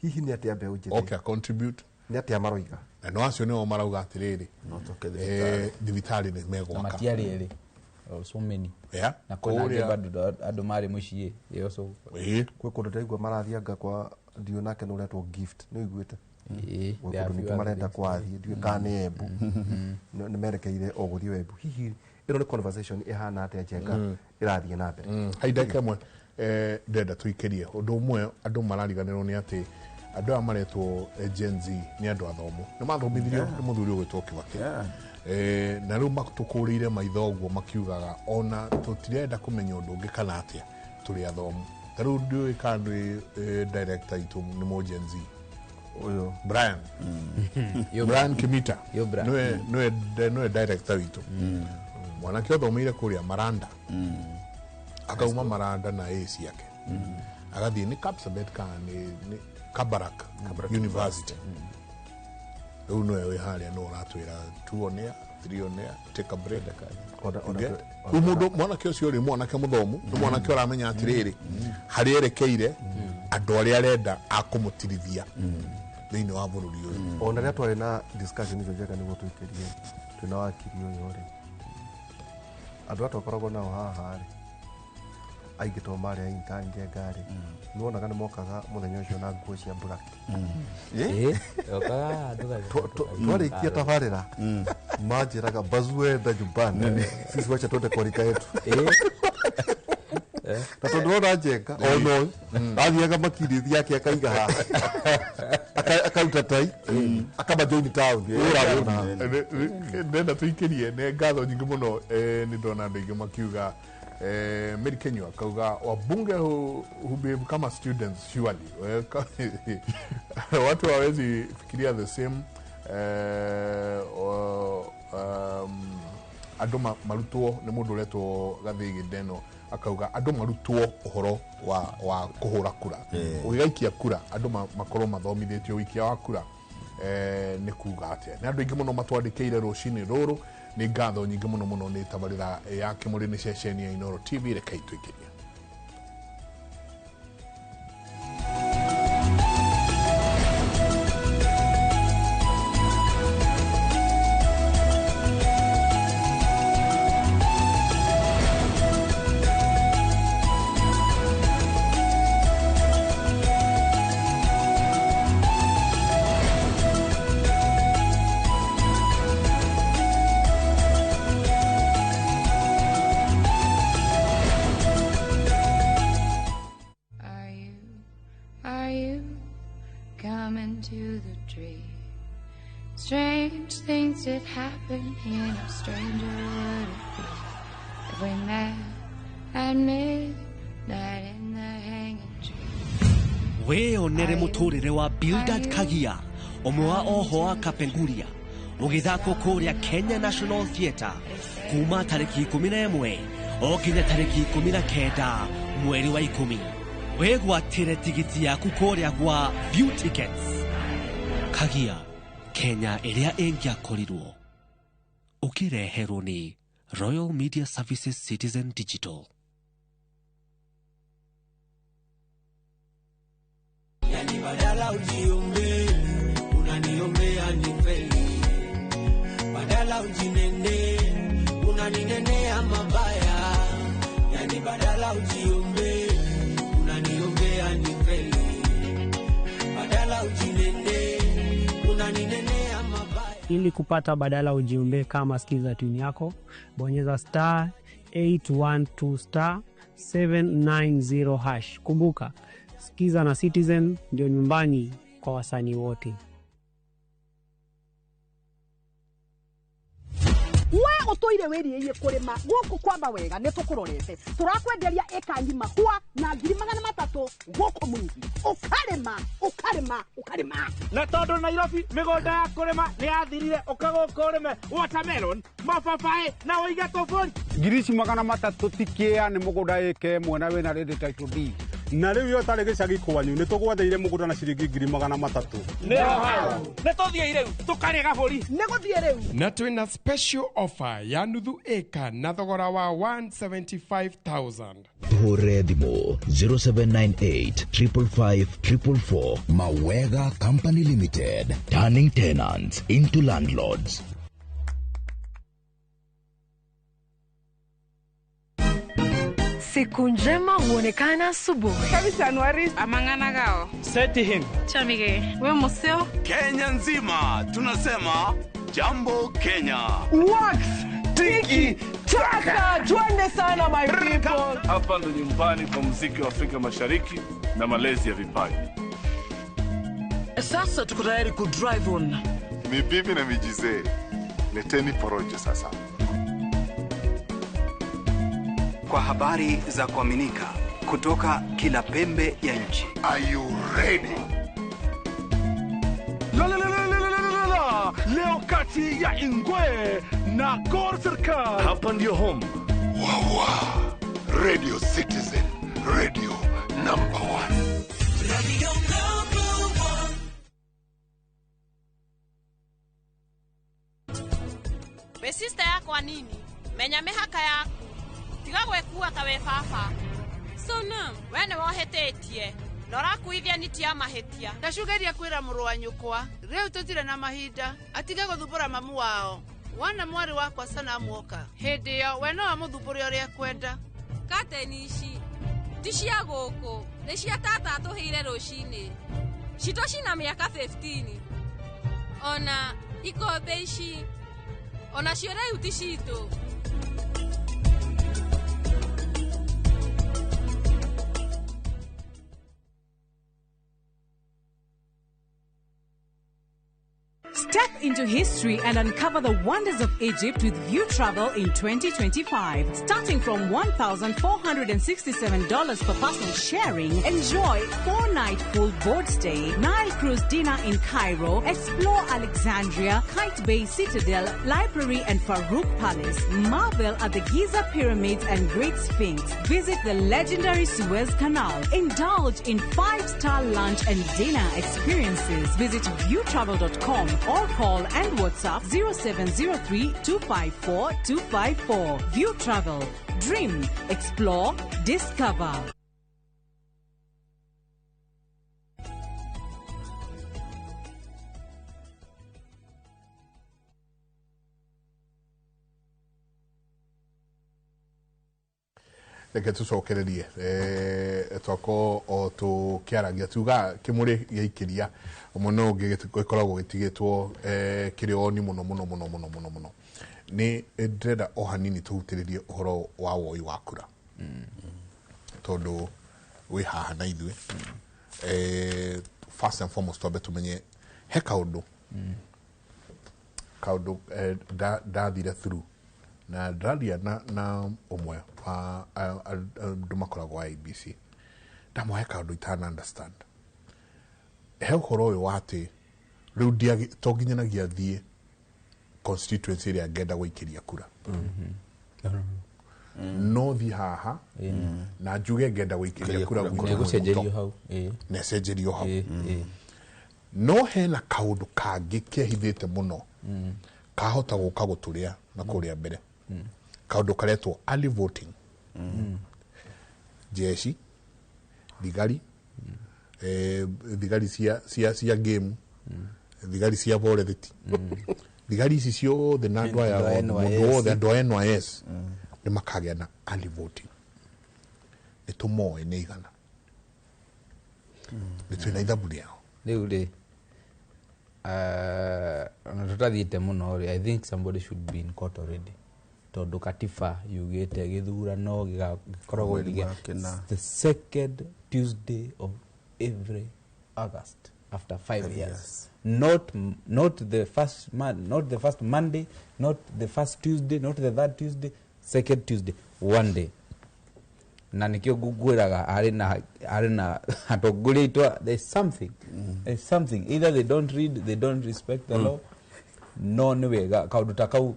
Hihi nĩ atĩa mbeũ njĩthĩ okay contribute nĩ atĩa maroiga? Na no acio nĩo marauga atĩrĩrĩ, No tũke thibitarĩ. Thibitarĩ nĩ Na megwaka. matiarĩ erĩ. Oh, so many. Yeah. Na kwĩna angĩ Kũrĩa- bado andũ marĩ mũciĩ. They also Ĩĩ. Kwĩ kũndũ ndaigua marathianga kwa ndiũ nake nĩ ũretwo Gift, nĩ ũiguĩte? Ĩĩ, Gwĩ there are kũndũ few ningĩ marenda other things. kwathiĩ, ndiũĩ kana nĩ Embu, nĩ merekeire o gũthiĩ Embu. Hihi ĩno nĩ conversation ĩhana atĩa njega ĩrathiĩ na mbere? Hai ndagĩka ĩmwe, ndĩrenda tũikĩrie ũndũ ũmwe andũ marariganĩrwo nĩ atĩ andũ aya maretwo Gen Z nĩ andũ athomu, nĩ mathomithirio nĩ mũthuri ũgwĩtwo Kibaki. Na rĩu matũkũrĩire maitho ũguo makiugaga ona tũtirenda kũmenya ũndũ ũngĩ kana atĩa, tũrĩ athomu. Ta rĩu ndiũĩ kana ndĩ director itũ nĩ mũ Gen Z ũyũ Brian. Yo, Brian Kimita Yo, Brian. nĩwe director witũ, mwanake ũthomeire kũrĩa Maranda, akauma Maranda na A ciake agathiĩ nĩ Kapsabet kana nĩ Kabarak University. Rĩu nĩwe wĩ harĩa nĩ ũratwĩra two on air, three on air, take a break. Ona- You get? Rĩu mũndũ mwanake ũcio rĩ, mwanake mũthomu, nĩ mwanake ũramenya atĩrĩrĩ harĩa erekeire andũ arĩa arenda akũmũtirithia thĩinĩ wa bũrũri ũyũ. Ona rĩrĩa twarĩ na discussion icio njega nĩguo tũikĩrie twĩna wakiri ũyũ rĩ, andũ aya twakoragwo nao haha rĩ, aingĩ to marĩ a intern njenga rĩ, nĩ wonaga nĩ mokaga mũthenya ũcio na nguo cia black. Ĩĩ, okaga Twarĩkia tabarĩra manjĩraga, "Bazuenda nyumbani, sisi wacha twende kwa rika yetu." Na tondũ wona njenga ona ũyũ athiaga makirĩthi yake akaiga haha, akaruta tai akamajoini town ũragũra. Ndenda tũikĩrie nĩ ngatho nyingĩ mũno, nĩ ndona andũ aingĩ makiuga, Mary Kenywa akauga wabunge who behave kama students surely. Watu hawezi fikiria the same, andũ marutwo nĩ mũndũ ũretwo Gathĩĩ Gĩtheno, akauga andũ marutwo ũhoro wa kũhũra kura, ũgĩgaikia kura andũ makorwo mathomithĩtio ũikia wa kura nĩ kuga atĩa. Nĩ andũ aingĩ mũno matwandĩkĩire rũcinĩ rũrũ, nĩ ngatho nyingĩ mũno mũno. Nĩ tabarĩra ya Kĩmũrĩ, nĩ ceceni ya Inooro TV. Rekei tũikĩrie. Are you coming to the tree? Strange things did happen here, no stranger would it be if we met at midnight in the hanging tree. Wĩyonere mũtũrĩre wa Bildad Kagia, ũmwe wa oho wa Kapenguria, ũgĩthakwo kũrĩa Kenya National Theatre kuma tarĩki 11 o nginya tarĩki 19 mweri wa 10. Wĩgwatĩre tigiti yaku kũrĩa gwa View Tickets. Kagia, Kenya ĩrĩa ĩngĩakorirwo. Ũkĩreherwo nĩ Royal Media Services Citizen Digital. Yani badala ujiombe, unaniombea nifeli. Badala ujinene, unaninenea mabaya. Yani badala ujiombe, unaniombea nifeli. Badala ujinene, unaninenea mabaya. Ili kupata badala ujiombe kama skiza tune yako, bonyeza star 812 star 790 hash. Kumbuka, Skiza na Citizen ndio nyumbani kwa wasanii wote. We utoire wiriie kurima guku kwamba wega ni tukurorete turakwenderia eka ngima kwa na 300,000 guku mwingi ukarima ukarima ukarima na tondu Nairobi migunda ya kurima ni yathirire uka guku urime watermelon mababaĩ na uige tuburi 300,000 tikia ni mugunda eke mwena wina ready title deed na riu yo tari gicagi kwanyu ni tugwatheire mugunda na ciringi 300,000 ni hau ni tuthie riu tukarie gaburi ni guthie riu na twina special offer ya nuthu eka na thogora wa 175,000. Tuhure thimũ 0798 555 444. Mawega Company Limited, turning tenants into landlords. Siku njema huonekana asubuhi. Kabisa Anuari amangana gao. Seti him. Chamige. We museo. Kenya nzima tunasema jambo Kenya. Wax tiki taka. Twende sana my people. Hapa ndo nyumbani kwa muziki wa Afrika Mashariki na malezi ya vipaji. Sasa tuko tayari ku drive on. Ni bibi na mijizee. Leteni porojo sasa. Kwa habari za kuaminika kutoka kila pembe ya nchi. Are you ready? La la la la la la la. Leo kati ya Ingwe na Gor Serikali. Hapa ndio home. Wawa. Radio Citizen, radio number 1. Radio number 1. We sister yakwa nini? Menya mĩhaka yaku. Tiga gwĩkua ta wĩ baba. Sona, we nĩ wohĩtĩtie. Na ũrakuithia niti ya mahĩtia. Ndacugeria kwĩra mũrũ wa nyũkwa, rĩu tũtirĩ na mahinda, atige gũthumbũra mamu wao. Wana mwarĩ wakwa Sanamu oka. Hĩndĩ ĩyo we no amũthumbũre ũrĩa ekwenda. Kateni ici ti cia gũkũ, nĩ cia tata atũheire rũcinĩ. Citũ cina mĩaka 15. Ona ikombe ici, onacio rĩu ti citũ. Step into history and uncover the wonders of Egypt with View Travel in 2025. Starting from $1,467 per person sharing, enjoy 4-night full board stay, Nile cruise dinner in Cairo, explore Alexandria, Kite Bay Citadel, Library and Farouk Palace, marvel at the Giza Pyramids and Great Sphinx, visit the legendary Suez Canal, indulge in 5-star lunch and dinner experiences. Visit viewtravel.com or call and WhatsApp 0703 254 254. View Travel. Dream, explore, discover. Reke tucokererie twako o tukiaragia tuga kimuri giaikiria muno gikoragwo gitigitwo kiri oni muno muno muno muno muno muno ni ndĩrenda o hanini tuhutĩrĩrie ũhoro wa woi wa kura tondu wĩ haha na ithuĩ. First and foremost twambe tumenye he kaundu kaundu ndathire through na ndaria na ũmwe wa andũ makoragwo IEBC ndamũhe kaũndũ itana understand he ũhoro ũyũ wa atĩ rĩu to nginyanagia thiĩ constituency ĩrĩa ngenda gũikĩria kura no thiĩ haha na njuge ngenda gũikĩria kura gwitũ hau na ĩcenjerio hau no hena kaũndũ kangĩ kehithĩte mũno kahota gũka gũtũrĩa na kũrĩa mbere kaũndũ karetwo early voting jeshi thigari Thigari cia game, thigari cia borethiti, thigari ici ciothe na andũ aya mũndũ wothe, andũ a NYS nĩ makagĩa na early voting. Nĩ tũmoĩ nĩ igana, nĩ twĩna ithabu rĩao. Rĩu rĩ, ona tũtathiĩte mũno rĩ, I think somebody should be in court already, tondũ katiba yugĩte gĩthurano gĩkoragwo the second Tuesday of every August after 5 years. Not the first not the first Monday, not the first Tuesday, not the third Tuesday, second Tuesday, one day. Na nikio ngwĩraga arĩ na atongoria aitũ, there's something. There's something. Either they don't read, they don't respect the law. No nĩ wega kaũndũ ta kau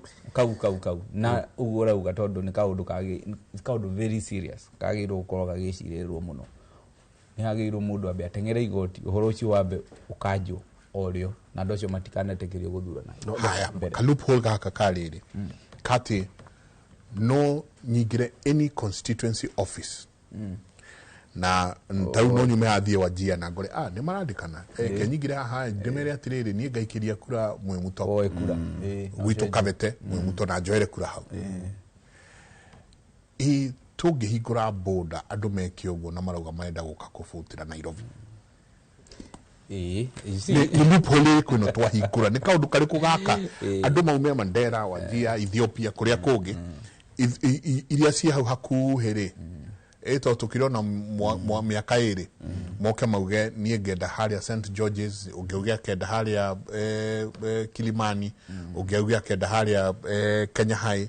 na ũguo ũrauga, tondũ nĩ kaũndũ very serious kagĩrĩirwo gũkorwo gagĩcirĩrwo mũno. Nĩ hagĩrĩirwo mũndũ ambe ateng'ere igoti, ũhoro ũcio wambe ũkanjwo o rĩo, na andũ acio matikanetĩkĩrio gũthurana. Haya, ka loophole gaka karĩrĩ kati no nyingire any constituency office na tau no nyume athiĩ Wajia na ngore nĩ marandĩkana ke nyingire haha ndĩmere atĩrĩrĩ niĩ ngaikĩria kura Mwimuto gwitũ Kabete Mwimuto na njoere kura hau. Ĩ tũngĩhingũra boda andũ meke ũguo na marauga marenda gũka kũbutĩra Nairobi. Nĩ loophole ĩrĩkũ ĩno twahingũra? Nĩ kaũndũ karĩkũ gaka andũ maume Mandera, Wajia, Ethiopia kũrĩa kũngĩ iria ciĩ hau hakuhĩ rĩ, ĩto tũkĩrona mĩaka ĩrĩ moke mauge niĩ ngenda harĩa St George's, ũngĩ auge akenda harĩa Kilimani, ũngĩ auge akenda harĩa Kenya High,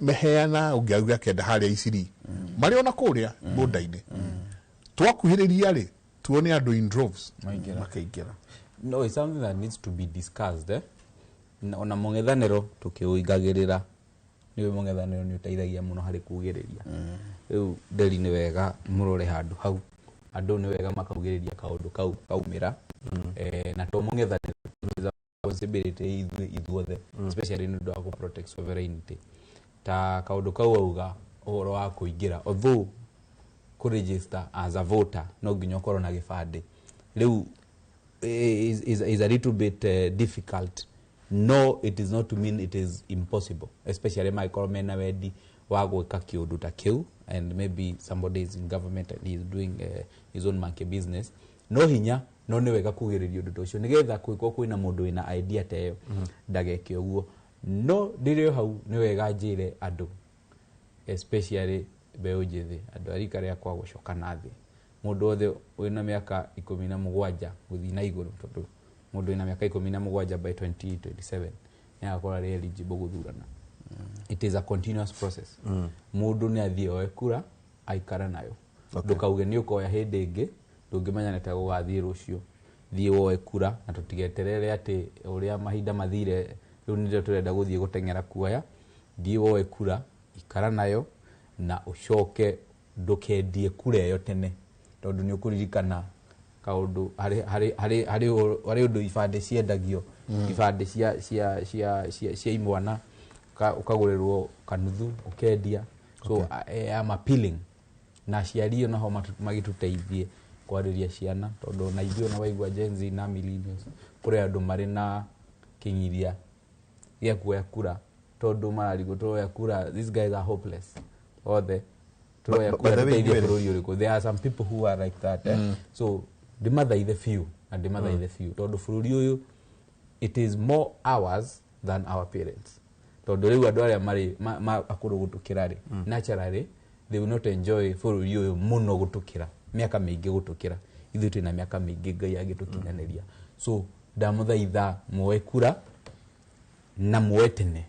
meheana, ũngĩ auge akenda harĩa Isiri, marĩ ona kũrĩa boda-inĩ. Twakuhĩrĩria rĩ, tuone andũ in droves makaingĩra. No, it's something that needs to be discussed, eh? Ona mũng'ethanĩro tũkĩũingagĩrĩra, nĩwe mũng'ethanĩro nĩ ũteithagia mũno harĩ kugĩrĩria. Rĩu nderi nĩ wega mũrore handũ hau, andũ nĩ wega makaugĩrĩria kaũndũ kau kaumĩra, na to mũng'ethanĩro is a responsibility ithuothe, especially nĩ ũndũ wa kũ protect sovereignty. Ta kaũndũ kau auga ũhoro wa kũingĩra, although kũ register as a voter no nginya ũkorwo na gĩbandĩ, rĩu is a little bit difficult. No, it is not to mean it is impossible, especially mangĩkorwo mena wendi wa gwĩka kĩũndũ ta kĩu, and maybe somebody is in government and he is doing his own monkey business. No hinya, no nĩ wega kugĩrĩria ũndũ ta ũcio nĩgetha kũngĩkorwo kwĩna mũndũ wĩna idea ta ĩyo ndageke ũguo. No ndĩrĩ o hau nĩ wega njĩre andũ, especially mbeũ njĩthĩ, andũ a rika rĩakwa gũcoka na thĩ, mũndũ wothe wĩna mĩaka 17 gũthiĩ na igũrũ, tondũ mũndũ wĩna mĩaka 17 by 2027 nĩ agakorwo arĩ eligible gũthurana. It is a continuous process. Mũndũ nĩ athiĩ oe kura aikara nayo, ndũkauge nĩ ũkoya hĩndĩ ĩngĩ, ndũngĩmenya nĩ ta gũgathiĩ rũciũ. Thiĩ woe kura na tũtigeterere atĩ ũrĩa mahinda mathire rĩu nĩrĩo tũrenda gũthiĩ gũteng'era kuoya. Thiĩ woe kura, ikara nayo na ũcoke ndũkendie kura ĩyo tene, tondũ nĩ ũkũririkana kaũndũ harĩ ũndũ ibandĩ ciendagio, ibandĩ cia imwana ũkagũrĩrwo kanuthu ũkendia. So I am appealing na aciari onaho magĩtũteithie kwarĩria ciana, tondũ na ithuĩ ona waigua Gen Z na millennials kũrĩ andũ marĩ na kĩng'iria gĩa kuoya kura, tondũ mararigwo tũroya kura, these guys are hopeless othe, tũroya kura tũteithie bũrũri ũrĩkũ. There are some people who are like that, eh? So ndĩmathaithe biũ na ndĩmathaithe biũ, tondũ bũrũri ũyũ it is more ours than our parents, tondũ rĩu andũ arĩa marĩ akũrũ gũtũkĩra rĩ, naturally they will not enjoy bũrũri ũyũ mũno gũtũkĩra mĩaka mĩingĩ gũtũkĩra ithuĩ twĩna mĩaka mĩingĩ Ngai angĩtũkinyanĩria. So ndamũthaitha muoe kura na muoe tene,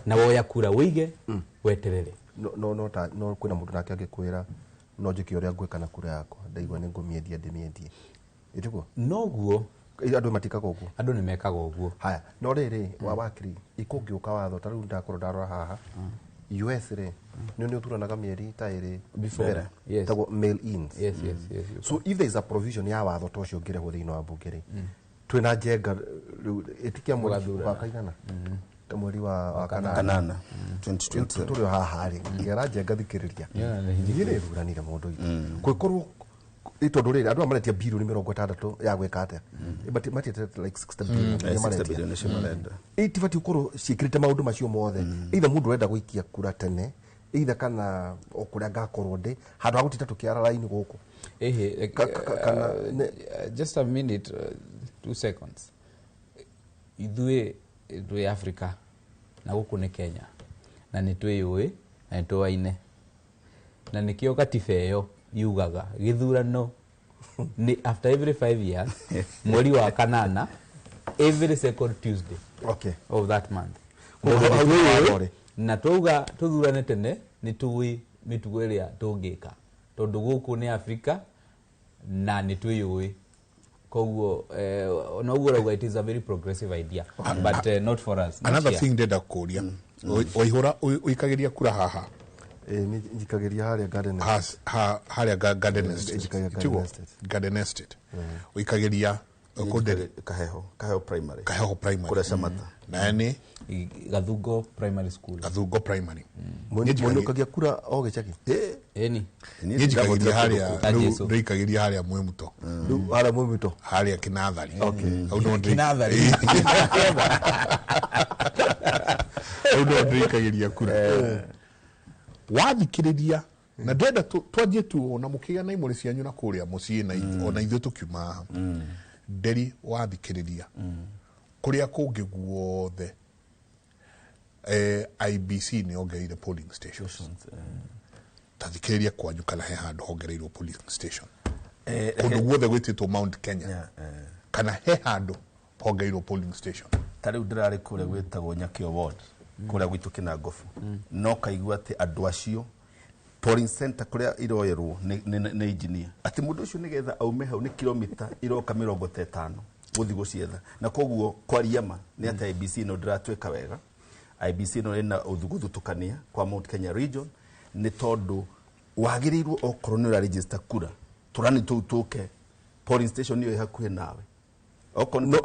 na woya kura wĩige weterere. No no ta no kwĩna mũndũ nake angĩkwĩra no njĩke ũrĩa ngwĩka na kura yakwa, ndaigua nĩ ngũmĩendia ndĩmĩendie, ĩtiguo? Noguo andũ matikaga ũguo, andũ nĩ mekaga ũguo. Haya, no rĩrĩ wa wakiri ikũngĩũka watho ta rĩu ndakorwo ndarora haha US rĩ, nĩ ũthuranaga mĩeri ta ĩrĩ mbere, tagwo mail ins. Yes, yes, yes. So if there is a provision ya watho ta ũcio ũngĩrehwo thĩinĩ wa mbunge rĩ, twĩna njenga rĩu ĩtikia mweri wa kaigana, mweri wa kanana 2027 tũrĩ o haha rĩ, ngera njenga thikĩrĩria niĩ nĩ thuranire mũndũ witũ kwĩkorwo Tondu riri andu maretia bilioni 60 ya gwika atia matiete like 60 billion 60 billion nicio marenda itibati gukorwo ciikirite maundu macio mothe either mundu urenda guikia kura tene either kana o kuria ngakorwo ndi handu ha gutinda tukiara raini guku. Ehe, just a minute, 2 seconds. Ithuĩ twĩ Africa na gũkũ nĩ Kenya na nĩ twĩyũĩ na nĩ tũaine na nĩkĩo katiba ĩyo yugaga gĩthurano nĩ after every 5 years mweri wa kanana every second Tuesday, okay, of that month. Na twauga tũthurane tene nĩ tũĩ mĩtugo ĩrĩa tũngĩka tondũ gũkũ nĩ Africa na nĩ twĩyũĩ. Koguo na ũguo ũrauga it is a very progressive idea, but not for us. Another thing ndenda kũria, waihũra ũikagiria kura haha? Njikagiria haria Garden haria Garden Estate. Garden Estate ũikagiria kũndere Kaheho Primary. Kaheho Primary kũrĩa Shamata. Na nĩ Gathungo Primary School. Gathungo Primary. Mũnũkagia kura o gĩcagi? Ĩni. Niĩ njikagiria haria ndĩikagiria haria Mwĩmuto. Haria Mwĩmuto. Haria Kinathari. Okay. Kinathari. Hau no ndĩikagiria kura. Wathikĩrĩria na ndĩrenda twanjie tu ona mũkĩgĩa na imũrĩ cianyu na kũrĩa mũciĩ na ona ithuĩ tũkiuma haha. Nderi wathikĩrĩria kũrĩa kũngĩ guothe IBC nĩ ongereire polling stations. Ta thikĩrĩria kwanyu kana he handũ hongereirwo polling station kũndũ guothe gwĩtĩtwo Mount Kenya kana he handũ hongereirwo polling station. Ta rĩu ndĩrarĩ kũrĩa gwĩtagwo Nyakĩo Ward kũrĩa gwitũ Kĩnangobu no kaigua atĩ andũ acio polling center kũrĩa iroerwo nĩ engineer atĩ mũndũ ũcio nĩgetha aume hau nĩ kilomita iroka 50 gũthiĩ gũcietha. Na koguo kwaria ma nĩ atĩ IBC no ndĩratwĩka wega. IBC no ĩna gũthutũkania kwa Mount Kenya region nĩ tondũ wagĩrĩirwo okorwo nĩ ũraregister kura tũrani tũu tũke polling station ĩyo ĩ hakuhĩ nawe. Okorwo nĩ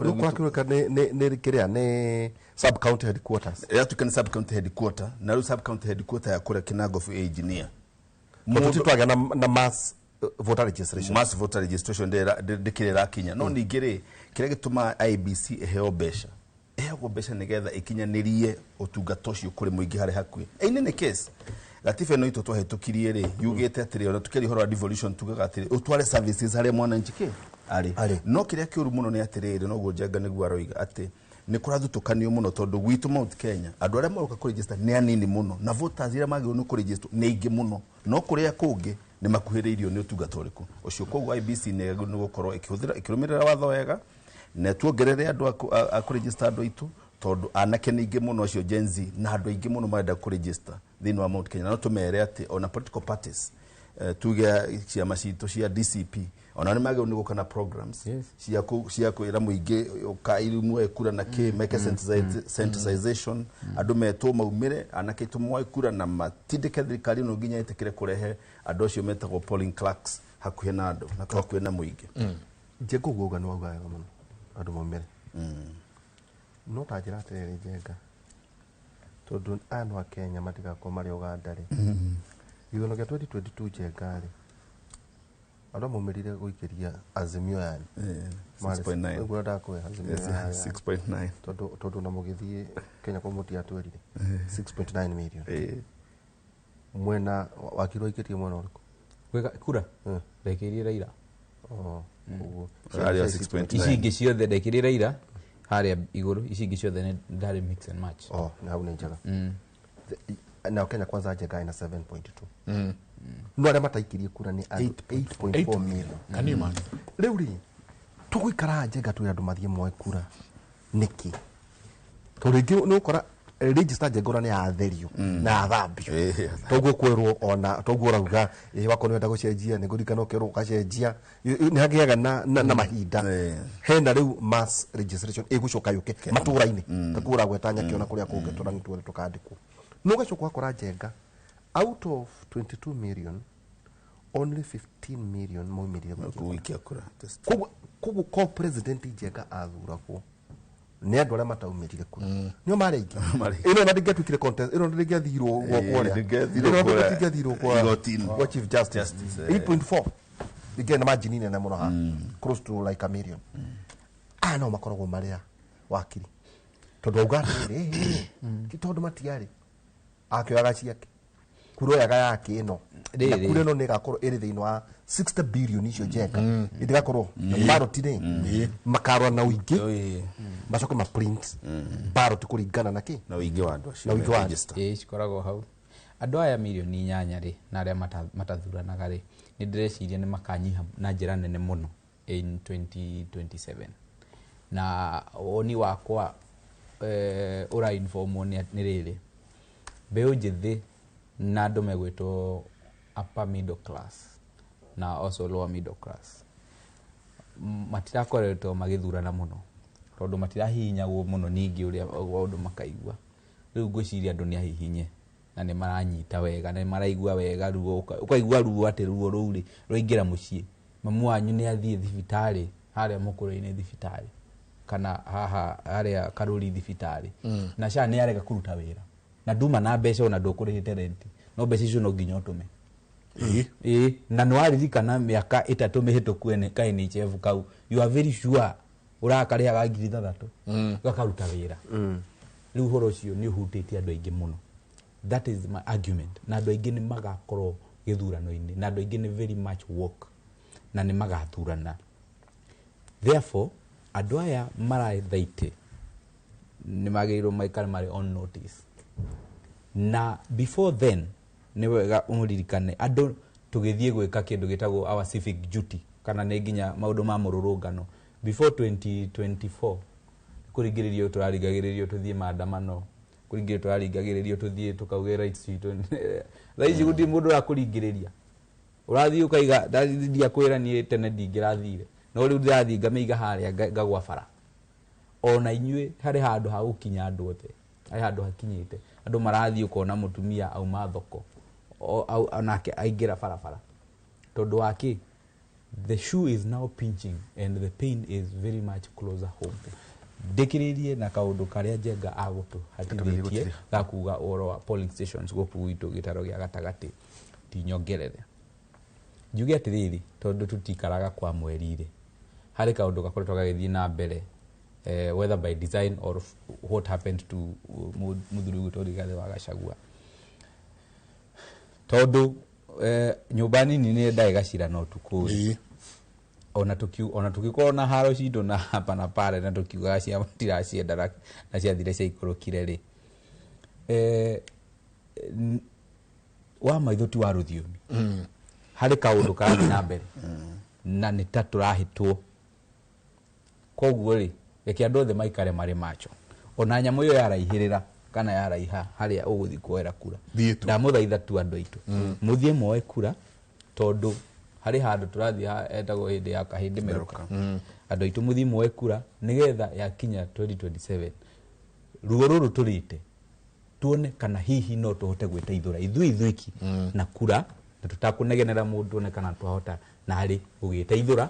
kĩrĩa nĩ sub county headquarters yatuĩka nĩ sub county headquarter na rĩu sub county headquarter ya kũrĩa Kĩnangobu ĩ engineer mũndũ twagĩa na mass voter registration. Mass voter registration ndĩkĩrĩ ĩrakinya. No ningĩ rĩ kĩrĩa gĩtũmaga IBC ĩheo mbeca ĩheagwo mbeca nĩgetha ĩkinyanĩrie ũtungata ũcio kũrĩ mũingĩ harĩ hakuhĩ. In any case gatiba ĩno itũ twahĩtũkirie rĩ yugĩte atĩrĩ ona tũkĩaria ũhoro wa devolution tugaga atĩrĩ ũtware services harĩa mwananchi kĩ arĩ. No kĩrĩa kĩũru mũno nĩ atĩrĩrĩ noguo Njenga nĩguo aroiga atĩ nĩ kũrathutũkanio mũno tondũ gwitũ Mount Kenya andũ arĩa maroka kũregister nĩ anini mũno na voters arĩa magĩrĩirwo nĩ kũregister nĩ aingĩ mũno no kũrĩa kũngĩ nĩ makuhĩrĩirio nĩ ũtungata ũrĩkũ ũcio. Koguo IBC nĩ gũkorwo ĩkĩhũthĩra ĩkĩrũmĩrĩra watho wega na tuongerere andũ a kũregister andũ aitũ tondũ anake nĩ aingĩ mũno acio Gen Z na andũ aingĩ mũno marenda kũregister thĩinĩ wa Mount Kenya. Na no tũmere atĩ ona political parties tuge ciama citũ cia DCP ona nĩ magĩrĩirwo nĩ gũka na programs cia kwĩra mũingĩ ũka muoe kura na kĩ meke sensitization andũ metwo maumĩre anake aitũ moe kura na matindĩke thirikari ĩno nginya ĩtĩkĩre kũrehe andũ acio metagwo polling clerks hakuhĩ na andũ na hakuhĩ na mũingĩ. Njenga ũguo uga nĩ wauga wega mũno andũ maumĩre. No ta njĩra atĩrĩrĩ Njenga tondũ aya no a Kenya matigakorwo marĩ Uganda rĩ gĩthurano kĩa 2022 Njenga rĩ andũ maumĩrire gũikĩria Azimio yani 6.9 ũguo ndakwĩra Azimio 6.9 tondũ na mũgĩthiĩ Kenya kwa mũtiatwĩrire 6.9 million mwena wakirwo aikĩtie mwena ũrĩkũ gwĩka kura ndekĩrie Raila. Ũguo ici ingĩ ciothe ndekĩrie Raila harĩa igũrũ ici ingĩ ciothe nĩ ndarĩ mix and match. Na hau nĩ njega. Na Kenya Kwanza Njenga ina 7.2 no arĩa mataikirie kura nĩ 8.4 million. Can you imagine? Rĩu rĩ tũgũikara Njenga twĩre andũ mathiĩ moe kura nĩkĩ? Tondũ rĩngĩ nĩ ũkora register Njenga ona nĩ yatherio na yathambio toguo kwĩrwo ona toguo ũrauga ĩ wako nĩ wenda gũcenjia nĩ ngũririkana ũkerwo ũgacenjia nĩ hagĩaga na mahinda hena rĩu mass registration ĩgũcoka yũke matũra-inĩ taguo ũragweta Nyakĩo na kũrĩa kũngĩ tũrani tuothe tũkandĩkwo. No ũgacoka ũgakora Njenga out of 22 million only 15 million maumĩrire gũikia kura. Koguo ko president Njenga athuragwo nĩ andũ arĩa mataumĩrire kura nĩo marĩ aingĩ. Ĩno ona ndĩngĩatuĩkire contest ĩno ndĩngĩathirwo gwa kũrĩa ĩno ndĩngĩathirwo kwa Chief Justice 8.4 Ingĩrĩ na margin nene mũno haha, close to like a million. Aya no makoragwo marĩa wakiri tondũ auga atĩrĩrĩ, ti tondũ matiarĩ akĩoyaga ciake kura oyaga yake ĩno na kura ĩno nĩ ĩgakorwo ĩrĩ thĩinĩ wa 60 billion icio Njenga ĩtigakorwo ballot rĩ makarũa na ũingĩ macoke ma print ballot kũringana na kĩ na ũingĩ wa andũ acio na ũingĩ wa andũ. Ĩĩ cikoragwo hau andũ aya milioni 8 rĩ na arĩa matathuranaga rĩ nĩ ndĩreciria nĩ makanyiha na njĩra nene mũno in 2027 na woni wakwa ũra informwo nĩ rĩrĩ mbeũ njĩthĩ na andũ megwĩtwo upper middle class na also lower middle class matirakoretwo magĩthurana mũno tondũ matirahihinyagwo mũno ningĩ ũrĩa ũndũ makaigua rĩu ngwĩciria andũ nĩ ahihinye na nĩ maranyita wega na nĩ maraigua wega ruo ũkaigua ruo atĩ ruo rũu rĩ rwaingĩra mũciĩ mamu wanyu nĩ athiĩ thibitarĩ harĩa mũkũrũ-inĩ thibitarĩ kana haha harĩa Karũri thibitarĩ na SHA nĩ arega kũruta wĩra na nduma na mbeca ona ndũkũrĩhĩte renti no mbeca icio no nginya ũtũme ĩĩ na nĩ waririkana mĩaka 3 mĩhĩtũku ene ka NHIF kau you are very sure ũrakarĩhaga 6,000 gakaruta wĩra rĩu ũhoro ũcio nĩ ũhutĩtie andũ aingĩ mũno. That is my argument na andũ aingĩ nĩ magakorwo gĩthurano-inĩ na andũ aingĩ nĩ very much work na nĩ magathurana. Therefore andũ aya marathaite nĩ magĩrĩirwo maikare marĩ on notice na before then nĩ wega ũririkane andũ tũgĩthiĩ gwĩka kĩndũ gĩtagwo our civic duty kana nĩ nginya maũndũ ma mũrũrũngano before 2024 kũringĩrĩrio tũraringagĩrĩrio tũthiĩ maandamano kũringĩrĩrio tũraringagĩrĩrio tũthiĩ tũkauge rights citũ thaa ici gũtirĩ mũndũ ũrakũringĩrĩria ũrathiĩ ũkaiga ndiakwĩra niĩ tene ndingĩrathire no rĩu ndĩrathiĩ ngamĩiga harĩa ngagwa bara ona inyuĩ harĩ handũ ha gũkinya andũ othe harĩ handũ hakinyĩte andũ marathiĩ ũkona mũtumia auma thoko onake aingĩra barabara tondũ wa kĩ the shoe is now pinching and the pain is very much closer home. Ndĩkĩrĩrie na kaũndũ karĩa Njenga agũtũhatithĩtie ga kuga ũhoro wa polling stations gũkũ gwitũ gĩtaro gĩa gatagatĩ ti nyongerere njuge atĩrĩrĩ tondũ tũtikaraga kwa mweri rĩ harĩ kaũndũ gakoretwo gagĩthiĩ na mbere whether by design or what happened to mũthuri gwitũ Rigathĩ wa Gachagua tondũ nyũmba nini nĩ yendaga ĩgacirana ũtukũ rĩ ona tũgĩkorwo na haro citũ na hapa na pale na tũkiugaga cia tiracienda na ciathire ciaikũrũkire rĩ wa maitho ti wa rũthiomi harĩ kaũndũ karathiĩ na mbere na nĩ ta tũrahĩtwo koguo rĩ reke andũ othe maikare marĩ macho ona nyamũ ĩyo yaraihĩrĩra kana yaraiha harĩa ũgũthiĩ kuoera kura ndamũthaitha tu andũ aitũ mũthiĩ moe kura tondũ harĩ handũ tũrathiĩ etagwo hĩndĩ ya kahĩndĩ merũka andũ aitũ mũthiĩ moe kura nĩgetha yakinya 2027 ruo rũrũ tũrĩte tuone kana hihi no tũhote gwĩteithũra ithuĩ ithuiki na kura na tũtakũnegenera mũndũ tuone kana twahota narĩ gũgĩteithũra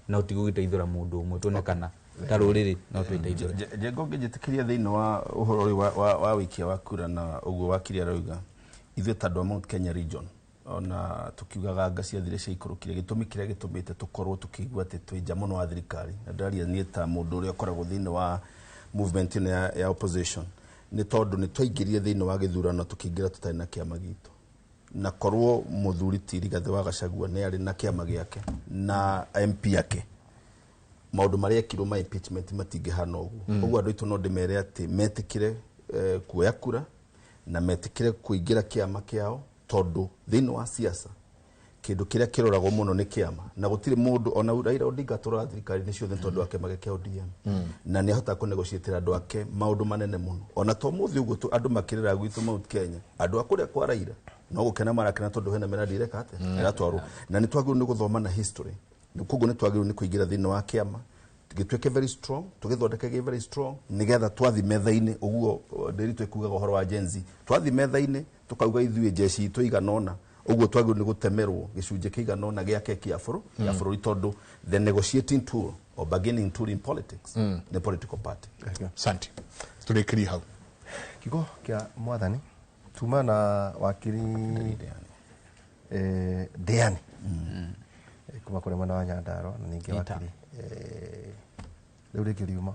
na ũtigũgĩteithũra mũndũ ũmwe tuone kana ta rũrĩrĩ no twĩteithũre. Njenga ũngĩnjĩtĩkĩria thĩinĩ wa ũhoro ũyũ wa wĩikia wa kura na ũguo wakiri arauga ithuĩ ta andũ a Mount Kenya region ona tukiugaga anga ciathire ciaikũrũkire gĩtũmi kĩrĩa gĩtũmĩte tũkorwo tũkĩigua atĩ twĩ nja mũno wa thirikari na ndĩraria niĩ ta mũndũ ũrĩa ũkoragwo thĩinĩ wa movement ĩno ya opposition nĩ tondũ nĩ twaingĩrire thĩinĩ wa gĩthurano tũkĩingĩra tũtarĩ na kĩama gitũ na korwo mũthuri ti Rigathĩ wa Gachagua nĩ arĩ na kĩama gĩake na MP yake maũndũ marĩa ekirwo ma impeachment matingĩhana ũguo ũguo andũ aitũ no ndĩmere atĩ metĩkĩre kuoya kura na metĩkĩre kũingĩra kĩama kĩao tondũ thĩinĩ wa siasa kĩndũ kĩrĩa kĩroragwo mũno nĩ kĩama na gũtirĩ mũndũ ona Raila Odinga atũraga thirikari-inĩ ciothe tondũ wa kĩama gĩake ODM na nĩ ahotaga kũnegotiatĩra andũ ake maũndũ manene mũno ona to mũthĩ ũguo andũ makĩrĩra gwitũ Mount Kenya andũ a kũrĩa kwa Raila no gũkena marakena tondũ hena mĩradi ĩreka atĩa ĩratwarwo na nĩ twagĩrĩirwo nĩ gũthoma na history koguo nĩ twagĩrĩirwo nĩ kũingĩra thĩinĩ wa kĩama gĩtuĩke very strong tũgĩthondeke gĩ very strong nĩgetha twathi metha-inĩ ũguo ndĩritũ ĩkugaga ũhoro wa Gen Z twathi metha-inĩ tũkauga ithuĩ jeshi itũ igana ũna ũguo twagĩrĩirwo nĩ gũtemerwo gĩcunjĩ kĩigana ũna gĩa keki ya bũrũri tondũ the negotiating tool or bargaining tool in politics the political party. Asante tũrĩkĩrie hau kiugo kĩa mwathani tuma na wakiri Diani. Kuma kũrĩa mwena wa Nyandarua na ningĩ wakiri rĩu rĩngĩ riuma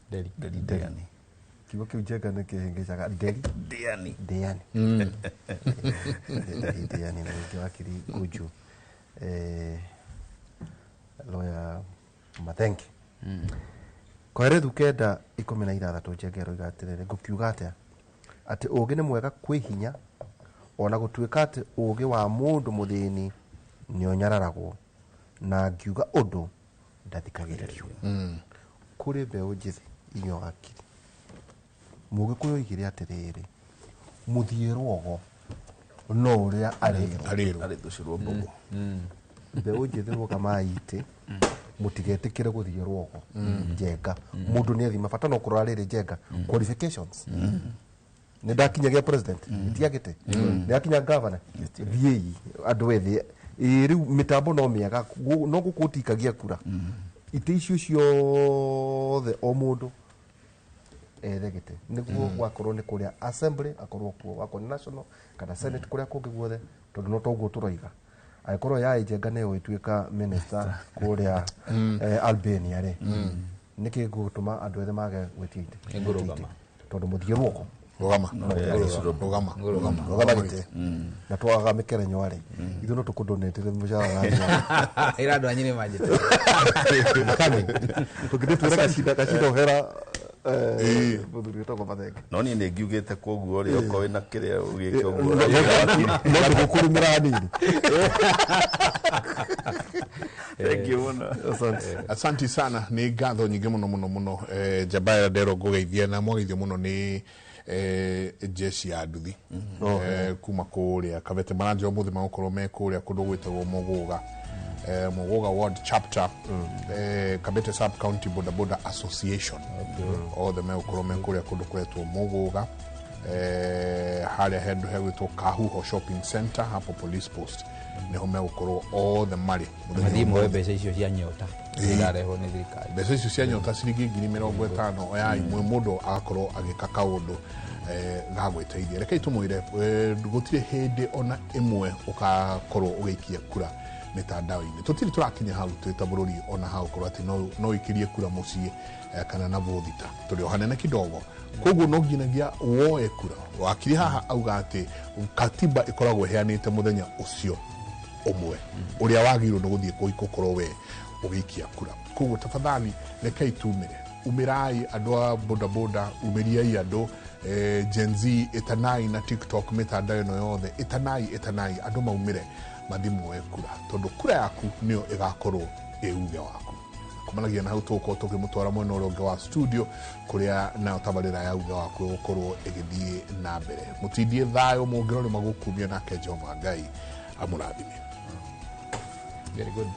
Nderi. Nderi. Kiugo kĩu Njenga nĩ kĩhĩngĩcaga Nderi. Ndiani. Ndiani. Nderi Ndiani na ningĩ wakiri Gunju lawyer Mathenge. Koherethu 9:16 Njenga ĩroiga atĩrĩrĩ, ngũkiuga atĩa atĩ ũũgĩ nĩ mwega kwĩ hinya, ona gũtuĩka atĩ ũũgĩ wa mũndũ mũthĩni nĩũnyararagwo, na ngiuga ũndũ ndathikagĩrĩrio. Kũrĩ mbeũ njĩthĩ inyuĩ wakiri, Mũgĩkũyũ oigire atĩrĩrĩ, mũthiĩ rwogo no ũrĩa arĩrwo. Arĩthũcĩrwo mbogo. Mbeũ njĩthĩ rũgamai itĩ, mũtigetĩkĩre gũthiĩ rwogo. Njenga mũndũ nĩ athima bata no kũrora rĩrĩ Njenga qualifications. Nĩ ndakinyagia president itiagĩte, nĩ ndakinya governor, thiĩi andũ ethĩ. Ĩĩ rĩu mĩtambo no mĩega, no gũkũ ũtikagia kura. Itĩ icio ciothe o mũndũ ethe gĩtĩ nĩguo gwakorwo nĩ kũrĩa assembly akorwo kuo, wakorwo nĩ national kana senate kũrĩa kũngĩ guothe, tondũ no toguo tũroiga. Angĩkorwo ya Njenga nĩyo ĩtuĩka minister kũrĩa Albania rĩ, nĩkĩ gũtũma andũ ethĩ mage gwĩtia itĩ? Nĩngũrũgama. Tondũ mũthiĩ rwoko. Rũgama. Rũgama. Rũgama. Rũgama gĩtĩ. Na twaga mĩkerenyo rĩ, ithuĩ no tũkũdonatĩre mũcara wa Ĩra andũ anyu nĩ manjĩtĩre. Tũngĩthiĩ twĩre kacinda ũhera mũthuri wĩtagwo Mathenge. No niĩ nĩ ngiugĩte koguo rĩ, okorwo wĩna kĩrĩa ũgĩke ũguo. No tũgũkũrũmĩra hanini. Thank you mũno. Asante. Asanti sana, nĩ ngatho nyingĩ mũno mũno mũno. Njamba ĩrĩa nderwo ngũgeithia na mwageithio mũno nĩ jeshi ya nduthi kuma kũrĩa Kabete. Maranjĩra ũmũthĩ magũkorwo me kũrĩa kũndũ gwĩtagwo Mũgũga, Mũgũga Ward Chapter, Kabete Sub County Boda Boda Association. Othe megũkorwo me kũrĩa kũndũ kũretwo Mũgũga, harĩa handũ hegwĩtwo Kahuho Shopping Center, hapo police post niho megũkorwo othe marĩ. Mathiĩ moe mbeca icio cia nyota irarehwo nĩ thirikari. Mbeca icio cia nyota ciringi 50,000 oyai mwe mũndũ agakorwo agĩka kaũndũ ga gwĩteithia. Rekei tũmwĩre gũtirĩ hĩndĩ ona ĩmwe ũgakorwo ũgĩikia kura mĩtandao-inĩ. Tũtirĩ tũrakinya hau twĩ ta bũrũri ona hau korwo atĩ no ũikĩrie kura mũciĩ kana na bũthita, tũrĩ o hanene kidogo. Koguo no nginyagia woe kura. Wakiri haha auga atĩ katiba ĩkoragwo ĩheanĩte mũthenya ũcio ũmwe ũrĩa wagĩrĩirwo nĩ gũthiĩ gũkorwo we ũgĩikia kura. Koguo tafadhali rekei tumĩre, umĩrai andũ a bodaboda, umĩriai andũ Gen Z, ĩtanai na TikTok, mĩtandao ĩno yothe ĩtanai, ĩtanai andũ maumĩre mathiĩ moe kura, tondũ kura yaku nĩyo ĩgakorwo ĩ uge waku. Kumanagia na hau tũgũkorwo tũkĩmũtwara mwena ũrĩa ũngĩ wa studio kũrĩa nayo tabarĩra ya uge waku ĩgũkorwo ĩgĩthiĩ na mbere. Mũtindie thayũ, mũngĩrore magũkumia, nake Jehova Ngai amũrathime. Very good.